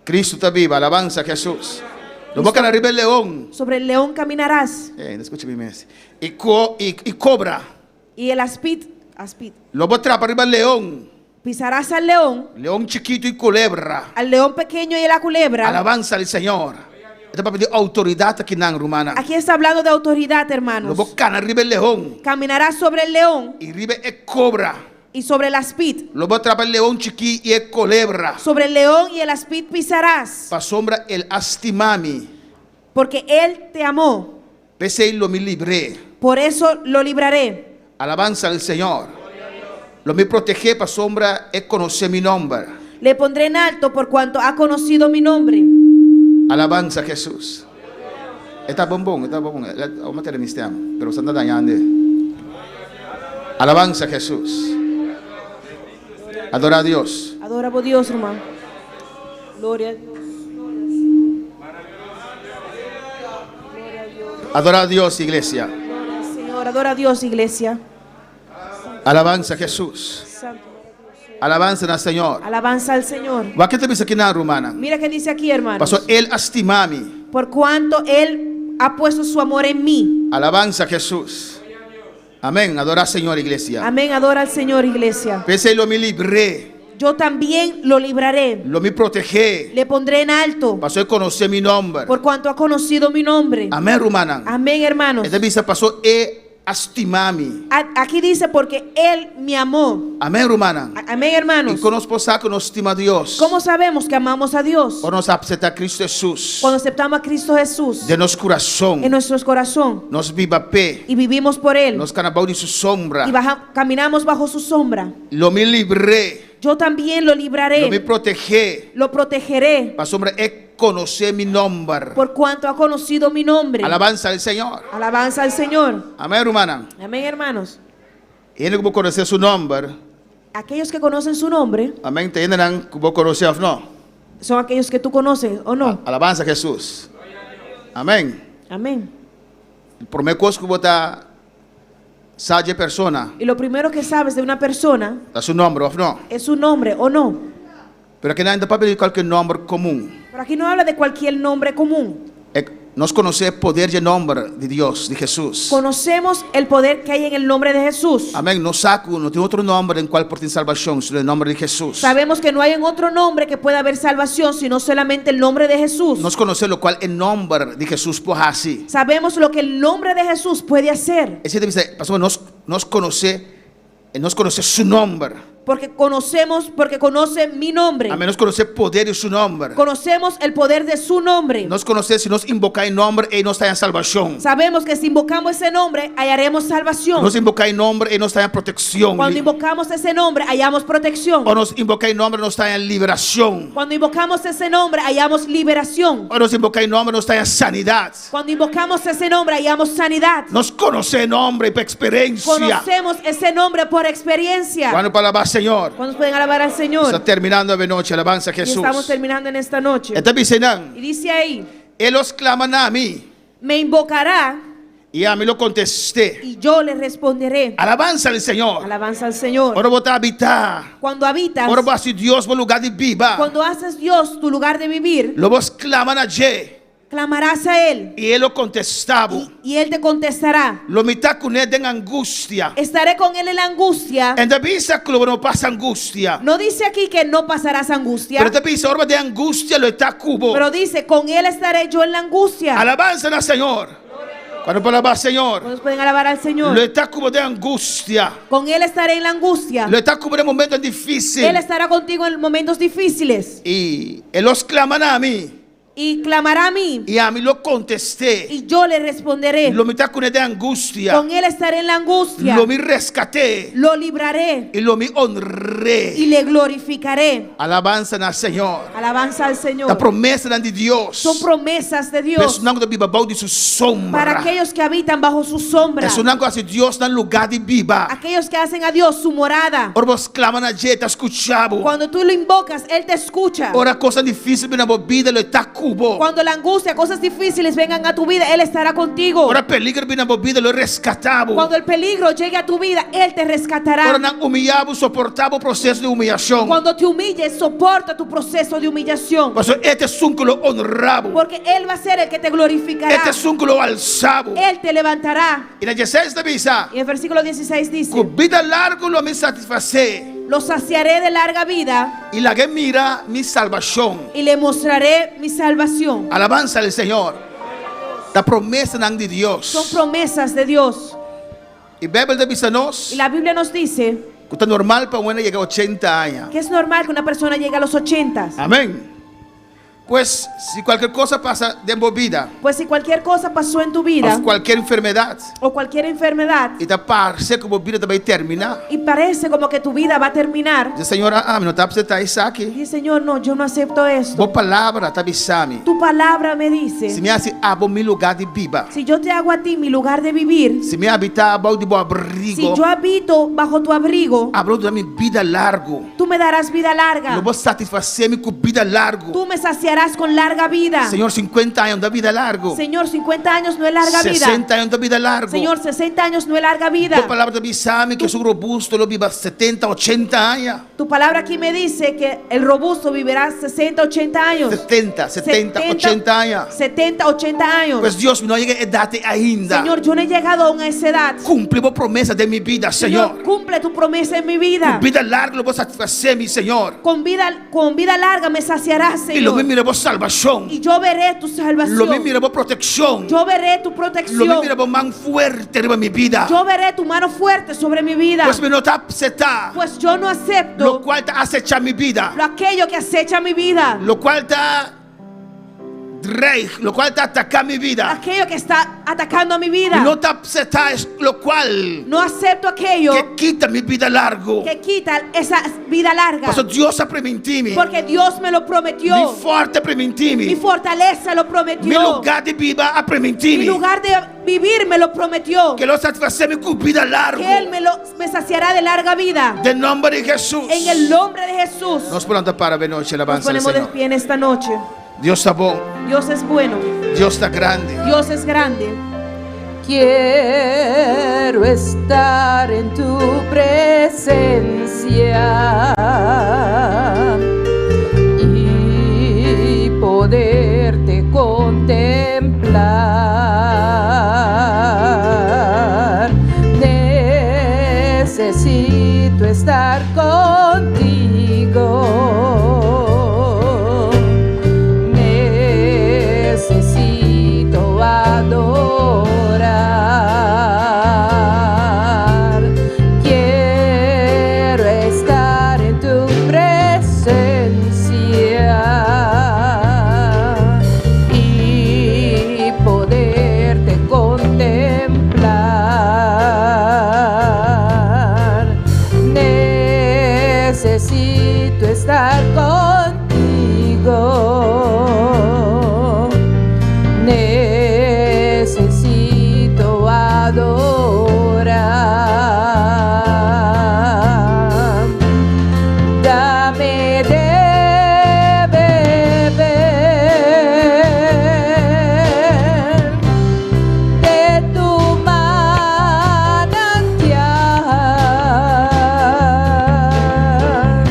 Cristo ta biba. Alabanza a Jesús. Lo bo kana riba leon. Sobre el león caminarás. Eh, escucha mi mes. Y, co, y, y cobra. Y el aspid, aspid. Lo bo trapa riba leon. Pisarás al león. Leon chikitu y kolebra. Al león pequeño y a la culebra. Alabanza al Señor. E ta papia di outoridat akinan, rumannan. Aquí está hablando de autoridad, hermanos. Lo bo kana riba e leon. Caminarás sobre el león. I riba e kobra. Y sobre el aspid. Lo bo trapa e leon chikí i e kolebra. Sobre el león y el aspid pisarás. Pasobra el a stima mi. Porque él te amó. P'esei lo mi libr'é. Por eso lo libraré. Alabanza al Señor. Lo mi protegé pasobra e konosé mi nomber. Le pondré en alto por cuanto ha conocido mi nombre. Alabanza a Jesús. E ta bon bon, e ta bon bon. Awor mi a tene mi stem, pero boso ta dañando. Alabanza a Jesús. Adora a Dios. Adora bo Dios, ruman. Gloria a Dios. Adora a Dios, iglesia. Gloria al Señor. Adora a Dios, iglesia. Alabanza a Jesús. Alabanza na Señor. Alabanza al Señor. Wak ke ta bisa aki nan, rumannan. Mira que dice aquí, hermanos. Paso El a stima mi. Por cuanto Él ha puesto su amor en mí. Alabanza a Jesús. Amén. Adora Señor, iglesia. Amén. Adora al Señor, iglesia. P'esei lo mi libr'é. Yo también lo libraré. Lo mi protegé. Le pondré en alto. Paso e konosé mi nòmber. Por cuanto ha conocido mi nombre. Amén, rumannan. Amén, hermanos. E ta bisa paso e. a stima mi. Aquí dice porque Él me amó. Amèn, rumannan. Amén, I hermanos. kon nos por sa ku nos stima Dios? ¿Cómo sabemos que amamos a Dios? Ora nos aseptá Kristu Hesus Cuando aceptamos a Cristo Jesús den nos kurason, en nuestro corazón nos biba p'e, y vivimos por Él nos kana bou di su sombra. y caminamos bajo su sombra. Lo mi libr'é. Yo también lo libraré. Lo mi proteh'é. Lo protegeré. Pasobra e konosé mi nòmber. Por cuanto ha conocido mi nombre. Alabansa al Señor. Alabanza al Señor. Amèn, rumannan. Amén, hermanos. Hende ku bo konosé su nòmber. Aquellos que conocen su nombre. Amèn. Ta hendenan ku bo konosé òf no? Son aquellos que tú conoces o no. Alabansa Hesus. Amèn. Amén. Promé kos ku bo ta sa dje persona. Y lo primero que sabes de una persona. Ta su nòmber òf no? Es su nombre o no. Pero akinan e no ta papia di kualke nòmber komun. Pero aquí no habla de cualquier nombre común. E, nos konosé e poder dje nòmber di Dios, di Hesus. Conocemos el poder que hay en el nombre de Jesús. Amén. Nos sa ku no tin otro nòmber den kual por tin salbashon, sino e nòmber di Hesus. Sabemos que no hay en otro nombre que pueda haber salvación, sino solamente el nombre de Jesús. Nos konosé lokual e nòmber di Hesus por hasi. Sabemos lo que el nombre de Jesús puede hacer. Esei ta bisa, pasobra nos, nos konosé, nos konosé su nòmber. Porque conocemos, porque conoce mi nombre. Amén. Nos konosé poder di su nòmber. Conocemos el poder de su nombre. Nos konosé si nos invoká e nòmber ei nos ta haña salbashon. Sabemos que si invocamos ese nombre, hallaremos salvación. Nos invoká e nòmber ei nos ta haña protekshon. Cuando invocamos ese nombre, hallamos protección. Ora nos invoká e nòmber nos ta haña liberashon. Cuando invocamos ese nombre, hallamos liberación. Ora nos invoká e nòmber nos ta haña sanidat. Cuando invocamos ese nombre, hallamos sanidad. Nos konosé e nòmber ei pa eksperensia. Conocemos ese nombre por experiencia. Kuantu pa alabá Señor? ¿Cuántos pueden alabar al Señor? Ta terminando awe nochi, alabansa a Y estamos Jesús. terminando en esta noche. E ta bisa einan. Y dice ahí. E lo sklama na mi. Me invocará. I ami lo kontest'é. Y yo le responderé. Alabansa al Señor. Alabanza al Señor. Ora bo ta habitá. Cuando habitas. Ora bo hasi Dios bo lugá di biba. Cuando haces Dios tu lugar de vivir. Lo bo sklama na dje. Clamarás a Él. I E lo kontestá bo. Y Él te contestará. Lo mi ta kuné den angustia. Estaré con Él en la angustia. E n' ta bisa ku lo bo no pasa angustia. No dice aquí que no pasarás angustia. Pero e ta bisa ora bo den angustia lo e ta ku bo. Pero dice, con Él estaré yo en la angustia. Alabansa na Señor. Kuantu por alabá Señor? ¿Cuántos pueden alabar al Señor? Lo e ta ku bo den angustia. Con Él estaré en la angustia. Lo e ta ku bo den momentonan difísil. Él estará contigo en momentos difíciles. I e lo sklama na mi. Y clamará a mí. I ami lo kontest'é. Y yo le responderé. Lo mi ta kuné den angustia. Con él estaré en la angustia. Lo mi reskat'é. Lo libraré. I lo mi honr'é. Y le glorificaré. Alabansa na Señor. Alabanza al Señor. Ta promesanan di Dios. Son promesas de Dios. Pa esunnan ku ta biba bou di su sombra. Para aquellos que habitan bajo su sombra. Esunnan ku hasi Dios nan lugá di biba. Aquellos que hacen a Dios su morada. Ora bo sklama na dje, e ta skucha bo. Cuando tú lo invocas, Él te escucha. Ora kosnan difísil bini na bo bida, lo e ta ku bo. Cuando la angustia, cosas difíciles vengan a tu vida, Él estará contigo. Ora peliger bini na bo bida, lo e reskatá bo. Cuando el peligro llegue a tu vida, Él te rescatará. Ora nan humillá bo, soportá bo proseso di humillashon. Cuando te humilles, soporta tu proceso de humillación. Pasobra e ta esun ku lo honrá bo. Porque Él va a ser el que te glorificará. E ta esun ku lo alsá bo. Él te levantará. I na dieseis ta bisa. Y el versículo 16 dice. Ku bida largu lo mi satisfasé. Lo saciaré de larga vida. I lag'é mira mi salbashon. Y le mostraré mi salvación. Alabansa al Señor. Ta promesanan di Dios. Son promesas de Dios. I Beibel ta bisa nos. Y la Biblia nos dice. Ku ta normal pa un hende yega ochenta aña. Que es normal que una persona llegue a los ochentas. Amén. Pues, si cualkier kos a pasa den bo bida. Pues si cualquier cosa pasó en tu vida. Of cualkier enfermedad. O cualquier enfermedad. I ta parse ku bo bida ta bai terminá. Y parece como que tu vida va a terminar. Dice, Señor, ami no ta aseptá esaki. Dice, Señor, no, yo no acepto esto. Bo palabra ta bisa mi. Tu palabra me dice. Si mi hasi abo mi lugá di biba. Si yo te hago a ti mi lugar de vivir. Si mi habitá bou di bo abrigo. Si yo habito bajo tu abrigo. Abo lo duna mi bida largu. Tú me darás vida larga. Lo bo satisfasé mi ku bida largu. Tú me saciarás con larga vida. Señor, sinkuenta aña no ta bida largu. Señor, 50 años no es larga vida. Sesenta aña no ta bida largu. Señor, 60 años no es larga vida. Bo palabra ta bisa mi ku esun robusto lo biba setenta, ochenta aña. Tu Tu palabra aquí me dice que el robusto vivirá 60, 80 años. 70, 70, 80 aña. 70, 80 años. Pues Dios, mi no a yega e edat ei ainda. Señor, yo no he llegado aún a esa edad. Kumpli bo promesa den mi bida, Señor, Señor. cumple tu promesa en mi vida. Ku bida largu lo bo satisfasé mi, Señor. Con vida, con vida larga me saciarás, I lo mi Señor. mira bo salbashon. Y yo veré tu salvación. Lo mi mira bo protekshon. Yo veré tu Lo mi protección. mira bo man fuerte riba mi bida. Yo veré tu mano fuerte sobre mi vida. Pues mi no ta aseptá. Pues yo no acepto Lokual ta asechá mi bida. lo aquello que acecha mi vida. Lokual ta dreig, lokual ta ataká mi bida. Aquello que está atacando a mi vida. Mi no ta aseptá lokual No acepto aquello ke kita mi bida largu. que quita esa vida larga. Pasobra Dios a primintí mi. Porque Dios me lo prometió. Mi fòrti a primintí mi. Mi fortaleza lo Mi prometió. lugá di biba a primintí Mi mi. lugar de vivir me lo prometió. Ku e lo satisfasé mi ku bida largu. Que Él me, lo, me saciará de larga vida. Den nòmber di Hesus. En el nombre de Jesús. Nos por lanta para awe nochi, Nos alabansa al ponemos de Señor. pie en esta noche. Dios ta bon. Dios es bueno. Dios ta grandi. Dios es grande. Quiero estar en tu presencia y poderte contemplar. Necesito estar contigo. Necesito adorar. Quiero estar en tu presencia y poderte contemplar. Necesito estar contigo. Necesito adorar. Dame de beber de tu manantial.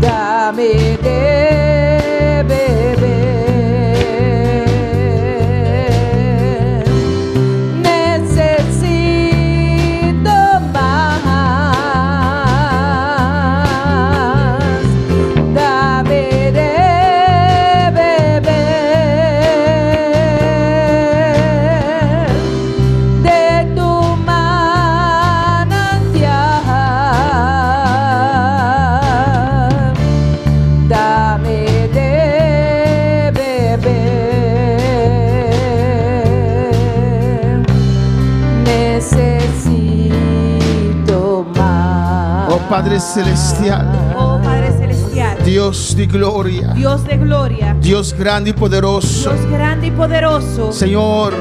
Dame de beber. Necesito más. Dame de beber de tu manantial. Dame de beber. Necesito más. Oh Padre Celestial, Oh Padre Celestial. Dios de gloria, Dios de gloria. Dios grandi i poderoso. Dios grande y poderoso. Señor,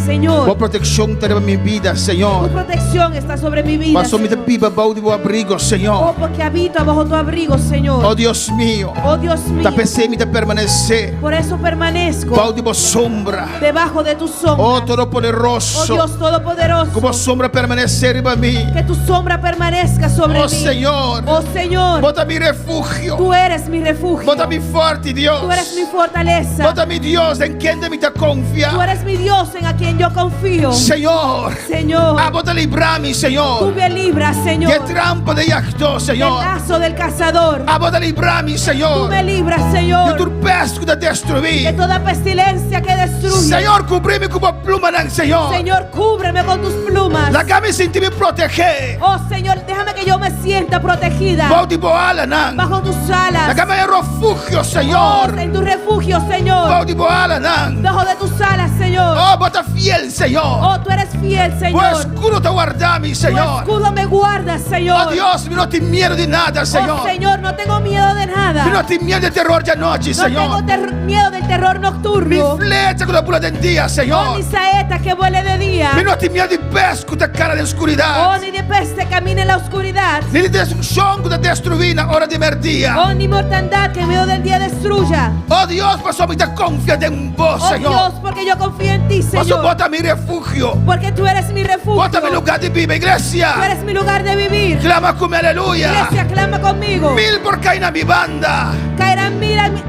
Señor. Bo protekshon ta riba mi bida, Tu Señor. protección está sobre mi vida. Paso mi ta Señor. biba bou di bo abrigo, Oh, Señor. porque habito bajo tu abrigo, Señor. Oh Dios mío. Oh Dios mío. Ta p'esei mi ta permanesé. Por eso permanezco Bou di bo sombra. debajo de tu sombra. Oh Todopoderoso. Oh Dios Todopoderoso. Ku bo sombra permanesé riba mi. Que tu sombra permanezca sobre Oh mí. Señor. Oh Señor. Bo ta mi refugio. Tú eres mi refugio. Bo ta mi fòrti, Dios. Tú eres mi fortaleza. Bo ta mi Dios, den kende mi ta konfia. Tú eres mi Dios en a quien yo confío. Señor. Señor. Abo ta libra mi, Señor. Tú me libras, Señor. Di e trampa di yagdó, Señor. Del lazo del cazador. Abo ta libra mi, Señor. Tú me libras, Señor. Di tur pèst ku ta destruí. De toda pestilencia que destruye. Señor, kubri mi ku bo plumanan, Señor. Señor, cúbreme con tus plumas. Laga mi sinti mi protegé. Oh, Señor, déjame que yo me sienta protegida. Bou di bo alanan. Bajo tus alas. Laga mi refugio, Señor. Oh, en tu refugio, Señor. Bou di bo alanan. Bajo de tus alas, Señor. Oh, bo ta fiel, Señor. Oh, tú eres fiel, Bo Señor. eskudo ta warda mi, Tu Señor. escudo me guarda, Señor. Oh Dios, mi no tin miedu di nada, Señor. Oh, Señor, no tengo miedo de nada. Mi no tin miedu di teror di anochi, No Señor. tengo ter- miedo del terror nocturno. Ni flecha ku ta bula di dia, Señor. Oh, ni saeta que vuele de día. Mi no tin miedu di pèst ku ta kana den skuridat. Oh, ni de peste camina en la oscuridad. Ni di destrukshon ku ta destruí na ora di mèrdia. Oh, ni mortandad que en medio del día destruya. Oh Dios, pasobra mi ta konfia den bo, Oh Señor. Dios, porque yo confío en ti, Pasobra Señor. bo ta mi refugio. Porque tú eres mi refugio. Bo ta mi lugá di biba, iglesia. Tú eres mi lugar de vivir. Klama ku mi, aleluya. Iglesia, clama conmigo. Mil por kai na mi banda. Caerán mil a mi-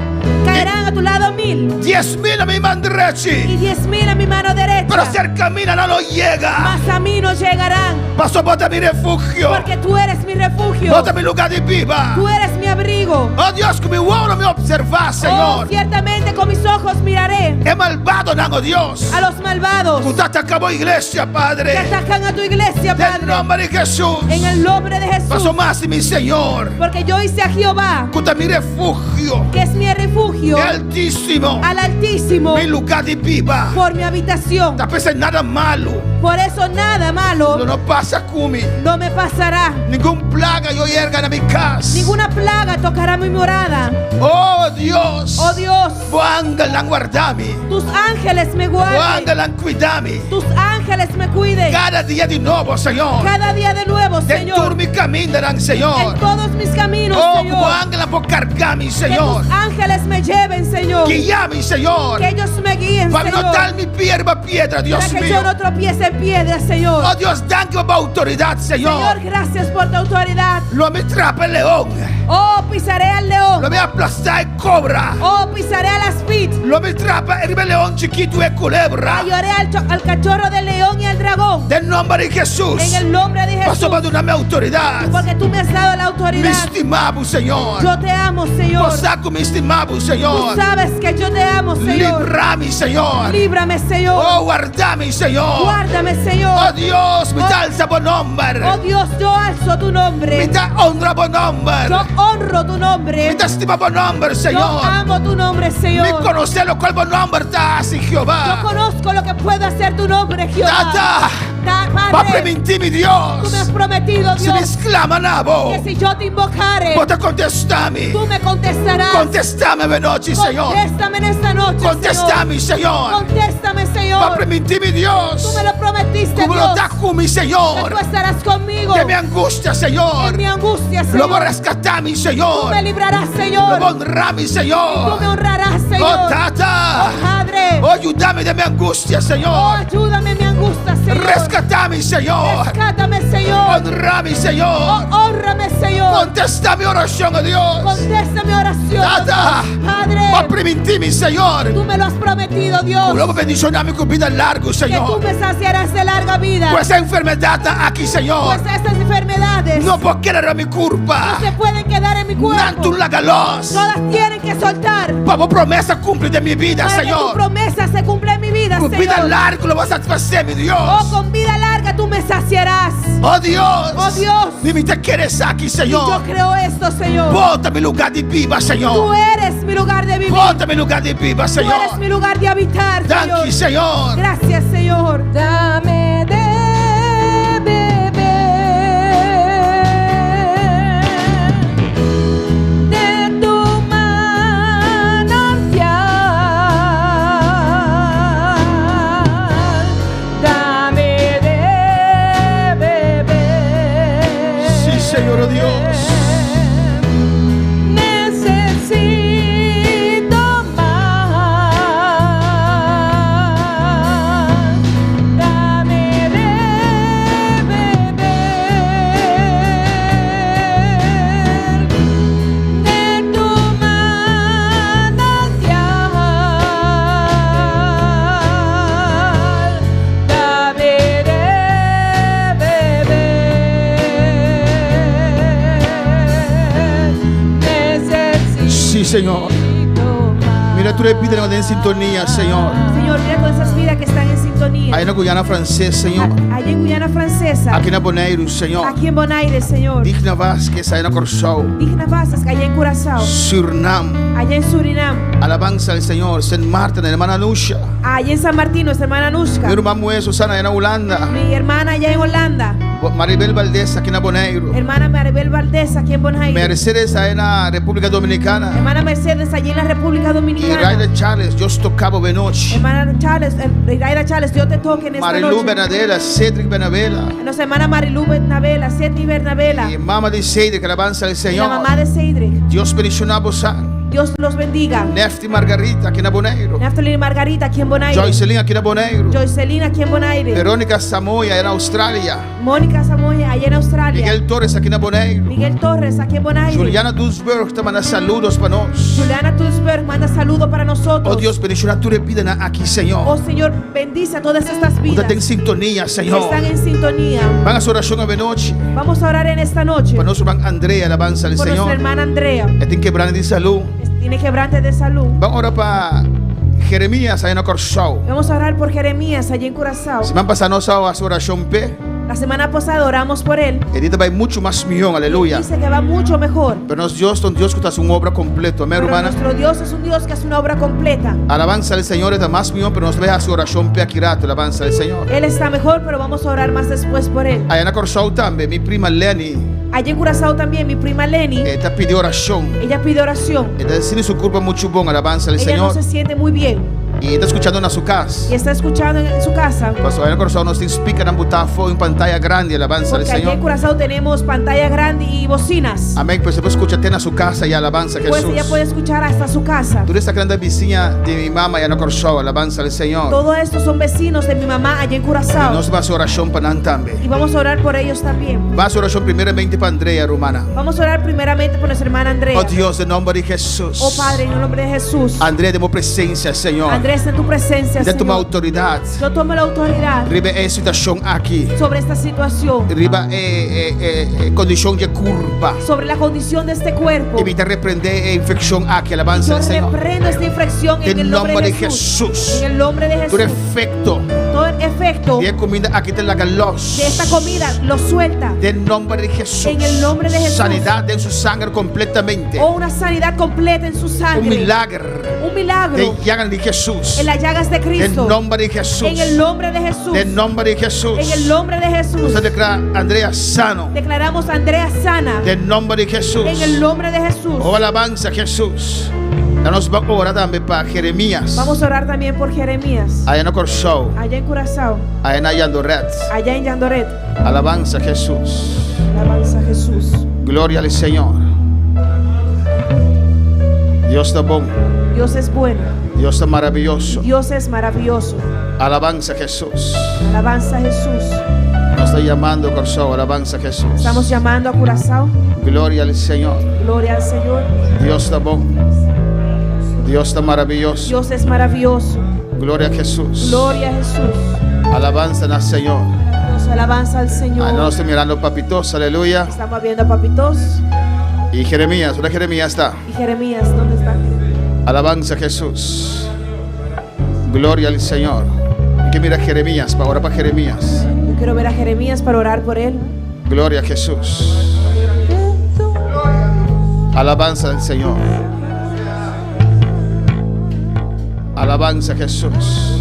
caerán a tu lado mil. 10.000 na mi man drechi. Y 10.000 a mi mano derecha. Pero serka mi nan no lo yega. Mas a mí no llegarán. Pasobra bo ta mi refugio. Porque tú eres mi refugio. Bo ta mi lugá di biba. Tú eres mi abrigo. Oh Dios, ku mi wowo lo mi opservá, Oh, Señor. ciertamente con mis ojos miraré. E malbadonan, oh Dios. A los malvados. Ku ta ataká bo iglesia, Padre. Que atacan a tu iglesia, Den Padre. nòmber di Jesús. En el nombre de Jesús. Pasobra m'a hasi mi Señor. Porque yo hice a Jehová. Ku ta mi refugio. Que es mi refugio. E Altísimo. Al Altísimo. Mi lugá di biba. Por mi habitación. Ta p'esei nada malu. Por eso nada malo. Lo no pasa ku mi. No me pasará. Ningun plaga lo yega na mi kas. Ninguna plaga tocará mi morada. Oh Dios. Oh Dios. Bo angelnan warda mi. Tus ángeles me guarden. Bo angelnan kuida mi. Tus ángeles me cuiden. Kada dia di nobo, Señor. Cada día de nuevo, Den Señor. tur mi kamindanan, Señor. En todos mis caminos, Oh, Señor. bo angelnan por karga mi, Que Señor. tus ángeles me lleven, Señor. Guia mi, Señor. Que ellos me guíen, Pa mi no Señor. dal mi pia riba piedra, Dios Para que mío. yo no tropiece en piedra, Señor. Oh Dios, danki pa bo outoridat, Señor. Señor, gracias por tu autoridad. Lo mi trapa e leon. Oh, pisaré al león. Lo mi aplastá e kobra. Oh, pisaré a las pit. Lo mi trapa riba e leon chikitu e kulebra. Hallaré al, al cachorro del león y al dragón. Den nòmber di Jesús. En el nombre de Jesús. Pasobra bo a duna mi outoridat. Porque tú me has dado la autoridad. Mi stima bo, Señor. Yo te amo, Señor. Bo sa ku mi stima bo, Señor. Tú sabes que yo te amo, Señor. Libra mi, Señor. Líbrame, Señor. Oh, warda mi, Señor. Guárdame, Señor. Oh Dios, mi Oh. ta alsa bo nòmber. Oh Dios, yo alzo tu nombre. Mi ta honra bo nòmber. Yo honro tu nombre. Mi ta stima bo nòmber, Yo Señor. amo tu nombre, Señor. Mi konosé lokual bo nòmber ta hasi, Jehová. Yo conozco lo que puede hacer tu nombre, Jehová. Tata. Ta- Bo a Padre, primintí mi, Dios. tú me has prometido, Si mi Dios, sklama na bo. que si yo te invocare, Bo ta kontestá mi. tú me contestarás. Kontestá mi awe nochi, Señor. Contéstame en esta noche, Kontestá mi, Señor. Señor. Contéstame, Señor. Bo a primintí mi, Dios. Tú me lo prometiste, Ku bo lo Dios. ta ku mi, Que Señor. tú estarás conmigo. Den mi angustia, Señor. En mi angustia, Lo bo Señor. reskatá mi, Tú Señor. me librarás, Señor. Lo bo honra mi, Señor. Tú me honrarás, Señor. Oh, Tata. Oh, Padre. Oh, yuda mi den mi angustia, Señor. Oh, ayúdame en mi angustia, Señor. Reskatá mi, Señor. Rescátame, Señor. Honra mi, Señor. Oh, hónrame, Señor. Kontestá mi orashon, oh Dios. Contesta mi oración. Tata. Padre. Bo a primintí mi, Señor. Tú me lo has prometido, Dios. Lo bo bendishoná mi ku bida largu, Que tú Señor. me saciarás de larga vida. Ku e enfermedat aki, Señor. Pues estas enfermedades No por keda den mi kurpa. no se pueden quedar en mi cuerpo. Nan tur laga lòs. Todas tienen que soltar. Pa bo promesa kumpli den mi bida, Para que tu Señor. promesa se cumpla en mi vida, Ku bida Señor. largu lo bo satisfasé mi, Dios. Oh, con vida larga tú me saciarás. Oh Dios. Oh Dios. I mi ta kere esaki, Y Señor. yo creo esto, Señor. Bo ta mi lugá di biba, Señor. Tú eres mi lugar de vivir. Bo ta mi lugá di biba, Tú Señor. eres mi lugar de habitar, Danki, Señor. Señor. Gracias, Señor. Dame de beber de tu manantial. Dame de beber. Sí, Señor, oh Dios. Necesito más. Dame de beber de tu manantial. Dame de beber. Necesito Sí, Señor. Mira tur e bidanan den sintonia, Señor. Señor, mira todas esas vidas que están en sintonía. Aya na Guyana Franses, Señor. Allá en Guyana Francesa. Aki na Boneiru, Señor. Aquí en Bonaire, Señor. Digna Vázquez, aya na Kòrsou. Digna Vázquez, allá en Curazao. Surinam. Allá en Surinam. Alabanza al Señor. San Martin, hermana Nusha. Allá en San Martín, nuestra hermana Nushka. Mi ruman muhé Susana, aya na Hulanda. Mi hermana allá en Holanda. Maribel Valdez aki na Boneiru. Hermana Maribel Valdez aquí en Bonaire. Mercedes aya na Repúblika Dominikana. Hermana Mercedes allí en la República I Dominicana. Raida Charles, Dios toka bo benochi. Hermana Charles, Raida Charles, Dios te toque en esta Marilu noche. Bernadela, Cedric Bernabela. Nuestra hermana Marilu Bernabela, Cedric Bernabela. I mama di Cedric, alabansa al Y la Señor. mamá de Cedric. Dios bendishoná boso. Dios los bendiga. Nefti Margarita aki na Boneiru. Naftali Margarita aquí en Bonaire. Joycelyn aki na Boneiru. Joycelyn aquí en Bonaire. Verónica Samoya na Australia. Mónica Samoya allá en Australia. Miguel Torres aki na Boneiru. Miguel Torres aquí en Bonaire. Juliana Duisburg ta manda saludo pa nos. Juliana Tusberg manda saludo para nosotros. Oh Dios, bendishoná tur bidanan aki, Señor. Oh Señor, bendice a todas estas Ku vidas ta den sintonia, que Señor. están en sintonía. Ban hasi orashon anochi. Vamos a orar en esta noche Pa nos ruman Andrea, alabansa al por nuestra Señor. hermana Andrea. E tin kebrante di salú. Tiene quebrante de salud. Ban ora pa Jeremías aya na Kòrsou. Vamos a orar por Jeremías allí en Curazao. Siman pasá nos a hasi orashon p'e. La semana pasada oramos por él. E di ta bai muchu mas mihó, aleluya. Dice que va mucho mejor. Pero nos Dios ta un Dios ku ta hasi un obra kompleto. Amèn, Pero ruman. nuestro Dios es un Dios que hace una obra completa. Alabansa al Señor, e ta mas mihó, pero nos ta bai hasi orashon p'e aki ratu. Alabansa al Señor. Él está mejor, pero vamos a orar más después por él. Aya na Kòrsou tambe, mi prima Lenny. Allí en Curazao también, mi prima Lenny, E ta pidi orashon. ella pide oración. E ta sinti su kurpa muchu bon, alabansa al Ella no Señor. se siente muy bien I e ta skuchando na su kas. y está escuchando en su casa. Pasobra aya na Kòrsou nos tin speakernan butá afó i un pantaya grandi, alabansa al Porque allí en Señor. Curazao tenemos pantalla grande y bocinas. Amèn. Pues e por skucha te na su kas i alabansa Pues ella Jesús. puede escuchar hasta su casa. Tur esakinan ta bisiña di mi mama aya na Kòrsou, alabansa al Señor. Todo esto son vecinos de mi mamá allá en I Curazao. nos ta bai hasi orashon pa nan tambe. Y vamos a orar por ellos también. Ban hasi orashon primeramente pa Andrea, ruman. Vamos a orar primeramente por nuestra hermana Andrea. Oh Dios, den nòmber di Jesús. Oh Padre, en el nombre de Jesús. Andrea, den bo presensia, Señor. Andrea en tu presencia, Mi ta tuma Señor. outoridat. Yo tomo la autoridad Riba e situashon aki. sobre esta situación, Riba e, e, e, e kondishon di kurpa. sobre la condición de este cuerpo. I mi ta reprendé e infekshon aki. Alabansa Yo al Señor. reprendo esta infección en Den el nombre nòmber de di Jesús. Jesús. En el nombre de Tur Jesús. efekto Todo el efecto di e kuminda aki ta laga los. de esta comida lo suelta. Den nòmber di Jesús. En el nombre de Jesús. Sanidat den su sanger kompletamente. O una sanidad completa en su Un sangre. milager. Un milagro. Den llaga di Jesús. En las llagas de Den Cristo. nòmber di Jesús. En el nombre de Jesús. Den nòmber di Jesús. En el nombre de Jesús. Nos ta deklará Andrea sano. Declaramos a Andrea sana. Den nòmber di Jesús. En el nombre de Jesús. Oh, alabansa Jesús. Nos ta bai ora tambe pa Jeremías. Vamos a orar también por Jeremías. Aya na Kòrsou. Allá en Curazao. Aya na Jandoret. Allá en Jandoret. Alabansa Jesús. Alabanza a Jesús. Gloria al Señor. Dios ta bon. Dios es bueno. Dios ta maravioso. Dios es maravilloso. Alabansa Jesús. Alabanza a Jesús. Nos ta yamando Kòrsou. Alabansa Jesús. Estamos llamando a Curazao. Gloria al Señor. Gloria al Señor. Dios ta bon. Dios ta maravioso. Dios es maravilloso. Gloria a Jesús. Gloria a Jesús. Alabanza al Señor. Maravilloso. Alabanza al Señor. Ah, nos ta mirando Papitos, aleluya. Estamos viendo a Papitos Y Jeremías, ¿dónde Jeremías está? y Jeremías. ¿Dónde está Jeremías? Alabanza a Jesús. Gloria al Señor. Hay que mira Jeremías, para orar para Jeremías. Yo quiero ver a Jeremías para orar por él. Gloria a Jesús. Alabanza al Señor. Alabanza a Jesús.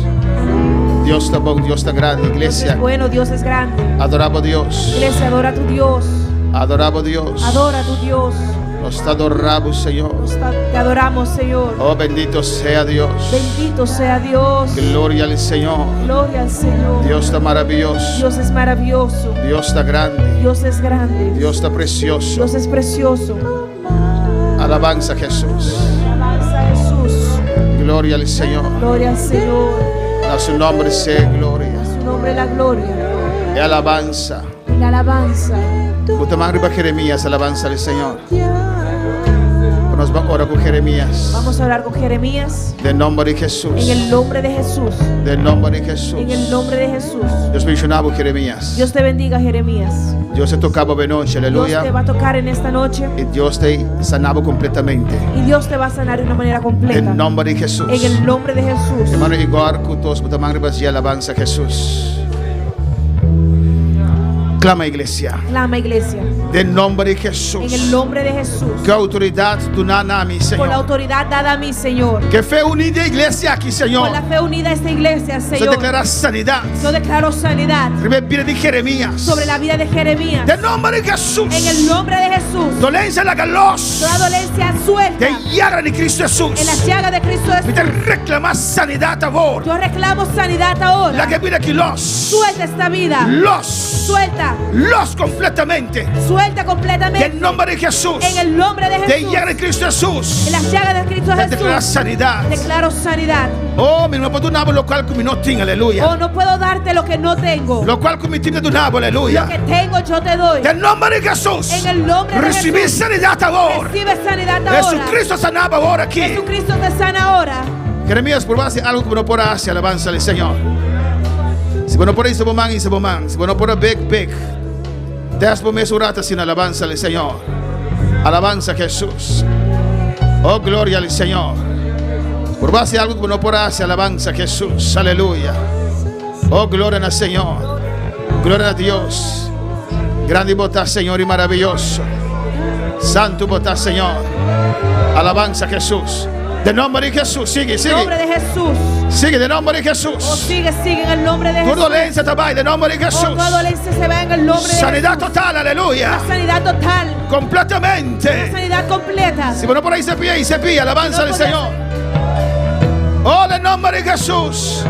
Dios ta bon, Dios ta grandi, Dios iglesia. es bueno, Dios es grande. Adoramos a Dios. Iglesia, adora a tu Dios. Adoramos a Dios. Adora a tu Dios. Nos adoramos, Señor. Nos Te adoramos, Señor. Oh, bendito sea Dios. Bendito sea Dios. Gloria al Señor. Gloria al Señor. Dios ta maravioso. Dios es maravilloso. Dios ta grandi. Dios es grande. Dios ta presioso. Dios es precioso. Alabanza a Jesús. Alabanza a Jesús. Gloria al Señor. Gloria al Señor. A su nombre sea gloria. A su nombre la gloria Y alabanza. y la alabanza. Pone man riba Jeremías, alabanza al Señor. Nos ban ora ku Jeremías. Vamos a orar con Jeremías Den nòmber di Jesús. en el nombre de Jesús. Den nòmber di Jesús. En el nombre de Jesús. Dios bendishoná bo Jeremías. Dios te bendiga, Jeremías. Dios ta toka bo anochi, Dios aleluya. te va a tocar en esta noche I Dios ta sana bo kompletamente. y Dios te va a sanar de una manera completa. Den nòmber di Jesús. En el nombre de Jesús. Hermano Igor, ku tur, pone man riba alabanza Jesús. Clama iglesia. Clama iglesia. Den nomber di Hesus. En el nombre de Jesús. Ku outoridat duná na mi, Con la Señor. autoridad dada a mí, Señor. Ku fe uní den e iglesia aki, Señor. Con la fe unida a esta iglesia, Yo Señor. deklará sanidat. Yo declaro sanidad Riba bida di Jeremías. sobre la vida de Jeremías. Den nomber di Hesus. En el nombre de Jesús. Dolensia laga los. Toda dolencia suelta. Den llaga di Kristu Hesus. En la llaga de Cristo Mi ta Jesús. reklamá sanidat awor. Yo reclamo sanidad ahora. Laga e bida aki los. Suelta esta vida. Los. Suelta. Los kompletamente. Suelta completamente. Den nomber di Hesus. En el nombre de Den Jesús. llaga di Kristu Hesus. En las llagas de Cristo Ta deklará Jesús. sanidat. Declaro sanidad. Oh, mi no por duna bo lokual ku mi no tin, aleluya. Oh, no puedo darte lo que no tengo. Lokual ku mi tin ta duna bo, aleluya. Lo que tengo yo te doy. Den nomber di Hesus. En el nombre de Risibí Jesús. sanidat awor. Recibe sanidad ahora. Jesucristo ta sana bo awor aki. Jesucristo te sana ahora. Jeremías, purba hasi algu ku bo no por hasi, alabansa al Señor. Si bo no por hisa bo man, hisa bo man. Si bo no por bek, bek. Tèst bo mes un ratu asina, alabansa al Señor. Alabansa Jesús. Oh, gloria al Señor. Purba hasi algu ku bo no por hasi, alabansa Jesús. Aleluya. Oh, gloria al Señor. Gloria a Dios. Grandi bo ta, Señor, i maravioso. Santu bo ta, Señor. Alabansa Jesús. Den nomber di Jesús. Sigui, En nombre sigui. de Jesús. Sigui, den nomber di Jesús. Oh, sigue, sigue en el nombre de Tur Jesús. dolensia ta bai, den nomber di Oh, Jesús. toda dolencia se va en el nombre de Sanidat Jesús. total, aleluya. Una sanidad total. Una Kompletamente. sanidad completa. Si bo no por hisa pia, hisa pia, alabansa No al podés- Señor. Oh, den nomber di Jesús.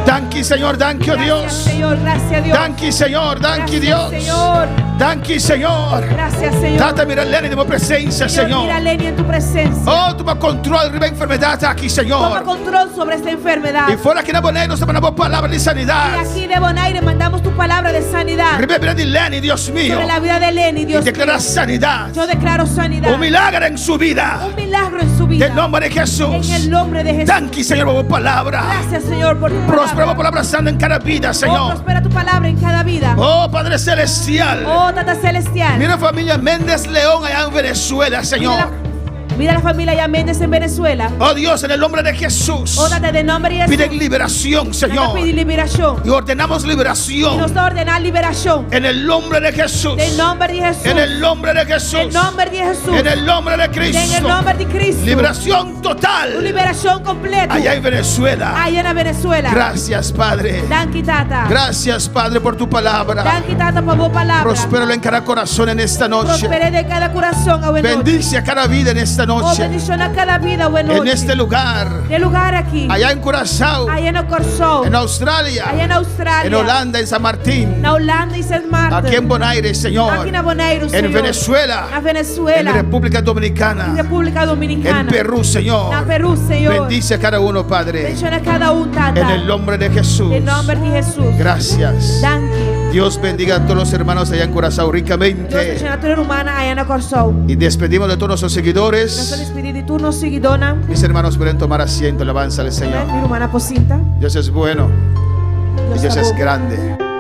Danki, Señor, danki, oh Gracias, Dios. Señor. Gracias, Dios. Danki, Señor, danki, Gracias, Dios. Señor. Danki, Señor. Gracias, Señor. Tata, mira Lenny den bo presensia, Señor, mira a Señor. Lenny en tu presencia. Oh, tuma kontrol riba e enfermedat aki, Toma Señor. control sobre esta enfermedad. I for di aki na Boneiru, nos ta manda bo palabra di Y sanidat. aquí de Bonaire mandamos tu palabra de sanidad Riba bida di Lenny, Dios mío. sobre la vida de Lenny, I Dios deklará mío. sanidat. Yo declaro sanidad. Un milager den su bida. Un milagro en su vida. Den nomber di Hesus. En el nombre de Jesús. Danki, Señor, pa bo palabra. Gracias, Señor, por tu Prospera palabra. bo palabra santa den kada bida, Oh, Señor. prospera tu palabra en cada vida. Oh, Padre Celestial. Oh, Tata Celestial. Mira familia Méndez León allá en Venezuela, Mira Señor. la, mira la familia ya Méndez en Venezuela. Oh Dios, en el nombre de Jesús. Oh, Tata, den nomber di Jesús. Piden liberación, Señor. Pidi liberashon. Y ordenamos I liberación. nos ta ordená liberashon. En el nombre de Jesús. Den nomber di Jesús. En el nombre de Jesús. Den nomber di Jesús. En el nombre de En el Cristo. nomber di Cristo. Liberación Una total. liberashon kompleto. Allá en Venezuela. Aya na Venezuela. Gracias, Padre. Danki, Tata. Gracias, Padre, por tu palabra. Danki, Tata, pa bo palabra. Prospéralo en cada corazón en esta noche. Prosper'é den kada kurason awe nochi. Bendice a cada vida en esta Oh, noche. bendishoná kada bida awe nochi. En este lugar. Den e lugá aki. Allá en Curazao. Aya na Kòrsou. En Australia. Aya na Australia. En Holanda, en San Martín. Na Hulanda i San Martin. Aquí en Bonaire, Señor. Aki na Boneiru, En Señor. Venezuela. Na Venezuela. En República Dominicana. Repúblika Dominikana. En Perú, Señor. Na Perú, Señor. Bendice a cada uno, Padre. Bendishoná kada un, Tata. En el nombre de Jesús. Den nomber di Jesús. Gracias. Danki. Dios bendiga a todos los hermanos allá en Curazao Dios ricamente. bendishoná tur rumannan aya na Kòrsou. Y despedimos de todos nuestros Nos ta seguidores. despedí di tur nos siguidónan. Mis hermanos pueden tomar asiento. Alabanza al Señor. Mi rumannan por sinta. Dios es bueno. Y Dios Dios ta es bon. grande.